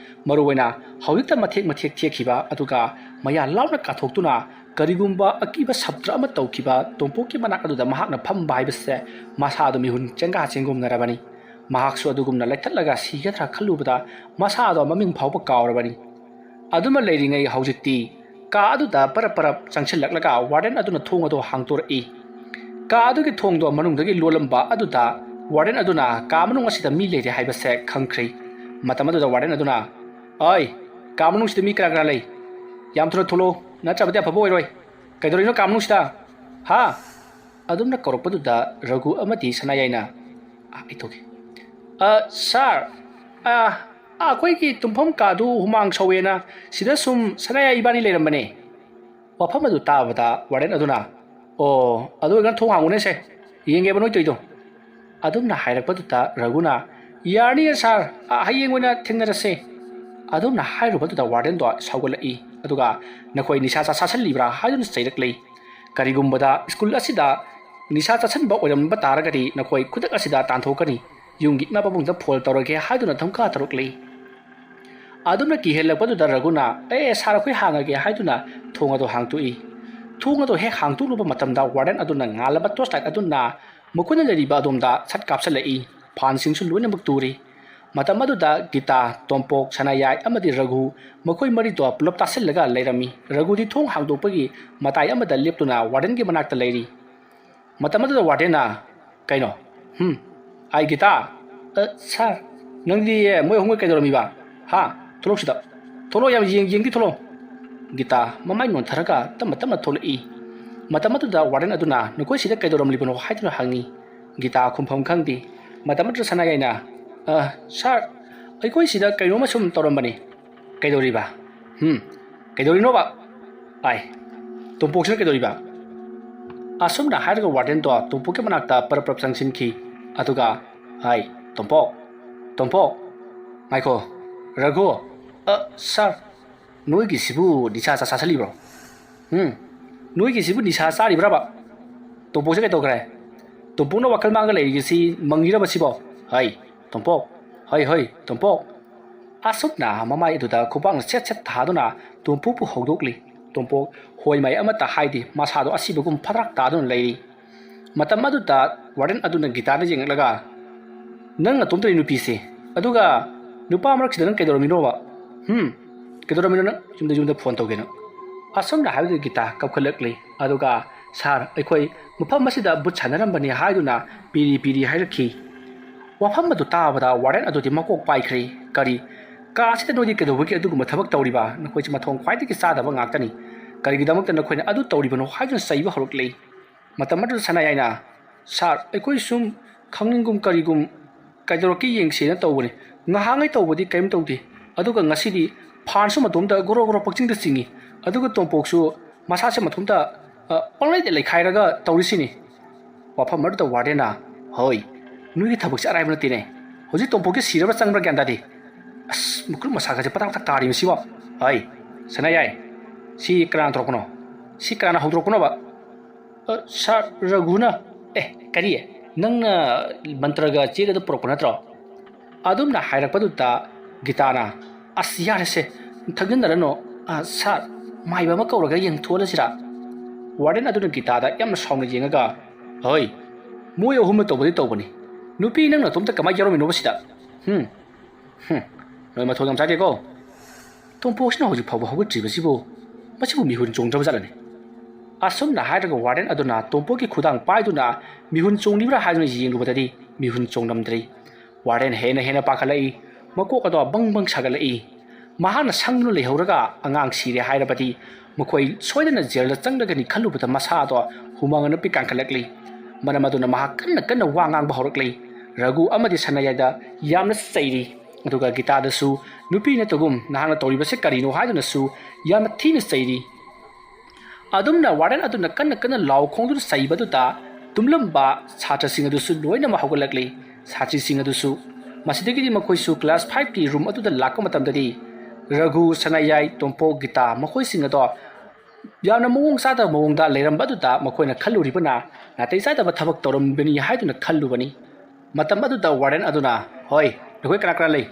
ꯃꯔꯨꯑꯣꯏꯅ ꯍꯧꯖꯤꯛꯇ ꯃꯊꯦꯛ ꯃꯊꯦꯛ ꯊꯦꯛꯈꯤꯕ ꯑꯗꯨꯒ ꯃꯌꯥ ꯂꯥꯎꯅ ꯀꯥꯊꯣꯛꯇꯨꯅ ꯀꯔꯤꯒꯨꯝꯕ ꯑꯀꯤꯕ ꯁꯞꯇ꯭ꯔ ꯑꯃ ꯇꯧꯈꯤꯕ ꯇꯣꯝꯄꯣꯛꯀꯤ ꯃꯅꯥꯛ ꯑꯗꯨꯗ ꯃꯍꯥꯛꯅ ꯐꯝꯕ ꯍꯥꯏꯕꯁꯦ ꯃꯁꯥꯗꯨ ꯃꯤꯍꯨꯟ ꯆꯦꯡꯒꯥ ꯆꯦꯡꯒꯨꯝꯅꯔꯕꯅꯤ꯫ ꯃꯍꯥꯛꯁꯨ ꯑꯗꯨꯒꯨꯝꯅ ꯂꯩꯊꯠꯂꯒ ꯁꯤꯒꯗ꯭ꯔꯥ ꯈꯜꯂꯨꯕꯗ ꯃꯁꯥꯗꯣ ꯃꯃꯤꯡ ꯐꯥꯎꯕ ꯀꯥꯎꯔꯕꯅꯤ꯫ ꯑꯗꯨꯃ ꯂꯩꯔꯤꯉꯩ ꯍꯧꯖꯤꯛꯇꯤ ꯀꯥ ꯑꯗꯨꯗ ꯄꯔꯞ ꯄꯔꯞ ꯆꯪꯁꯤꯜꯂꯛꯂꯒ ꯋꯥꯔꯗꯦꯟ ꯑꯗꯨꯅ ꯊꯣꯡ ꯑꯗꯨ ꯍꯥꯡꯗꯣꯔꯛꯏ꯫ ꯀꯥ ꯑꯗꯨꯒꯤ ꯊꯣꯡꯗꯣ ꯃꯅꯨꯡꯗꯒꯤ ꯂꯣꯜꯂꯝꯕ ꯑꯗꯨꯗ ꯋꯥꯔꯗꯦꯟ ꯑꯗꯨꯅ ꯀꯥ ꯃꯅꯨꯡ ꯑꯁꯤꯗ ꯃꯤ ꯂꯩꯔꯦ ꯍꯥꯏꯕꯁꯦ ꯈꯪꯈ꯭ꯔꯦ꯫ ꯃꯇꯝ ꯑꯗꯨꯗ ꯋꯥꯔꯗꯦꯟ ꯑꯗꯨꯅ, "ꯑꯣꯏ, ꯀꯥ ꯃꯅꯨꯡꯁꯤꯗ ꯃꯤ ꯀꯅꯥ ꯀꯅꯥ ꯂꯩ? ꯌꯥꯝ ꯊꯨꯅ ꯊꯣꯛꯂꯛꯎ, ꯅꯠꯇ꯭ꯔꯕꯗꯤ ꯑꯐꯕ ꯑꯣꯏꯔꯣꯏ꯫ ꯀꯩꯗꯧꯔꯤꯅꯣ ꯀꯥ ꯃꯅꯨꯡꯁꯤꯗ? ꯍꯥ?" ꯑꯗꯨꯝꯅ ꯀꯧꯔꯛꯄꯗꯨꯗ ꯔꯘꯨ ꯑꯃꯗꯤ ꯁꯅꯥꯌꯥꯏꯅ, "ꯑ, ꯑꯩ ꯊꯣꯛꯀꯦ꯫ ꯑ, ꯁꯥꯔ, ꯑ, ꯑꯩꯈꯣꯏꯒꯤ ꯇꯨꯝꯐꯝ ꯀꯥꯗꯨ ꯍꯨꯃꯥꯡ ꯁꯧꯋꯦꯅ ꯁꯤꯗ ꯁꯨꯝ ꯁꯅꯥꯌꯥꯏ ꯏꯕꯥꯅꯤ ꯂꯩꯔꯝꯕꯅꯦ"꯫ ꯋꯥꯐꯝ ꯑꯗꯨ ꯇꯥꯕꯗ ꯋꯥꯔꯗꯦꯟ ꯑꯗꯨꯅ, "ꯑꯣ, ꯑꯗꯨ ꯑꯣꯏꯔꯒꯅ ꯊꯣꯡ ꯍꯥꯡꯉꯨꯅꯦꯁꯦ, ꯌꯦꯡꯒꯦꯕ ꯅꯣꯏ ꯇꯧꯔꯤꯗꯣ"꯫ ꯑꯗꯨꯝꯅ ꯍꯥꯏꯔꯛꯄꯗꯨꯗ ꯔꯘꯨꯅ, "ꯌꯥꯔꯅꯤꯌꯦ ꯁꯥꯔ, ꯑ, ꯍꯌꯦꯡ ꯑꯣꯏꯅ ꯊꯦꯡꯅꯔꯁꯦ"꯫ ꯑꯗꯨꯝꯅ ꯍꯥꯏꯔꯨꯕꯗꯨꯗ ꯋꯥꯔꯗꯦꯟꯗꯣ ꯁꯥꯎꯒꯠꯂꯛꯏ, ꯑꯗꯨꯒ "ꯅꯈꯣꯏ ꯅꯤꯁꯥ ꯆꯥꯁꯜꯂꯤꯕ꯭ꯔꯥ?" ꯍꯥꯏꯗꯨꯅ ꯆꯩꯔꯛꯂꯤ꯫ "ꯀꯔꯤꯒꯨꯝꯕꯗ ꯁ꯭ꯀꯨꯜ ꯑꯁꯤꯗ ꯅꯤꯁꯥ ꯆꯥꯁꯟꯕ ꯑꯣꯏꯔꯝꯕ ꯇꯥꯔꯒꯗꯤ ꯅꯈꯣꯏ ꯈꯨꯗꯛ ꯑꯁꯤꯗ ꯇꯥꯟꯊꯣꯛꯀꯅꯤ꯫ ꯌꯨꯝꯒꯤ ꯏꯃꯥ ꯄꯥꯕꯨꯡꯗ ꯐꯣꯟ ꯇꯧꯔꯒꯦ" ꯍꯥꯏꯗꯨꯅ ꯙꯝꯀꯥ ꯇꯧꯔꯛꯂꯤ꯫ ꯑꯗꯨꯝꯅ ꯀꯤꯍꯜꯂꯛꯄꯗꯨꯗ ꯔꯘꯨꯅ, "ꯑꯦ ꯁꯥꯔ, ꯑꯩꯈꯣꯏ ꯍꯥꯡꯉꯒꯦ" ꯍꯥꯏꯗꯨꯅ ꯊꯣꯡ ꯑꯗꯨ ꯍꯥꯡꯇꯣꯛꯏ꯫ ꯊꯣꯡ ꯑꯗꯨ ꯍꯦꯛ ꯍꯥꯡꯇꯣꯛꯂꯨꯕ ꯃꯇꯝꯗ ꯋꯥꯔꯗꯦꯟ ꯑꯗꯨꯅ ꯉꯥꯜꯂꯕ ꯇꯣꯔꯆ ꯂꯥꯏꯠ ꯑꯗꯨꯅ ꯃꯈꯣꯏꯅ ꯂꯩꯔꯤꯕ ꯑꯗꯣꯝꯗ ꯁꯠ ꯀꯥꯞꯁꯤꯜꯂꯛꯏ꯫ ꯐꯥꯟꯁꯤꯡꯁꯨ ꯂꯣꯏꯅꯃꯛ ꯇꯨꯔꯤ꯫ ꯃꯇꯝ ꯑꯗꯨꯗ ꯒꯤꯇꯥ, ꯇꯣꯝꯄꯣꯛ, ꯁꯅꯥꯌꯥꯏ ꯑꯃꯗꯤ ꯔꯘꯨ, ꯃꯈꯣꯏ ꯃꯔꯤꯗꯣ ꯄꯨꯂꯞ ꯇꯥꯁꯤꯜꯂꯒ ꯂꯩꯔꯝꯃꯤ꯫ ꯔꯘꯨꯗꯤ ꯊꯣꯡ ꯍꯥꯡꯗꯣꯛꯄꯒꯤ ꯃꯇꯥꯏ ꯑꯃꯗ ꯂꯦꯞꯇꯨꯅ ꯋꯥꯔꯗꯦꯟꯒꯤ ꯃꯅꯥꯛꯇ ꯂꯩꯔꯤ꯫ ꯃꯇꯝ ꯑꯗꯨꯗ ꯋꯥꯔꯗꯦꯟꯅ, "ꯀꯩꯅꯣ? ꯍꯨꯝ? ꯑꯥꯏ, ꯒꯤꯇꯥ? ꯑ, ꯁꯥꯔ, ꯅꯪꯗꯤ ꯃꯣꯏ ꯑꯍꯨꯝꯒ ꯀꯩꯗꯧꯔꯝꯃꯤꯕ? ꯍꯥ? ꯊꯣꯛꯂꯛꯁꯤꯗ꯫ ꯊꯣꯛꯂꯛꯑꯣ, ꯌꯥꯝ ꯌꯦꯡ-, ꯌꯦꯡꯗꯤ ꯊꯣꯛꯂꯛꯑꯣ"꯫ ꯒꯤꯇꯥ ꯃꯃꯥꯏ ꯅꯣꯟꯊꯔꯒ ꯇꯞꯅ ꯇꯞꯅ ꯊꯣꯛꯂꯛꯏ꯫ ꯃꯇꯝ ꯑꯗꯨꯗ ꯋꯥꯔꯗꯦꯟ ꯑꯗꯨꯅ, "ꯅꯈꯣꯏ ꯁꯤꯗ ꯀꯩꯗꯧꯔꯝꯂꯤꯕꯅꯣ?" ꯍꯥꯏꯗꯨꯅ ꯍꯪꯉꯤ꯫ ꯒꯤꯇꯥ ꯈꯨꯝꯐꯝ ꯈꯪꯗꯦ꯫ ꯃꯇꯝ ꯑꯗꯨꯗ ꯁꯅꯥꯌꯥꯏꯅ, "ꯑ, ꯁꯥꯔ, ꯑꯩꯈꯣꯏ ꯁꯤꯗ ꯀꯩꯅꯣꯝꯃ ꯁꯨꯝ ꯇꯧꯔꯝꯕꯅꯤ"꯫ "ꯀꯩꯗꯧꯔꯤꯕ? ꯍꯨꯝ? ꯀꯩꯗꯧꯔꯤꯅꯣꯕ? ꯑꯥꯏ, ꯇꯣꯝꯄꯣꯛꯁꯤꯅ ꯀꯩꯗꯧꯔꯤꯕ?" ꯑꯁꯨꯝꯅ ꯍꯥꯏꯔꯒ ꯋꯥꯔꯗꯦꯟꯗꯣ ꯇꯣꯝꯄꯣꯛꯀꯤ ꯃꯅꯥꯛꯇ ꯄꯔꯞ ꯄꯔꯞ ꯆꯪꯁꯤꯟꯈꯤ꯫ ꯑꯗꯨꯒ, "ꯍꯥꯏ, ꯇꯣꯝꯄꯣꯛ, ꯇꯣꯝꯄꯣꯛ, ꯉꯥꯏꯈꯣ, ꯔꯘꯨ, ꯑ, ꯁꯥꯔ, ꯅꯣꯏꯒꯤꯁꯤꯕꯨ ꯅꯤꯁꯥ ꯆꯥ ꯆꯥꯁꯜꯂꯤꯕ꯭ꯔꯣ? ꯎꯝ? ꯅꯣꯏꯒꯤꯁꯤꯕꯨ ꯅꯤꯁꯥ ꯆꯥꯔꯤꯕ꯭ꯔꯕ? ꯇꯣꯝꯄꯣꯛꯁꯦ ꯀꯩꯗꯧꯈ꯭ꯔꯦ? ꯇꯣꯝꯄꯣꯛꯅ ꯋꯥꯈꯜ ꯃꯥꯡꯒ ꯂꯩꯔꯤꯁꯤ ꯃꯪꯉꯤꯔꯕ ꯁꯤꯕꯣ? ꯍꯩ, ꯇꯣꯝꯄꯣꯛ, ꯍꯩ, ꯍꯩ, ꯇꯣꯝꯄꯣꯛ"꯫ ꯑꯁꯨꯝꯅ ꯃꯃꯥꯏ ꯑꯗꯨꯗ ꯈꯨꯕꯥꯛꯅ ꯁꯦꯠ ꯁꯦꯠ ꯊꯥꯗꯨꯅ ꯇꯣꯝꯄꯣꯛꯄꯨ ꯍꯧꯗꯣꯛꯂꯤ꯫ ꯇꯣꯝꯄꯣꯛ ꯍꯣꯏ ꯃꯥꯏ ꯑꯃꯠꯇ ꯍꯥꯏꯗꯦ, ꯃꯁꯥꯗꯣ ꯑꯁꯤꯕꯒꯨꯝ ꯐꯗ꯭ꯔꯥꯛ ꯇꯥꯗꯨꯅ ꯂꯩꯔꯤ꯫ ꯃꯇꯝ ꯑꯗꯨꯗ ꯋꯥꯔꯗꯦꯟ ꯑꯗꯨꯅ ꯒꯤꯇꯥꯗ ꯌꯦꯡꯂꯛꯂꯒ, "ꯅꯪ ꯅꯇꯣꯝꯇ ꯂꯩ ꯅꯨꯄꯤꯁꯦ, ꯑꯗꯨꯒ ꯅꯨꯄꯥ ꯃꯔꯛꯁꯤꯗ ꯅꯪ ꯀꯩꯗꯧꯔꯝꯃꯤꯅꯣꯕ? ꯍꯨꯝ? ꯀꯩꯗꯧꯔꯝꯃꯤꯅꯣ ꯅꯪ? ꯌꯨꯝꯗ, ꯌꯨꯝꯗ ꯐꯣꯟ ꯇꯧꯒꯦ ꯅꯪ"꯫ ꯑꯁꯨꯝꯅ ꯍꯥꯏꯕꯗꯨꯗ ꯒꯤꯇꯥ ꯀꯞꯈꯠꯂꯛꯂꯤ꯫ ꯑꯗꯨꯒ, "ꯁꯥꯔ, ꯑꯩꯈꯣꯏ ꯃꯐꯝ ꯑꯁꯤꯗ ꯕꯨꯠ ꯁꯥꯟꯅꯔꯝꯕꯅꯤ" ꯍꯥꯏꯗꯨꯅ ꯄꯤꯔꯤ ꯄꯤꯔꯤ ꯍꯥꯏꯔꯛꯈꯤ꯫ ꯋꯥꯐꯝ ꯑꯗꯨ ꯇꯥꯕꯗ ꯋꯥꯔꯗꯦꯟ ꯑꯗꯨꯗꯤ ꯃꯀꯣꯛ ꯄꯥꯏꯈ꯭ꯔꯦ꯫ "ꯀꯔꯤ? ꯀꯥ ꯑꯁꯤꯗ ꯅꯣꯏꯗꯤ ꯀꯩꯗꯧꯕꯒꯤ ꯑꯗꯨꯒꯨꯝꯕ ꯊꯕꯛ ꯇꯧꯔꯤꯕ? ꯅꯈꯣꯏꯁꯦ ꯃꯊꯣꯡ ꯈ꯭ꯋꯥꯏꯗꯒꯤ ꯆꯥꯗꯕ ꯉꯥꯛꯇꯅꯤ꯫ ꯀꯔꯤꯒꯤꯗꯃꯛꯇ ꯅꯈꯣꯏꯅ ꯑꯗꯨ ꯇꯧꯔꯤꯕꯅꯣ?" ꯍꯥꯏꯗꯨꯅ ꯆꯩꯕ ꯍꯧꯔꯛꯂꯤ꯫ ꯃꯇꯝ ꯑꯗꯨꯗ ꯁꯅꯥꯌꯥꯏꯅ, "ꯁꯥꯔ, ꯑꯩꯈꯣꯏ ꯁꯨꯝ ꯈꯪꯅꯤꯡꯒꯨꯝ ꯀꯔꯤꯒꯨꯝ ꯀꯩꯗꯧꯔꯛꯀꯦ ꯌꯦꯡꯁꯦꯅ ꯇꯧꯕꯅꯤ꯫ ꯉꯍꯥꯡꯉꯩ ꯇꯧꯕꯗꯤ ꯀꯔꯤꯝ ꯇꯧꯗꯦ꯫ ꯑꯗꯨꯒ ꯉꯁꯤꯗꯤ ꯐꯥꯟꯁꯨ ꯃꯇꯣꯝꯇ ꯒꯣꯔꯣ ꯒꯣꯔꯣ ꯄꯪꯆꯤꯡꯗ ꯆꯤꯡꯏ꯫ ꯑꯗꯨꯒ ꯇꯣꯝꯄꯣꯛꯁꯨ ꯃꯁꯥꯁꯦ ꯃꯇꯣꯝꯇ, ꯑ, ꯄꯪꯂꯩꯗ ꯂꯩꯈꯥꯏꯔꯒ ꯇꯧꯔꯤꯁꯤꯅꯤ"꯫ ꯋꯥꯐꯝ ꯑꯗꯨꯗ ꯋꯥꯔꯗꯦꯟꯅ, "ꯍꯣꯏ, ꯅꯣꯏꯒꯤ ꯊꯕꯛꯁꯦ ꯑꯔꯥꯏꯕ ꯅꯠꯇꯦꯅꯦ꯫ ꯍꯧꯖꯤꯛ ꯇꯣꯝꯄꯣꯛꯁꯦ ꯁꯤꯔꯕ꯭ꯔꯥ ꯆꯪꯕ꯭ꯔꯥ ꯒ꯭ꯌꯥꯟ ꯇꯥꯗꯦ꯫ ꯑꯁ, ꯃꯈꯨꯠ ꯃꯁꯥꯒꯁꯦ ꯄꯇꯥꯛ ꯄꯇꯥꯛ ꯇꯥꯔꯤ ꯃꯁꯤꯕꯣ꯫ ꯍꯣꯏ, ꯁꯅꯥꯌꯥꯏ, ꯁꯤ ꯀꯅꯥꯅ ꯇꯧꯔꯛꯄꯅꯣ? ꯁꯤ ꯀꯅꯥꯅ ꯍꯧꯗꯣꯔꯛꯄꯅꯣꯕ?" "ꯑ, ꯁꯥꯔ ꯔꯘꯨꯅ"꯫ "ꯑꯦ, ꯀꯔꯤ? ꯅꯪꯅ ꯃꯟꯇ꯭ꯔꯒ ꯆꯦꯒꯗ ꯄꯨꯔꯛꯄ ꯅꯠꯇ꯭ꯔꯣ?" ꯑꯗꯨꯝꯅ ꯍꯥꯏꯔꯛꯄꯗꯨꯗ ꯒꯤꯇꯥꯅ, "ꯑꯁ, ꯌꯥꯔꯦꯁꯦ, ꯊꯛꯖꯤꯟꯅꯔꯅꯨ꯫ ꯑ, ꯁꯥꯔ, ꯃꯥꯏꯕ ꯑꯃ ꯀꯧꯔꯒ ꯌꯦꯡꯊꯣꯛꯍꯜꯂꯁꯤꯔꯥ?" ꯋꯥꯔꯗꯦꯟ ꯑꯗꯨꯅ ꯒꯤꯇꯥꯗ ꯌꯥꯝꯅ ꯁꯥꯎꯅ ꯌꯦꯡꯉꯒ, "ꯍꯣꯏ, ꯃꯣꯏ ꯑꯍꯨꯝꯅ ꯇꯧꯕꯗꯤ ꯇꯧꯕꯅꯤ꯫ ꯅꯨꯄꯤ ꯅꯪ ꯅꯇꯣꯝꯇ ꯀꯃꯥꯏꯅ ꯌꯥꯎꯔꯝꯃꯤꯅꯣꯕ ꯁꯤꯗ? ꯍꯨꯝ, ꯍꯨꯝ, ꯅꯣꯏ ꯃꯊꯣꯡ ꯌꯥꯝ ꯆꯥꯗꯦꯀꯣ꯫ ꯇꯣꯝꯄꯣꯛꯁꯤꯅ ꯍꯧꯖꯤꯛ ꯐꯥꯎꯕ ꯍꯧꯒꯠꯇ꯭ꯔꯤꯕꯁꯤꯕꯨ, ꯃꯁꯤꯕꯨ ꯃꯤꯍꯨꯟ ꯆꯣꯡꯗ꯭ꯔꯕ ꯖꯥꯠꯂꯅꯦ?" ꯑꯁꯨꯝꯅ ꯍꯥꯏꯔꯒ ꯋꯥꯔꯗꯦꯟ ꯑꯗꯨꯅ ꯇꯣꯝꯄꯣꯛꯀꯤ ꯈꯨꯗꯥꯡ ꯄꯥꯏꯗꯨꯅ ꯃꯤꯍꯨꯟ ꯆꯣꯡꯂꯤꯕ꯭ꯔꯥ ꯍꯥꯏꯗꯨꯅ ꯌꯦꯡꯂꯨꯕꯗꯗꯤ ꯃꯤꯍꯨꯟ ꯆꯣꯡꯂꯝꯗ꯭ꯔꯤ꯫ ꯋꯥꯔꯗꯦꯟ ꯍꯦꯟꯅ ꯍꯦꯟꯅ ꯄꯥꯈꯠꯂꯛꯏ꯫ ꯃꯀꯣꯛ ꯑꯗꯣ ꯕꯪ ꯕꯪ ꯁꯥꯒꯠꯂꯛꯏ꯫ ꯃꯍꯥꯛꯅ ꯁꯪꯗꯨꯅ ꯂꯩꯍꯧꯔꯒ ꯑꯉꯥꯡ ꯁꯤꯔꯦ ꯍꯥꯏꯔꯕꯗꯤ ꯃꯈꯣꯏ ꯁꯣꯏꯗꯅ ꯖꯦꯜꯗ ꯆꯪꯂꯒꯅꯤ ꯈꯜꯂꯨꯕꯗ ꯃꯁꯥ ꯑꯗꯣ ꯍꯨꯃꯥꯡ ꯑꯅꯞꯄꯤ ꯀꯥꯡꯈꯠꯂꯛꯂꯤ꯫ ꯃꯔꯝ ꯑꯗꯨꯅ ꯃꯍꯥꯛ ꯀꯟꯅ ꯀꯟꯅ ꯋꯥ ꯉꯥꯡꯕ ꯍꯧꯔꯛꯂꯤ꯫ ꯔꯘꯨ ꯑꯃꯗꯤ ꯁꯅꯥꯌꯥꯏꯗ ꯌꯥꯝꯅ ꯆꯩꯔꯤ꯫ ꯑꯗꯨꯒ ꯒꯤꯇꯥꯗꯁꯨ, "ꯅꯨꯄꯤ ꯅꯠꯇꯒꯨꯝ ꯅꯍꯥꯛꯅ ꯇꯧꯔꯤꯕꯁꯦ ꯀꯔꯤꯅꯣ?" ꯍꯥꯏꯗꯨꯅꯁꯨ ꯌꯥꯝꯅ ꯊꯤꯅ ꯆꯩꯔꯤ꯫ ꯑꯗꯨꯝꯅ ꯋꯥꯔꯗꯦꯟ ꯑꯗꯨꯅ ꯀꯟꯅ ꯀꯟꯅ ꯂꯥꯎ ꯈꯣꯡꯗꯨꯅ ꯆꯩꯕꯗꯨꯗ ꯇꯨꯝꯂꯝꯕ ꯁꯥꯇ꯭ꯔꯁꯤꯡ ꯑꯗꯨꯁꯨ ꯂꯣꯏꯅꯃꯛ ꯍꯧꯒꯠꯂꯛꯂꯤ꯫ ꯁꯥꯇ꯭ꯔꯤꯁꯤꯡ ꯑꯗꯨꯁꯨ꯫ ꯃꯁꯤꯗꯒꯤꯗꯤ ꯃꯈꯣꯏꯁꯨ class five ꯀꯤ room ꯑꯗꯨꯗ ꯂꯥꯛꯄ ꯃꯇꯝꯗꯗꯤ ꯔꯘꯨ, ꯁꯅꯥꯌꯥꯏ, ꯇꯣꯝꯄꯣꯛ, ꯒꯤꯇꯥ ꯃꯈꯣꯏꯁꯤꯡ ꯑꯗꯣ ꯌꯥꯝꯅ ꯃꯑꯣꯡ ꯆꯥꯗꯕ ꯃꯑꯣꯡꯗ ꯂꯩꯔꯝꯕ ꯑꯗꯨꯗ ꯃꯈꯣꯏꯅ ꯈꯜꯂꯨꯔꯤꯕꯅ ꯅꯥꯇꯩ ꯆꯥꯗꯕ ꯊꯕꯛ ꯇꯧꯔꯝꯕꯅꯤ ꯍꯥꯏꯗꯨꯅ ꯈꯜꯂꯨꯕꯅꯤ꯫ ꯃꯇꯝ ꯑꯗꯨꯗ ꯋꯥꯔꯗꯦꯟ ꯑꯗꯨꯅ, "ꯍꯣꯏ, ꯅꯈꯣꯏ ꯀꯅꯥ ꯀꯅꯥ ꯂꯩ?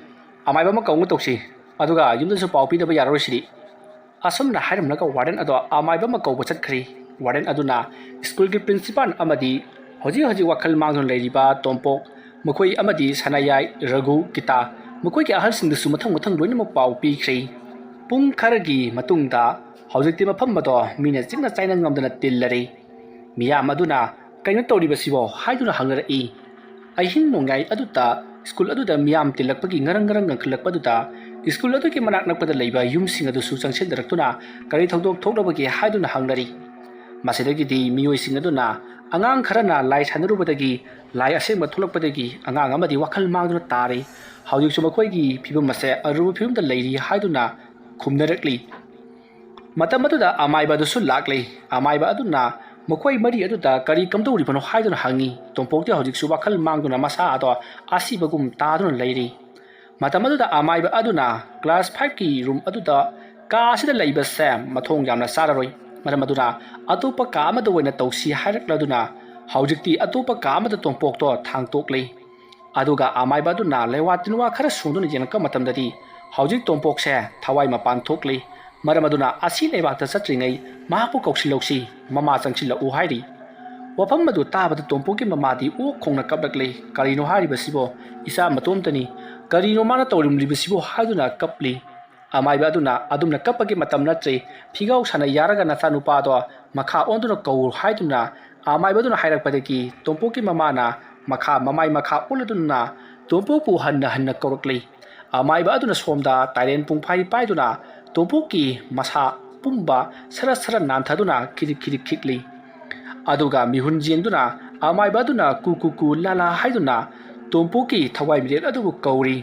ꯑꯃꯥꯏꯕ ꯑꯃ ꯀꯧꯅ ꯇꯧꯁꯤ, ꯑꯗꯨꯒ ꯌꯨꯝꯗꯁꯨ ꯄꯥꯎ ꯄꯤꯗꯕ ꯌꯥꯔꯔꯣꯏ ꯁꯤꯗꯤ"꯫ ꯑꯁꯨꯝꯅ ꯍꯥꯏꯔꯝꯂꯒ ꯋꯥꯔꯗꯦꯟ ꯑꯗꯣ ꯑꯃꯥꯏꯕ ꯑꯃ ꯀꯧꯕ ꯆꯠꯈ꯭ꯔꯤ꯫ ꯋꯥꯔꯗꯦꯟ ꯑꯗꯨꯅ ꯁ꯭ꯀꯨꯜꯒꯤ ꯄ꯭ꯔꯤꯟꯁꯤꯄꯥꯜ ꯑꯃꯗꯤ ꯍꯧꯖꯤꯛ ꯍꯧꯖꯤꯛ ꯋꯥꯈꯜ ꯃꯥꯡꯗꯨꯅ ꯂꯩꯔꯤꯕ ꯇꯣꯝꯄꯣꯛ, ꯃꯈꯣꯏ ꯑꯃꯗꯤ ꯁꯅꯥꯌꯥꯏ, ꯔꯘꯨ, ꯒꯤꯇꯥ, ꯃꯈꯣꯏꯒꯤ ꯑꯍꯜꯁꯤꯡꯗꯁꯨ ꯃꯊꯪ ꯃꯊꯪ ꯂꯣꯏꯅꯃꯛ ꯄꯥꯎ ꯄꯤꯈ꯭ꯔꯦ꯫ ꯄꯨꯡ ꯈꯔꯒꯤ ꯃꯇꯨꯡꯗ ꯍꯧꯖꯤꯛꯇꯤ ꯃꯐꯝ ꯑꯗꯣ ꯃꯤꯅ ꯆꯤꯛꯅ ꯆꯥꯏꯅ ꯉꯝꯗꯅ ꯇꯤꯜꯂꯔꯦ꯫ ꯃꯤꯌꯥꯝ ꯑꯗꯨꯅ "ꯀꯩꯅꯣ ꯇꯧꯔꯤꯕꯁꯤꯕꯣ?" ꯍꯥꯏꯗꯨꯅ ꯍꯪꯅꯔꯛꯏ꯫ ꯑꯍꯤꯡ ꯅꯣꯡꯌꯥꯏ ꯑꯗꯨꯗ ꯁ꯭ꯀꯨꯜ ꯑꯗꯨꯗ ꯃꯤꯌꯥꯝ ꯇꯤꯜꯂꯛꯄꯒꯤ ꯉꯔꯪ ꯉꯔꯪ ꯉꯪꯈꯠꯂꯛꯄ ꯑꯗꯨꯗ ꯁ꯭ꯀꯨꯜ ꯑꯗꯨꯒꯤ ꯃꯅꯥꯛ ꯅꯛꯄꯗ ꯂꯩꯕ ꯌꯨꯝꯁꯤꯡ ꯑꯗꯨꯁꯨ ꯆꯪꯁꯤꯟꯅꯔꯛꯇꯨꯅ ꯀꯔꯤ ꯊꯧꯗꯣꯛ ꯊꯣꯛꯂꯕꯒꯦ ꯍꯥꯏꯗꯨꯅ ꯍꯪꯅꯔꯤ꯫ ꯃꯁꯤꯗꯒꯤꯗꯤ ꯃꯤꯑꯣꯏꯁꯤꯡ ꯑꯗꯨꯅ ꯑꯉꯥꯡ ꯈꯔꯅ ꯂꯥꯏ ꯁꯥꯟꯅꯔꯨꯕꯗꯒꯤ ꯂꯥꯏ ꯑꯁꯦꯡꯕ ꯊꯣꯛꯂꯛꯄꯗꯒꯤ ꯑꯉꯥꯡ ꯑꯃꯗꯤ ꯋꯥꯈꯜ ꯃꯥꯡꯗꯨꯅ ꯇꯥꯔꯦ꯫ ꯍꯧꯖꯤꯛꯁꯨ ꯃꯈꯣꯏꯒꯤ ꯐꯤꯕꯝ ꯑꯁꯦ ꯑꯔꯨꯕ ꯐꯤꯕꯝꯗ ꯂꯩꯔꯤ ꯍꯥꯏꯗꯨꯅ ꯈꯨꯝꯅꯔꯛꯂꯤ꯫ ꯃꯇꯝ ꯑꯗꯨꯗ ꯑꯃꯥꯏꯕ ꯑꯗꯨꯁꯨ ꯂꯥꯛꯂꯦ꯫ ꯑꯃꯥꯏꯕ ꯑꯗꯨꯅ ꯃꯈꯣꯏ ꯃꯔꯤ ꯑꯗꯨꯗ ꯀꯔꯤ ꯀꯝꯗꯧꯔꯤꯕꯅꯣ ꯍꯥꯏꯗꯨꯅ ꯍꯪꯉꯤ꯫ ꯇꯣꯝꯄꯣꯛꯇꯤ ꯍꯧꯖꯤꯛꯁꯨ ꯋꯥꯈꯜ ꯃꯥꯡꯗꯨꯅ ꯃꯁꯥ ꯑꯗꯣ ꯑꯁꯤꯕꯒꯨꯝ ꯇꯥꯗꯨꯅ ꯂꯩꯔꯤ꯫ ꯃꯇꯝ ꯑꯗꯨꯗ ꯑꯃꯥꯏꯕ ꯑꯗꯨꯅ ꯀ꯭ꯂꯥꯁ ꯐꯥꯏꯚꯀꯤ ꯔꯨꯝ ꯑꯗꯨꯗ ꯀꯥ ꯑꯁꯤꯗ ꯂꯩꯕꯁꯦ ꯃꯊꯣꯡ ꯌꯥꯝꯅ ꯆꯥꯔꯔꯣꯏ, ꯃꯔꯝ ꯑꯗꯨꯅ ꯑꯇꯣꯞꯄ ꯀꯥ ꯑꯃꯗ ꯑꯣꯏꯅ ꯇꯧꯁꯤ ꯍꯥꯏꯔꯛꯂꯗꯨꯅ ꯍꯧꯖꯤꯛꯇꯤ ꯑꯇꯣꯞꯄ ꯀꯥ ꯑꯃꯗ ꯇꯣꯝꯄꯣꯛꯇꯣ ꯊꯥꯡꯇꯣꯛꯂꯤ꯫ ꯑꯗꯨꯒ ꯑꯃꯥꯏꯕ ꯑꯗꯨꯅ ꯂꯩꯋꯥ ꯇꯤꯟꯋꯥ ꯈꯔ ꯁꯣꯟꯗꯨꯅ ꯌꯦꯡꯂꯛꯄ ꯃꯇꯝꯗꯗꯤ ꯍꯧꯖꯤꯛ ꯇꯣꯝꯄꯣꯛꯁꯦ ꯊꯋꯥꯏ ꯃꯄꯥꯟ ꯊꯣꯛꯂꯤ꯫ ꯃꯔꯝ ꯑꯗꯨꯅ ꯑꯁꯤ ꯂꯩꯕꯥꯛꯇ ꯆꯠꯇ꯭ꯔꯤꯉꯩ ꯃꯍꯥꯛꯄꯨ ꯀꯧꯁꯤꯜꯂꯧꯁꯤ, ꯃꯃꯥ ꯆꯪꯁꯤꯜꯂꯛꯎ ꯍꯥꯏꯔꯤ꯫ ꯋꯥꯐꯝ ꯑꯗꯨ ꯇꯥꯕꯗ ꯇꯣꯝꯄꯣꯛꯀꯤ ꯃꯃꯥꯗꯤ ꯑꯣꯛ ꯈꯣꯡꯅ ꯀꯞꯂꯛꯂꯤ꯫ "ꯀꯔꯤꯅꯣ ꯍꯥꯏꯔꯤꯕꯁꯤꯕꯣ? ꯏꯆꯥ ꯃꯇꯣꯝꯇꯅꯤ꯫ ꯀꯔꯤꯅꯣ ꯃꯥꯅ ꯇꯧꯔꯝꯂꯤꯕꯁꯤꯕꯣ?" ꯍꯥꯏꯗꯨꯅ ꯀꯞꯂꯤ꯫ ꯑꯃꯥꯏꯕ ꯑꯗꯨꯅ "ꯑꯗꯨꯝꯅ ꯀꯞꯄꯒꯤ ꯃꯇꯝ ꯅꯠꯇ꯭ꯔꯦ꯫ ꯐꯤꯒꯥꯎ ꯁꯥꯟꯅ ꯌꯥꯔꯒ ꯅꯆꯥꯅꯨꯄꯥꯗꯣ ꯃꯈꯥ ꯑꯣꯟꯗꯨꯅ ꯀꯧ" ꯍꯥꯏꯗꯨꯅ ꯑꯃꯥꯏꯕ ꯑꯗꯨꯅ ꯍꯥꯏꯔꯛꯄꯗꯒꯤ ꯇꯣꯝꯄꯣꯛꯀꯤ ꯃꯃꯥꯅ ꯃꯈꯥ, ꯃꯃꯥꯏ ꯃꯈꯥ ꯑꯣꯜꯂꯗꯨꯅ ꯇꯣꯝꯄꯣꯛꯄꯨ ꯍꯟꯅ ꯍꯟꯅ ꯀꯧꯔꯛꯂꯤ꯫ ꯑꯃꯥꯏꯕ ꯑꯗꯨꯅ ꯁꯣꯝꯗ ꯇꯥꯏꯔꯦꯟ ꯄꯨꯡꯐꯥꯏ ꯄꯥꯏꯗꯨꯅ ꯇꯣꯝꯄꯣꯛꯀꯤ ꯃꯁꯥ ꯄꯨꯝꯕ ꯁꯔꯠ ꯁꯔꯠ ꯅꯥꯟꯊꯗꯨꯅ ꯈꯤꯔꯤꯛ ꯈꯤꯔꯤꯛ ꯈꯤꯛꯂꯤ꯫ ꯑꯗꯨꯒ ꯃꯤꯍꯨꯟ ꯌꯦꯡꯗꯨꯅ ꯑꯃꯥꯏꯕ ꯑꯗꯨꯅ "ꯀꯨ ꯀꯨ ꯀꯨ ꯂꯥ ꯂꯥ" ꯍꯥꯏꯗꯨꯅ ꯇꯣꯝꯄꯣꯛꯀꯤ ꯊꯋꯥꯏ ꯃꯤꯔꯦꯜ ꯑꯗꯨꯕꯨ ꯀꯧꯔꯤ꯫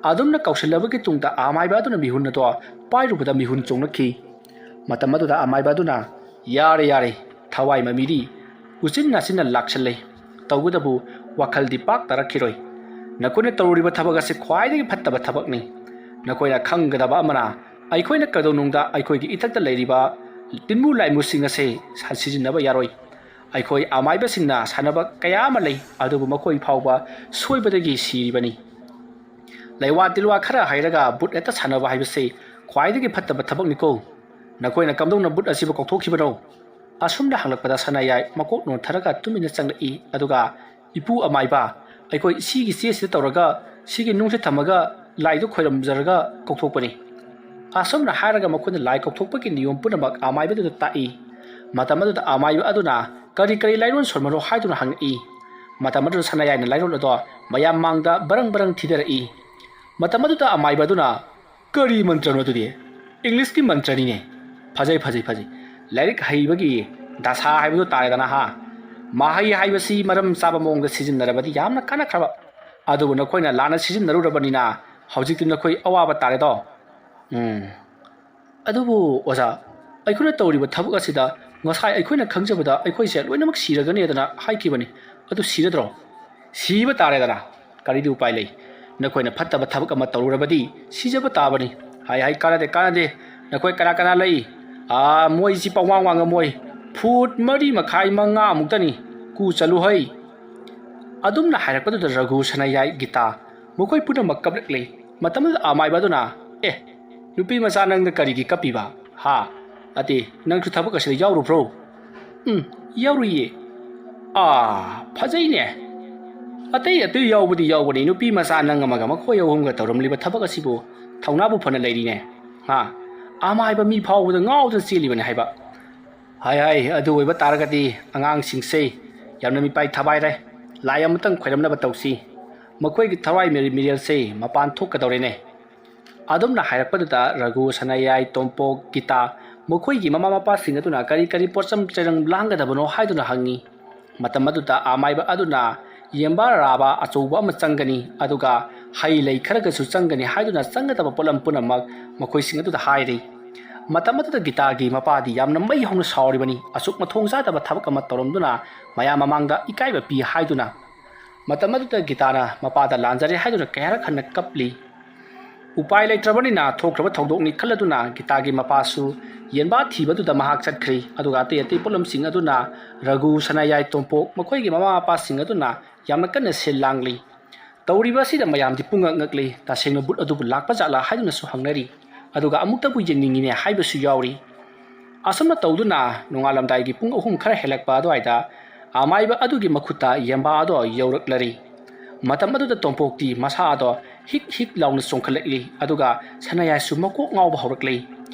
ꯑꯗꯨꯝꯅ ꯀꯧꯁꯤꯜꯂꯕꯒꯤ ꯇꯨꯡꯗ ꯑꯃꯥꯏꯕ ꯑꯗꯨꯅ ꯃꯤꯍꯨꯟ ꯑꯗꯣ ꯄꯥꯏꯔꯨꯕꯗ ꯃꯤꯍꯨꯟ ꯆꯣꯡꯂꯛꯈꯤ꯫ ꯃꯇꯝ ꯑꯗꯨꯗ ꯑꯃꯥꯏꯕ ꯑꯗꯨꯅ "ꯌꯥꯔꯦ, ꯌꯥꯔꯦ, ꯊꯋꯥꯏ ꯃꯃꯤꯗꯤ ꯎꯆꯤꯟ ꯅꯥꯆꯤꯟꯅ ꯂꯥꯛꯁꯜꯂꯦ꯫ ꯇꯧꯕꯇꯕꯨ ꯋꯥꯈꯜꯗꯤ ꯄꯥꯛ ꯇꯥꯔꯛꯈꯤꯔꯣꯏ꯫ ꯅꯈꯣꯏꯅ ꯇꯧꯔꯤꯕ ꯊꯕꯛ ꯑꯁꯤ ꯈ꯭ꯋꯥꯏꯗꯒꯤ ꯐꯠꯇꯕ ꯊꯕꯛꯅꯤ꯫ ꯅꯈꯣꯏꯅ ꯈꯪꯒꯗꯕ ꯑꯃꯅ, ꯑꯩꯈꯣꯏꯅ ꯀꯩꯗꯧꯅꯨꯡꯗ ꯑꯩꯈꯣꯏꯒꯤ ꯏꯊꯛꯇ ꯂꯩꯔꯤꯕ ꯇꯤꯟꯃꯨ ꯂꯥꯏꯃꯨꯁꯤꯡ ꯑꯁꯤ ꯁꯥ-, ꯁꯤꯖꯤꯟꯅꯕ ꯌꯥꯔꯣꯏ꯫ ꯑꯩꯈꯣꯏ ꯑꯃꯥꯏꯕꯁꯤꯡꯅ ꯁꯥꯟꯅꯕ ꯀꯌꯥ ꯑꯃ ꯂꯩ, ꯑꯗꯨꯕꯨ ꯃꯈꯣꯏ ꯐꯥꯎꯕ ꯁꯣꯏꯕꯗꯒꯤ ꯁꯤꯔꯤꯕꯅꯤ꯫ ꯂꯩꯋꯥ ꯇꯤꯜꯋꯥ ꯈꯔ ꯍꯩꯔꯒ ꯕꯨꯠ ꯍꯦꯛꯇ ꯁꯥꯟꯅꯕ ꯍꯥꯏꯕꯁꯤ ꯈ꯭ꯋꯥꯏꯗꯒꯤ ꯐꯠꯇꯕ ꯊꯕꯛꯅꯤꯀꯣ꯫ ꯅꯈꯣꯏꯅ ꯀꯝꯗꯧꯅ ꯕꯨꯠ ꯑꯁꯤꯕꯨ ꯀꯥꯎꯊꯣꯛꯈꯤꯕꯅꯣ?" ꯑꯁꯨꯝꯅ ꯍꯪꯂꯛꯄꯗ ꯁꯅꯥꯌꯥꯏ ꯃꯀꯣꯛ ꯅꯣꯟꯊꯔꯒ ꯇꯨꯃꯤꯟꯅ ꯆꯪꯂꯛꯏ꯫ ꯑꯗꯨꯒ, "ꯏꯄꯨ ꯑꯃꯥꯏꯕ, ꯑꯩꯈꯣꯏ ꯁꯤꯒꯤ ꯆꯦꯁꯤꯗ ꯇꯧꯔꯒ, ꯁꯤꯒꯤ ꯅꯨꯡꯁꯤ ꯊꯝꯃꯒ ꯂꯥꯏꯗꯨ ꯈꯣꯏꯔꯝꯖꯔꯒ ꯀꯧꯊꯣꯛꯄꯅꯤ꯫" ꯑꯁꯨꯝꯅ ꯍꯥꯏꯔꯒ ꯃꯈꯣꯏꯅ ꯂꯥꯏ ꯀꯧꯊꯣꯛꯄꯒꯤ ꯅꯤꯌꯣꯝ ꯄꯨꯝꯅꯃꯛ ꯑꯃꯥꯏꯕꯗꯨꯗ ꯇꯥꯛꯏ꯫ ꯃꯇꯝ ꯑꯗꯨꯗ ꯑꯃꯥꯏꯕ ꯑꯗꯨꯅ ꯀꯔꯤ ꯀꯔꯤ ꯂꯥꯏꯔꯣꯟ ꯁꯣꯟꯕꯅꯣ ꯍꯥꯏꯗꯨꯅ ꯍꯪꯉꯛꯏ꯫ ꯃꯇꯝ ꯑꯗꯨꯗ ꯁꯅꯥꯌꯥꯏꯅ ꯂꯥꯏꯔꯣꯜ ꯑꯗꯣ ꯃꯌꯥꯝ ꯃꯥꯡꯗ ꯕꯔꯪ ꯕꯔꯪ ꯊꯤꯗꯔꯛꯏ꯫ ꯃꯇꯝ ꯑꯗꯨꯗ ꯑꯃꯥꯏꯕ ꯑꯗꯨꯅ, "ꯀꯔꯤ ꯃꯟꯇ꯭ꯔꯅꯣ ꯑꯗꯨꯗꯤ? ꯏꯪꯂꯤꯁꯀꯤ ꯃꯟꯇ꯭ꯔꯅꯤꯅꯦ꯫ ꯐꯖꯩ, ꯐꯖꯩ, ꯐꯖꯩ꯫ ꯂꯥꯏꯔꯤꯛ ꯍꯩꯕꯒꯤ ꯗꯁꯥ ꯍꯥꯏꯕꯗꯨ ꯇꯥꯔꯦꯗꯅ ꯍꯥ꯫ ꯃꯍꯩ ꯍꯥꯏꯕꯁꯤ ꯃꯔꯝ ꯆꯥꯕ ꯃꯑꯣꯡꯗ ꯁꯤꯖꯤꯟꯅꯔꯕꯗꯤ ꯌꯥꯝꯅ ꯀꯥꯟꯅꯈ꯭ꯔꯕ꯫ ꯑꯗꯨꯕꯨ ꯅꯈꯣꯏꯅ ꯂꯥꯟꯅ ꯁꯤꯖꯤꯟꯅꯔꯨꯔꯕꯅꯤꯅ ꯍꯧꯖꯤꯛꯇꯤ ꯅꯈꯣꯏ ꯑꯋꯥꯕ ꯇꯥꯔꯦꯗꯣ꯫" ꯎꯝ꯫ "ꯑꯗꯨꯕꯨ ꯑꯣꯖꯥ, ꯑꯩꯈꯣꯏꯅ ꯇꯧꯔꯤꯕ ꯊꯕꯛ ꯑꯁꯤꯗ ꯉꯁꯥꯏ ꯑꯩꯈꯣꯏꯅ ꯈꯪꯖꯕꯗ ꯑꯩꯈꯣꯏꯁꯦ ꯂꯣꯏꯅꯃꯛ ꯁꯤꯔꯒꯅꯤꯗꯅ ꯍꯥꯏꯈꯤꯕꯅꯤ꯫ ꯑꯗꯨ ꯁꯤꯔꯗ꯭ꯔꯣ?" "ꯁꯤꯕ ꯇꯥꯔꯦꯗꯅ꯫ ꯀꯔꯤꯗꯤ ꯎꯄꯥꯏ ꯂꯩ? ꯅꯈꯣꯏꯅ ꯐꯠꯇꯕ ꯊꯕꯛ ꯑꯃ ꯇꯧꯔꯨꯔꯕꯗꯤ ꯁꯤꯖꯕ ꯇꯥꯕꯅꯤ꯫" "ꯍꯥꯏ, ꯍꯥꯏ, ꯀꯥꯟꯅꯗꯦ, ꯀꯥꯟꯅꯗꯦ꯫ ꯅꯈꯣꯏ ꯀꯅꯥ ꯀꯅꯥ ꯂꯩ? ꯑꯥ, ꯃꯣꯏꯁꯤ ꯄꯪꯋꯥꯡ ꯋꯥꯡꯉꯝꯃꯣꯏ꯫ ꯐꯨꯠ ꯃꯔꯤ ꯃꯈꯥꯏ ꯃꯉꯥꯃꯨꯛꯇꯅꯤ꯫ ꯀꯨ ꯆꯠꯂꯨ ꯍꯩ꯫" ꯑꯗꯨꯝꯅ ꯍꯥꯏꯔꯛꯄꯗꯨꯗ ꯔꯘꯨ, ꯁꯅꯥꯌꯥꯏ, ꯒꯤꯇꯥ ꯃꯈꯣꯏ ꯄꯨꯝꯅꯃꯛ ꯀꯞꯂꯛꯂꯦ꯫ ꯃꯇꯝꯗꯨꯗ ꯑꯃꯥꯏꯕ ꯑꯗꯨꯅ, "ꯑꯦ, ꯅꯨꯄꯤ ꯃꯆꯥ, ꯅꯪꯅ ꯀꯔꯤꯒꯤ ꯀꯞꯄꯤꯕ? ꯍꯥ? ꯑꯇꯦ, ꯅꯪꯁꯨ ꯊꯕꯛ ꯑꯁꯤꯗ ꯌꯥꯎꯔꯨꯕ꯭ꯔꯣ?" "ꯎꯝ, ꯌꯥꯎꯔꯨꯏꯌꯦ꯫" "ꯑꯥ, ꯐꯖꯩꯅꯦ꯫ ꯑꯇꯩ ꯑꯇꯩ ꯌꯥꯎꯕꯗꯤ ꯌꯥꯎꯕꯅꯤ, ꯅꯨꯄꯤ ꯃꯆꯥ ꯅꯪ ꯑꯃꯒ ꯃꯈꯣꯏ ꯑꯍꯨꯝꯒ ꯇꯧꯔꯝꯂꯤꯕ ꯊꯕꯛ ꯑꯁꯤꯕꯨ ꯊꯧꯅꯥꯕꯨ ꯐꯅ ꯂꯩꯔꯤꯅꯦ꯫ ꯍꯥ? ꯑꯃꯥꯏꯕ ꯃꯤ ꯐꯥꯎꯕꯗ ꯉꯥꯎꯗꯅ ꯆꯦꯜꯂꯤꯕꯅꯤ ꯍꯥꯏꯕ꯫" "ꯍꯥꯏ, ꯍꯥꯏ, ꯑꯗꯨ ꯑꯣꯏꯕ ꯇꯥꯔꯒꯗꯤ ꯑꯉꯥꯡꯁꯤꯡꯁꯦ ꯌꯥꯝꯅ ꯃꯤꯄꯥꯏ ꯊꯕꯥꯏꯔꯦ꯫ ꯂꯥꯏ ꯑꯃꯇꯪ ꯈꯣꯏꯔꯝꯅꯕ ꯇꯧꯁꯤ꯫ ꯃꯈꯣꯏꯒꯤ ꯊꯋꯥꯏ ꯃꯤꯔꯦꯜꯁꯦ ꯃꯄꯥꯟ ꯊꯣꯛꯀꯗꯧꯔꯦꯅꯦ꯫" ꯑꯗꯨꯝꯅ ꯍꯥꯏꯔꯛꯄꯗꯨꯗ ꯔꯘꯨ, ꯁꯅꯥꯌꯥꯏ, ꯇꯣꯝꯄꯣꯛ, ꯒꯤꯇꯥ ꯃꯈꯣꯏꯒꯤ ꯃꯃꯥ ꯃꯄꯥꯁꯤꯡ ꯑꯗꯨꯅ ꯀꯔꯤ ꯀꯔꯤ ꯄꯣꯠꯆꯝ ꯆꯩꯔꯪ ꯂꯥꯡꯒꯗꯕꯅꯣ ꯍꯥꯏꯗꯨꯅ ꯍꯪꯉꯤ꯫ ꯃꯇꯝ ꯑꯗꯨꯗ ꯑꯃꯥꯏꯕ ꯑꯗꯨꯅ, "ꯌꯦꯟꯕꯥ ꯔꯥꯕ ꯑꯆꯧꯕ ꯑꯃ ꯆꯪꯒꯅꯤ, ꯑꯗꯨꯒ ꯍꯩ ꯂꯩ ꯈꯔꯒꯁꯨ ꯆꯪꯒꯅꯤ" ꯍꯥꯏꯗꯨꯅ ꯆꯪꯒꯗꯕ ꯄꯣꯠꯂꯝ ꯄꯨꯝꯅꯃꯛ ꯃꯈꯣꯏꯁꯤꯡ ꯑꯗꯨꯗ ꯍꯥꯏꯔꯤ꯫ ꯃꯇꯝ ꯑꯗꯨꯗ ꯒꯤꯇꯥꯒꯤ ꯃꯄꯥꯗꯤ ꯌꯥꯝꯅ ꯃꯩ ꯍꯧꯅ ꯁꯥꯎꯔꯤꯕꯅꯤ, ꯑꯁꯨꯛ ꯃꯊꯣꯡ ꯆꯥꯗꯕ ꯊꯕꯛ ꯑꯃ ꯇꯧꯔꯝꯗꯨꯅ ꯃꯌꯥꯝ ꯃꯃꯥꯡꯗ ꯏꯀꯥꯏꯕ ꯄꯤ ꯍꯥꯏꯗꯨꯅ꯫ ꯃꯇꯝ ꯑꯗꯨꯗ ꯒꯤꯇꯥꯅ ꯃꯄꯥꯗ ꯂꯥꯟꯖꯔꯦ ꯍꯥꯏꯗꯨꯅ ꯀꯌꯥꯔꯛ ꯍꯟꯅ ꯀꯞꯂꯤ꯫ ꯎꯄꯥꯏ ꯂꯩꯇ꯭ꯔꯕꯅꯤꯅ ꯊꯣꯛꯈ꯭ꯔꯕ ꯊꯧꯗꯣꯛꯅꯤ ꯈꯜꯂꯗꯨꯅ ꯒꯤꯇꯥꯒꯤ ꯃꯄꯥꯁꯨ ꯌꯦꯟꯕꯥ ꯊꯤꯕꯗꯨꯗ ꯃꯍꯥꯛ ꯆꯠꯈ꯭ꯔꯤ꯫ ꯑꯗꯨꯒ ꯑꯇꯩ ꯑꯇꯩ ꯄꯣꯠꯂꯝꯁꯤꯡ ꯑꯗꯨꯅ ꯔꯘꯨ, ꯁꯅꯥꯌꯥꯏ, ꯇꯣꯝꯄꯣꯛ ꯃꯈꯣꯏꯒꯤ ꯃꯃꯥ ꯃꯄꯥꯁꯤꯡ ꯑꯗꯨꯅ ꯌꯥꯝꯅ ꯀꯟꯅ ꯁꯤꯜ ꯂꯥꯡꯂꯤ꯫ ꯇꯧꯔꯤꯕ ꯑꯁꯤꯗ ꯃꯌꯥꯝꯗꯤ ꯄꯨꯡꯉꯛ ꯉꯛꯂꯤ꯫ ꯇꯁꯦꯡꯅ ꯚꯨꯠ ꯑꯗꯨꯕꯨ ꯂꯥꯛꯄ ꯖꯥꯠꯂꯥ ꯍꯥꯏꯗꯨꯅꯁꯨ ꯍꯪꯅꯔꯤ꯫ ꯑꯗꯨꯒ ꯑꯃꯨꯛꯇꯕꯨ ꯌꯦꯡꯅꯤꯡꯉꯤꯅꯦ ꯍꯥꯏꯕꯁꯨ ꯌꯥꯎꯔꯤ꯫ ꯑꯁꯨꯝꯅ ꯇꯧꯗꯨꯅ ꯅꯣꯡꯉꯥꯜꯂꯝꯗꯥꯏꯒꯤ ꯄꯨꯡ ꯑꯍꯨꯝ ꯈꯔ ꯍꯦꯜꯂꯛꯄ ꯑꯗꯨꯋꯥꯏꯗ ꯑꯃꯥꯏꯕ ꯑꯗꯨꯒꯤ ꯃꯈꯨꯠꯇ ꯌꯦꯟꯕꯥ ꯑꯗꯣ ꯌꯧꯔꯛꯂꯔꯤ꯫ ꯃꯇꯝ ꯑꯗꯨꯗ ꯇꯣꯝꯄꯣꯛꯇꯤ ꯃꯁꯥ ꯑꯗꯣ ꯍꯤꯛ ꯍꯤꯛ ꯂꯥꯎꯅ ꯆꯣꯡꯈꯠꯂꯛꯂꯤ, ꯑꯗꯨꯒ ꯁꯅꯥꯌꯥꯏꯁꯨ ꯃꯀꯣꯛ ꯉꯥꯎꯕ ꯍꯧꯔꯛꯂꯤ꯫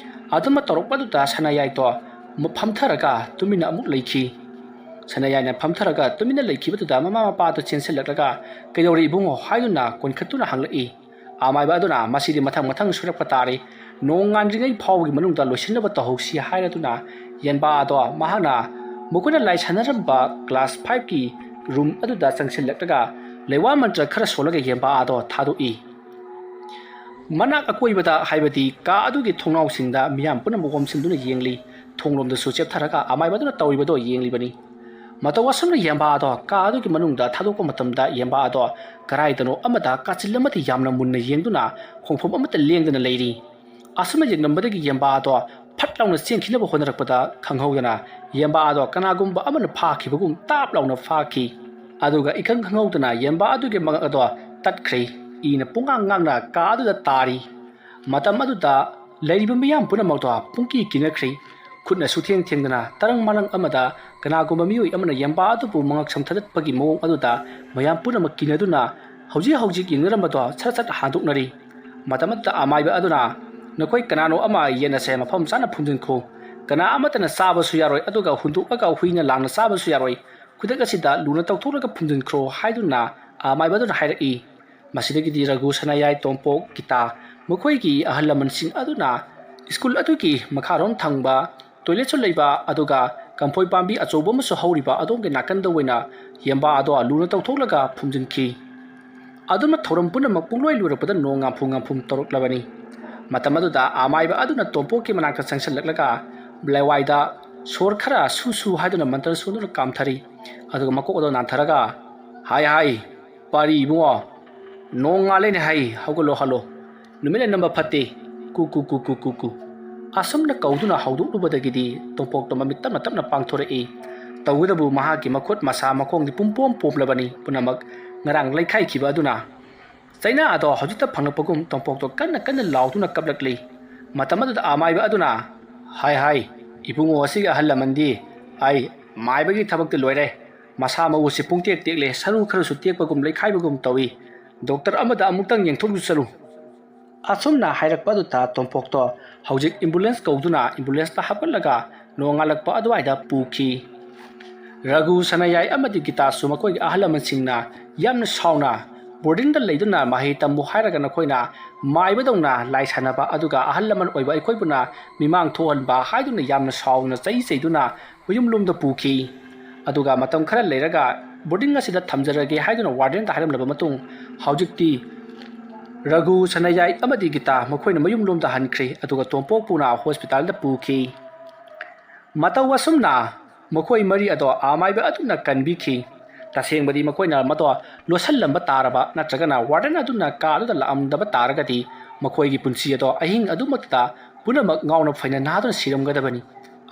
ꯑꯗꯨꯝꯅ ꯇꯧꯔꯛꯄꯗꯨꯗ ꯁꯅꯥꯌꯥꯏꯗꯣ ꯐꯝꯊꯔꯒ ꯇꯨꯃꯤꯟꯅ ꯑꯃꯨꯛ ꯂꯩꯈꯤ꯫ ꯁꯅꯥꯌꯥꯏꯅ ꯐꯝꯊꯔꯒ ꯇꯨꯃꯤꯟꯅ ꯂꯩꯈꯤꯕꯗꯨꯗ ꯃꯃꯥ ꯃꯄꯥꯗꯨ ꯆꯦꯟꯁꯤꯜꯂꯛꯂꯒ, "ꯀꯩꯗꯧꯔꯦ ꯏꯕꯨꯡꯉꯣ?" ꯍꯥꯏꯗꯨꯅ ꯀꯣꯟꯈꯠꯇꯨꯅ ꯍꯪꯂꯛꯏ꯫ ꯑꯃꯥꯏꯕ ꯑꯗꯨꯅ, "ꯃꯁꯤꯗꯤ ꯃꯊꯪ ꯃꯊꯪ ꯁꯣꯏꯔꯛꯄ ꯇꯥꯔꯦ꯫ ꯅꯣꯡ ꯉꯥꯟꯗ꯭ꯔꯤꯉꯩ ꯐꯥꯎꯕꯒꯤ ꯃꯅꯨꯡꯗ ꯂꯣꯏꯁꯤꯟꯅꯕ ꯇꯧꯍꯧꯁꯤ" ꯍꯥꯏꯔꯗꯨꯅ ꯌꯦꯟꯕꯥ ꯑꯗꯣ ꯃꯍꯥꯛꯅ ꯃꯈꯣꯏꯅ ꯂꯥꯏ ꯁꯥꯟꯅꯔꯝꯕ class five ꯀꯤ room ꯑꯗꯨꯗ ꯆꯪꯁꯤꯜꯂꯛꯂꯒ ꯂꯩꯋꯥ ꯃꯟꯇ꯭ꯔ ꯈꯔ ꯁꯣꯜꯂꯒ ꯌꯦꯟꯕꯥ ꯑꯗꯣ ꯊꯥꯗꯣꯛꯏ꯫ ꯃꯅꯥꯛ ꯑꯀꯣꯏꯕꯗ, ꯍꯥꯏꯕꯗꯤ ꯀꯥ ꯑꯗꯨꯒꯤ ꯊꯣꯡꯅꯥꯎꯁꯤꯡꯗ ꯃꯤꯌꯥꯝ ꯄꯨꯝꯅꯃꯛ ꯑꯣꯝꯁꯤꯟꯗꯨꯅ ꯌꯦꯡꯂꯤ꯫ ꯊꯣꯡꯂꯣꯝꯗꯁꯨ ꯆꯦꯞꯊꯔꯒ ꯑꯃꯥꯏꯕ ꯑꯗꯨꯅ ꯇꯧꯔꯤꯕꯗꯣ ꯌꯦꯡꯂꯤꯕꯅꯤ꯫ ꯃꯇꯧ ꯑꯁꯨꯝꯅ ꯌꯦꯟꯕꯥ ꯑꯗꯣ ꯀꯥ ꯑꯗꯨꯒꯤ ꯃꯅꯨꯡꯗ ꯊꯥꯗꯣꯛꯄ ꯃꯇꯝꯗ, ꯌꯦꯟꯕꯥ ꯑꯗꯣ ꯀꯗꯥꯏꯗꯅꯣ ꯑꯃꯗ ꯀꯥꯆꯤꯜ ꯑꯃꯗꯤ ꯌꯥꯝꯅ ꯃꯨꯟꯅ ꯌꯦꯡꯗꯨꯅ ꯈꯣꯡꯐꯝ ꯑꯃꯠꯇ ꯂꯦꯡꯗꯅ ꯂꯩꯔꯤ꯫ ꯑꯁꯨꯝꯅ ꯌꯦꯡꯂꯝꯕꯗꯒꯤ ꯌꯦꯟꯕꯥ ꯑꯗꯣ ꯐꯠ ꯂꯥꯎꯅ ꯆꯦꯟꯈꯤꯅꯕ ꯍꯣꯠꯅꯔꯛꯄꯗ, ꯈꯪꯍꯧꯗꯅ ꯌꯦꯟꯕꯥ ꯑꯗꯣ ꯀꯅꯥꯒꯨꯝꯕ ꯑꯃꯅ ꯐꯥꯈꯤꯕꯒꯨꯝ ꯇꯥꯞ ꯂꯥꯎꯅ ꯐꯥꯈꯤ꯫ ꯑꯗꯨꯒ ꯏꯈꯪ ꯈꯪꯍꯧꯗꯅ ꯌꯦꯟꯕꯥ ꯑꯗꯨꯒꯤ ꯃꯉꯛ ꯑꯗꯣ ꯇꯠꯈ꯭ꯔꯦ꯫ ꯏꯅ ꯄꯨꯡꯉꯥꯡ ꯉꯥꯡꯅ ꯀꯥ ꯑꯗꯨꯗ ꯇꯥꯔꯤ꯫ ꯃꯇꯝ ꯑꯗꯨꯗ ꯂꯩꯔꯤꯕ ꯃꯤꯌꯥꯝ ꯄꯨꯝꯅꯃꯛꯇꯣ ꯄꯨꯡꯀꯤ ꯀꯤꯅꯈ꯭ꯔꯦ꯫ ꯈꯨꯠꯅꯁꯨ ꯊꯦꯡ ꯊꯦꯡꯗꯅ ꯇꯔꯪ ꯃꯔꯪ ꯑꯃꯗ ꯀꯅꯥꯒꯨꯝꯕ ꯃꯤꯑꯣꯏ ꯑꯃꯅ ꯌꯦꯟꯕꯥ ꯑꯗꯨꯕꯨ ꯃꯉꯛꯁꯝ ꯊꯗꯠꯄꯒꯤ ꯃꯑꯣꯡ ꯑꯗꯨꯗ ꯃꯌꯥꯝ ꯄꯨꯝꯅꯃꯛ ꯀꯤꯅꯗꯨꯅ ꯍꯧꯖꯤꯛ ꯍꯧꯖꯤꯛ ꯌꯦꯡꯅꯔꯝꯕꯗꯣ ꯁꯠ ꯁꯠ ꯍꯟꯗꯣꯛꯅꯔꯤ꯫ ꯃꯇꯝ ꯑꯗꯨꯗ ꯑꯃꯥꯏꯕ ꯑꯗꯨꯅ, "ꯅꯈꯣꯏ ꯀꯅꯥꯅꯣ ꯑꯃ ꯌꯦꯟ ꯑꯁꯦ ꯃꯐꯝ ꯆꯥꯅ ꯐꯨꯝꯖꯤꯟꯈꯣ꯫ ꯀꯅꯥ ꯑꯃꯠꯇꯅ ꯆꯥꯕꯁꯨ ꯌꯥꯔꯣꯏ, ꯑꯗꯨꯒ ꯍꯨꯟꯗꯣꯛꯂꯒ ꯍꯨꯏꯅ ꯂꯥꯡꯅ ꯆꯥꯕꯁꯨ ꯌꯥꯔꯣꯏ꯫ ꯈꯨꯗꯛ ꯑꯁꯤꯗ ꯂꯨꯅ ꯇꯧꯊꯣꯛꯂꯒ ꯐꯨꯝꯖꯤꯟꯈ꯭ꯔꯣ" ꯍꯥꯏꯗꯨꯅ ꯑꯃꯥꯏꯕ ꯑꯗꯨꯅ ꯍꯥꯏꯔꯛꯏ꯫ ꯃꯁꯤꯗꯒꯤꯗꯤ ꯔꯘꯨ, ꯁꯅꯥꯌꯥꯏ, ꯇꯣꯝꯄꯣꯛ, ꯒꯤꯇꯥ, ꯃꯈꯣꯏꯒꯤ ꯑꯍꯜ ꯂꯃꯟꯁꯤꯡ ꯑꯗꯨꯅ school ꯑꯗꯨꯒꯤ ꯃꯈꯥꯔꯣꯝ ꯊꯪꯕ toiletꯁꯨ ꯂꯩꯕ, ꯑꯗꯨꯒ ꯀꯝꯐꯣꯏ ꯄꯥꯝꯕꯤ ꯑꯆꯧꯕ ꯑꯃꯁꯨ ꯍꯧꯔꯤꯕ ꯑꯗꯣꯝꯒꯤ ꯅꯥꯀꯟꯗ ꯑꯣꯏꯅ ꯌꯦꯟꯕꯥ ꯑꯗꯣ ꯂꯨꯅ ꯇꯧꯊꯣꯛꯂꯒ ꯐꯨꯝꯖꯤꯟꯈꯤ꯫ ꯑꯗꯨꯅ ꯊꯧꯔꯝ ꯄꯨꯝꯅꯃꯛ ꯄꯨꯡꯂꯣꯏ ꯂꯣꯏꯔꯛꯄꯗ ꯅꯣꯡ ꯉꯥꯝꯐꯨ ꯉꯥꯝꯐꯨꯝ ꯇꯧꯔꯛꯂꯕꯅꯤ꯫ ꯃꯇꯝ ꯑꯗꯨꯗ ꯑꯃꯥꯏꯕ ꯑꯗꯨꯅ ꯇꯣꯝꯄꯣꯛꯀꯤ ꯃꯅꯥꯛꯇ ꯆꯪꯁꯤꯜꯂꯛꯂꯒ ꯂꯋꯥꯏꯗ ꯁꯣꯔ ꯈꯔ ꯁꯨ ꯁꯨ ꯍꯥꯏꯗꯨꯅ ꯃꯟꯇ꯭ꯔ ꯁꯣꯟꯗꯨꯅ ꯀꯥꯝꯊꯔꯤ꯫ ꯑꯗꯨꯒ ꯃꯀꯣꯛ ꯑꯗꯣ ꯅꯥꯟꯊꯔꯒ, "ꯍꯥꯏ ꯍꯥꯏ, ꯄꯥꯔꯤ ꯏꯕꯨꯡꯉꯣ, ꯅꯣꯡ ꯉꯥꯜꯂꯦꯅꯦ ꯍꯥꯏ, ꯍꯧꯒꯠꯂꯣ ꯍꯜꯂꯣ, ꯅꯨꯃꯤꯠ ꯂꯩ ꯅꯝꯕ ꯐꯠꯇꯦ, ꯀꯨ ꯀꯨ ꯀꯨ ꯀꯨ ꯀꯨ ꯀꯨ"꯫ ꯑꯁꯨꯝꯅ ꯀꯧꯗꯨꯅ ꯍꯧꯗꯣꯛꯂꯨꯕꯗꯒꯤꯗꯤ ꯇꯣꯝꯄꯣꯛꯇꯣ ꯃꯃꯤꯠ ꯇꯞꯅ ꯇꯞꯅ ꯄꯥꯡꯊꯣꯔꯛꯏ꯫ ꯇꯧꯕꯇꯕꯨ ꯃꯍꯥꯛꯀꯤ ꯃꯈꯨꯠ ꯃꯁꯥ ꯃꯈꯣꯡꯗꯤ ꯄꯨꯝꯄꯣꯝ ꯄꯣꯝꯂꯕꯅꯤ, ꯄꯨꯝꯅꯃꯛ ꯉꯔꯥꯡ ꯂꯩꯈꯥꯏꯈꯤꯕ ꯑꯗꯨꯅ꯫ ꯆꯩꯅꯥ ꯑꯗꯣ ꯍꯧꯖꯤꯛꯇ ꯐꯪꯂꯛꯄꯒꯨꯝ ꯇꯣꯝꯄꯣꯛꯇꯣ ꯀꯟꯅ ꯀꯟꯅ ꯂꯥꯎꯗꯨꯅ ꯀꯞꯂꯛꯂꯤ꯫ ꯃꯇꯝ ꯑꯗꯨꯗ ꯑꯃꯥꯏꯕ ꯑꯗꯨꯅ, "ꯍꯥꯏ ꯍꯥꯏ, ꯏꯕꯨꯡꯉꯣ ꯑꯁꯤꯒꯤ ꯑꯍꯜ ꯂꯃꯟꯗꯤ ꯑꯩ ꯃꯥꯏꯕꯒꯤ ꯊꯕꯛꯇꯤ ꯂꯣꯏꯔꯦ꯫ ꯃꯁꯥ ꯃꯎꯁꯤ ꯄꯨꯡꯇꯦꯛ ꯇꯦꯛꯂꯦ, ꯁꯔꯨ ꯈꯔꯁꯨ ꯇꯦꯛꯄꯒꯨꯝ ꯂꯩꯈꯥꯏꯕꯒꯨꯝ ꯇꯧꯏ꯫ ꯗꯣꯛꯇꯔ ꯑꯃꯗ ꯑꯃꯨꯛꯇꯪ ꯌꯦꯡꯊꯣꯛꯂꯨ ꯆꯠꯂꯨ"꯫ ꯑꯁꯨꯝꯅ ꯍꯥꯏꯔꯛꯄ ꯑꯗꯨꯗ ꯇꯣꯝꯄꯣꯛꯇꯣ ꯍꯧꯖꯤꯛ ambulance ꯀꯧꯗꯨꯅ ambulanceꯇ ꯍꯥꯞꯀꯠꯂꯒ ꯅꯣꯡꯉꯥꯜꯂꯛꯄ ꯑꯗꯨꯋꯥꯏꯗ ꯄꯨꯈꯤ꯫ ꯔꯘꯨ, ꯁꯅꯥꯌꯥꯏ ꯑꯃꯗꯤ ꯒꯤꯇꯥꯁꯨ ꯃꯈꯣꯏꯒꯤ ꯑꯍꯜ ꯂꯃꯟꯁꯤꯡꯅ ꯌꯥꯝꯅ ꯁꯥꯎꯅ ꯕꯣꯔꯗꯤꯡꯗ ꯂꯩꯗꯨꯅ ꯃꯍꯩ ꯇꯝꯃꯨ ꯍꯥꯏꯔꯒ ꯅꯈꯣꯏꯅ ꯃꯥꯏꯕꯗꯧꯅ ꯂꯥꯏ ꯁꯥꯟꯅꯕ, ꯑꯗꯨꯒ ꯑꯍꯜ ꯂꯃꯟ ꯑꯣꯏꯕ ꯑꯩꯈꯣꯏꯕꯨꯅ ꯃꯤꯃꯥꯡ ꯊꯣꯛꯍꯟꯕ ꯍꯥꯏꯗꯨꯅ ꯌꯥꯝꯅ ꯁꯥꯎꯅ ꯆꯩ ꯆꯩꯗꯨꯅ ꯃꯌꯨꯝꯂꯣꯝꯗ ꯄꯨꯈꯤ꯫ ꯑꯗꯨꯒ ꯃꯇꯝ ꯈꯔ ꯂꯩꯔꯒ ꯕꯣꯔꯗꯤꯡ ꯑꯁꯤꯗ ꯊꯝꯖꯔꯒꯦ ꯍꯥꯏꯗꯨꯅ ꯋꯥꯔꯗꯦꯟꯗ ꯍꯥꯏꯔꯝꯂꯕ ꯃꯇꯨꯡ, ꯍꯧꯖꯤꯛꯇꯤ ꯔꯘꯨ, ꯁꯅꯥꯌꯥꯏ ꯑꯃꯗꯤ ꯒꯤꯇꯥ ꯃꯈꯣꯏꯅ ꯃꯌꯨꯝꯂꯣꯝꯗ ꯍꯟꯈ꯭ꯔꯦ꯫ ꯑꯗꯨꯒ ꯇꯣꯝꯄꯣꯛꯄꯨꯅ ꯍꯣꯁꯄꯤꯇꯥꯜꯗ ꯄꯨꯈꯤ꯫ ꯃꯇꯧ ꯑꯁꯨꯝꯅ ꯃꯈꯣꯏ ꯃꯔꯤ ꯑꯗꯣ ꯑꯃꯥꯏꯕ ꯑꯗꯨꯅ ꯀꯟꯕꯤꯈꯤ꯫ ꯇꯁꯦꯡꯕꯗꯤ ꯃꯈꯣꯏꯅ ꯃꯗꯣ ꯂꯣꯠꯁꯤꯜꯂꯝꯕ ꯇꯥꯔꯕ ꯅꯠꯇ꯭ꯔꯒꯅ ꯋꯥꯔꯗꯦꯟ ꯑꯗꯨꯅ ꯀꯥ ꯑꯗꯨꯗ ꯂꯥꯛꯑꯝꯗꯕ ꯇꯥꯔꯒꯗꯤ ꯃꯈꯣꯏꯒꯤ ꯄꯨꯟꯁꯤ ꯑꯗꯣ ꯑꯍꯤꯡ ꯑꯗꯨꯃꯛꯇꯗ ꯄꯨꯝꯅꯃꯛ ꯉꯥꯎꯅ ꯐꯩꯅ ꯅꯥꯗꯨꯅ ꯁꯤꯔꯝꯒꯗꯕꯅꯤ꯫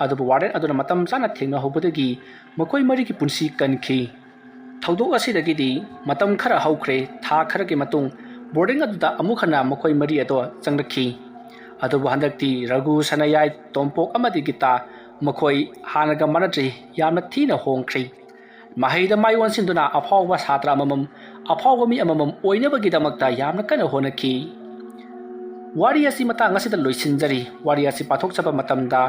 ꯑꯗꯨꯕꯨ ꯋꯥꯔꯗꯦꯟ ꯑꯗꯨꯅ ꯃꯇꯝ ꯆꯥꯅ ꯊꯦꯡꯅꯍꯧꯕꯗꯒꯤ ꯃꯈꯣꯏ ꯃꯔꯤꯒꯤ ꯄꯨꯟꯁꯤ ꯀꯟꯈꯤ꯫ ꯊꯧꯗꯣꯛ ꯑꯁꯤꯗꯒꯤꯗꯤ ꯃꯇꯝ ꯈꯔ ꯍꯧꯈ꯭ꯔꯦ꯫ ꯊꯥ ꯈꯔꯒꯤ ꯃꯇꯨꯡ ꯕꯣꯔꯗꯤꯡ ꯑꯗꯨꯗ ꯑꯃꯨꯛ ꯍꯟꯅ ꯃꯈꯣꯏ ꯃꯔꯤ ꯑꯗꯣ ꯆꯪꯂꯛꯈꯤ꯫ ꯑꯗꯨꯕꯨ ꯍꯟꯗꯛꯇꯤ ꯔꯘꯨ, ꯁꯅꯥꯌꯥꯏ, ꯇꯣꯝꯄꯣꯛ ꯑꯃꯗꯤ ꯒꯤꯇꯥ ꯃꯈꯣꯏ ꯍꯥꯟꯅꯒ ꯃꯥꯟꯅꯗ꯭ꯔꯤ, ꯌꯥꯝꯅ ꯊꯤꯅ ꯍꯣꯡꯈ꯭ꯔꯦ꯫ ꯃꯍꯩꯗ ꯃꯥꯏ ꯑꯣꯟꯁꯤꯟꯗꯨꯅ ꯑꯐꯥꯎꯕ ꯁꯥꯇ꯭ꯔ ꯑꯃꯃꯝ, ꯑꯐꯥꯎꯕ ꯃꯤ ꯑꯃꯃꯝ ꯑꯣꯏꯅꯕꯒꯤꯗꯃꯛꯇ ꯌꯥꯝꯅ ꯀꯟꯅ ꯍꯣꯠꯅꯈꯤ꯫ ꯋꯥꯔꯤ ꯑꯁꯤ ꯃꯇꯥꯡ ꯑꯁꯤꯗ ꯂꯣꯏꯁꯤꯟꯖꯔꯤ꯫ ꯋꯥꯔꯤ ꯑꯁꯤ ꯄꯥꯊꯣꯛꯆꯕ ꯃꯇꯝꯗ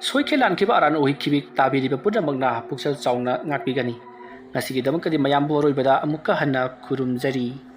ꯁꯣꯏꯈꯤ ꯂꯥꯟꯈꯤꯕ ꯑꯔꯥꯟ ꯑꯣꯏꯈꯤꯕꯤ ꯇꯥꯕꯤꯔꯤꯕ ꯄꯨꯝꯅꯃꯛꯅ ꯄꯨꯛꯆꯦꯜ ꯆꯥꯎꯅ ꯉꯥꯛꯄꯤꯒꯅꯤ꯫ ꯉꯁꯤꯒꯤꯗꯃꯛꯇꯗꯤ ꯃꯌꯥꯝꯕꯨ ꯑꯔꯣꯏꯕꯗ ꯑꯃꯨꯛꯀ ꯍꯟꯅ ꯈꯨꯔꯨꯝꯖꯔꯤ꯫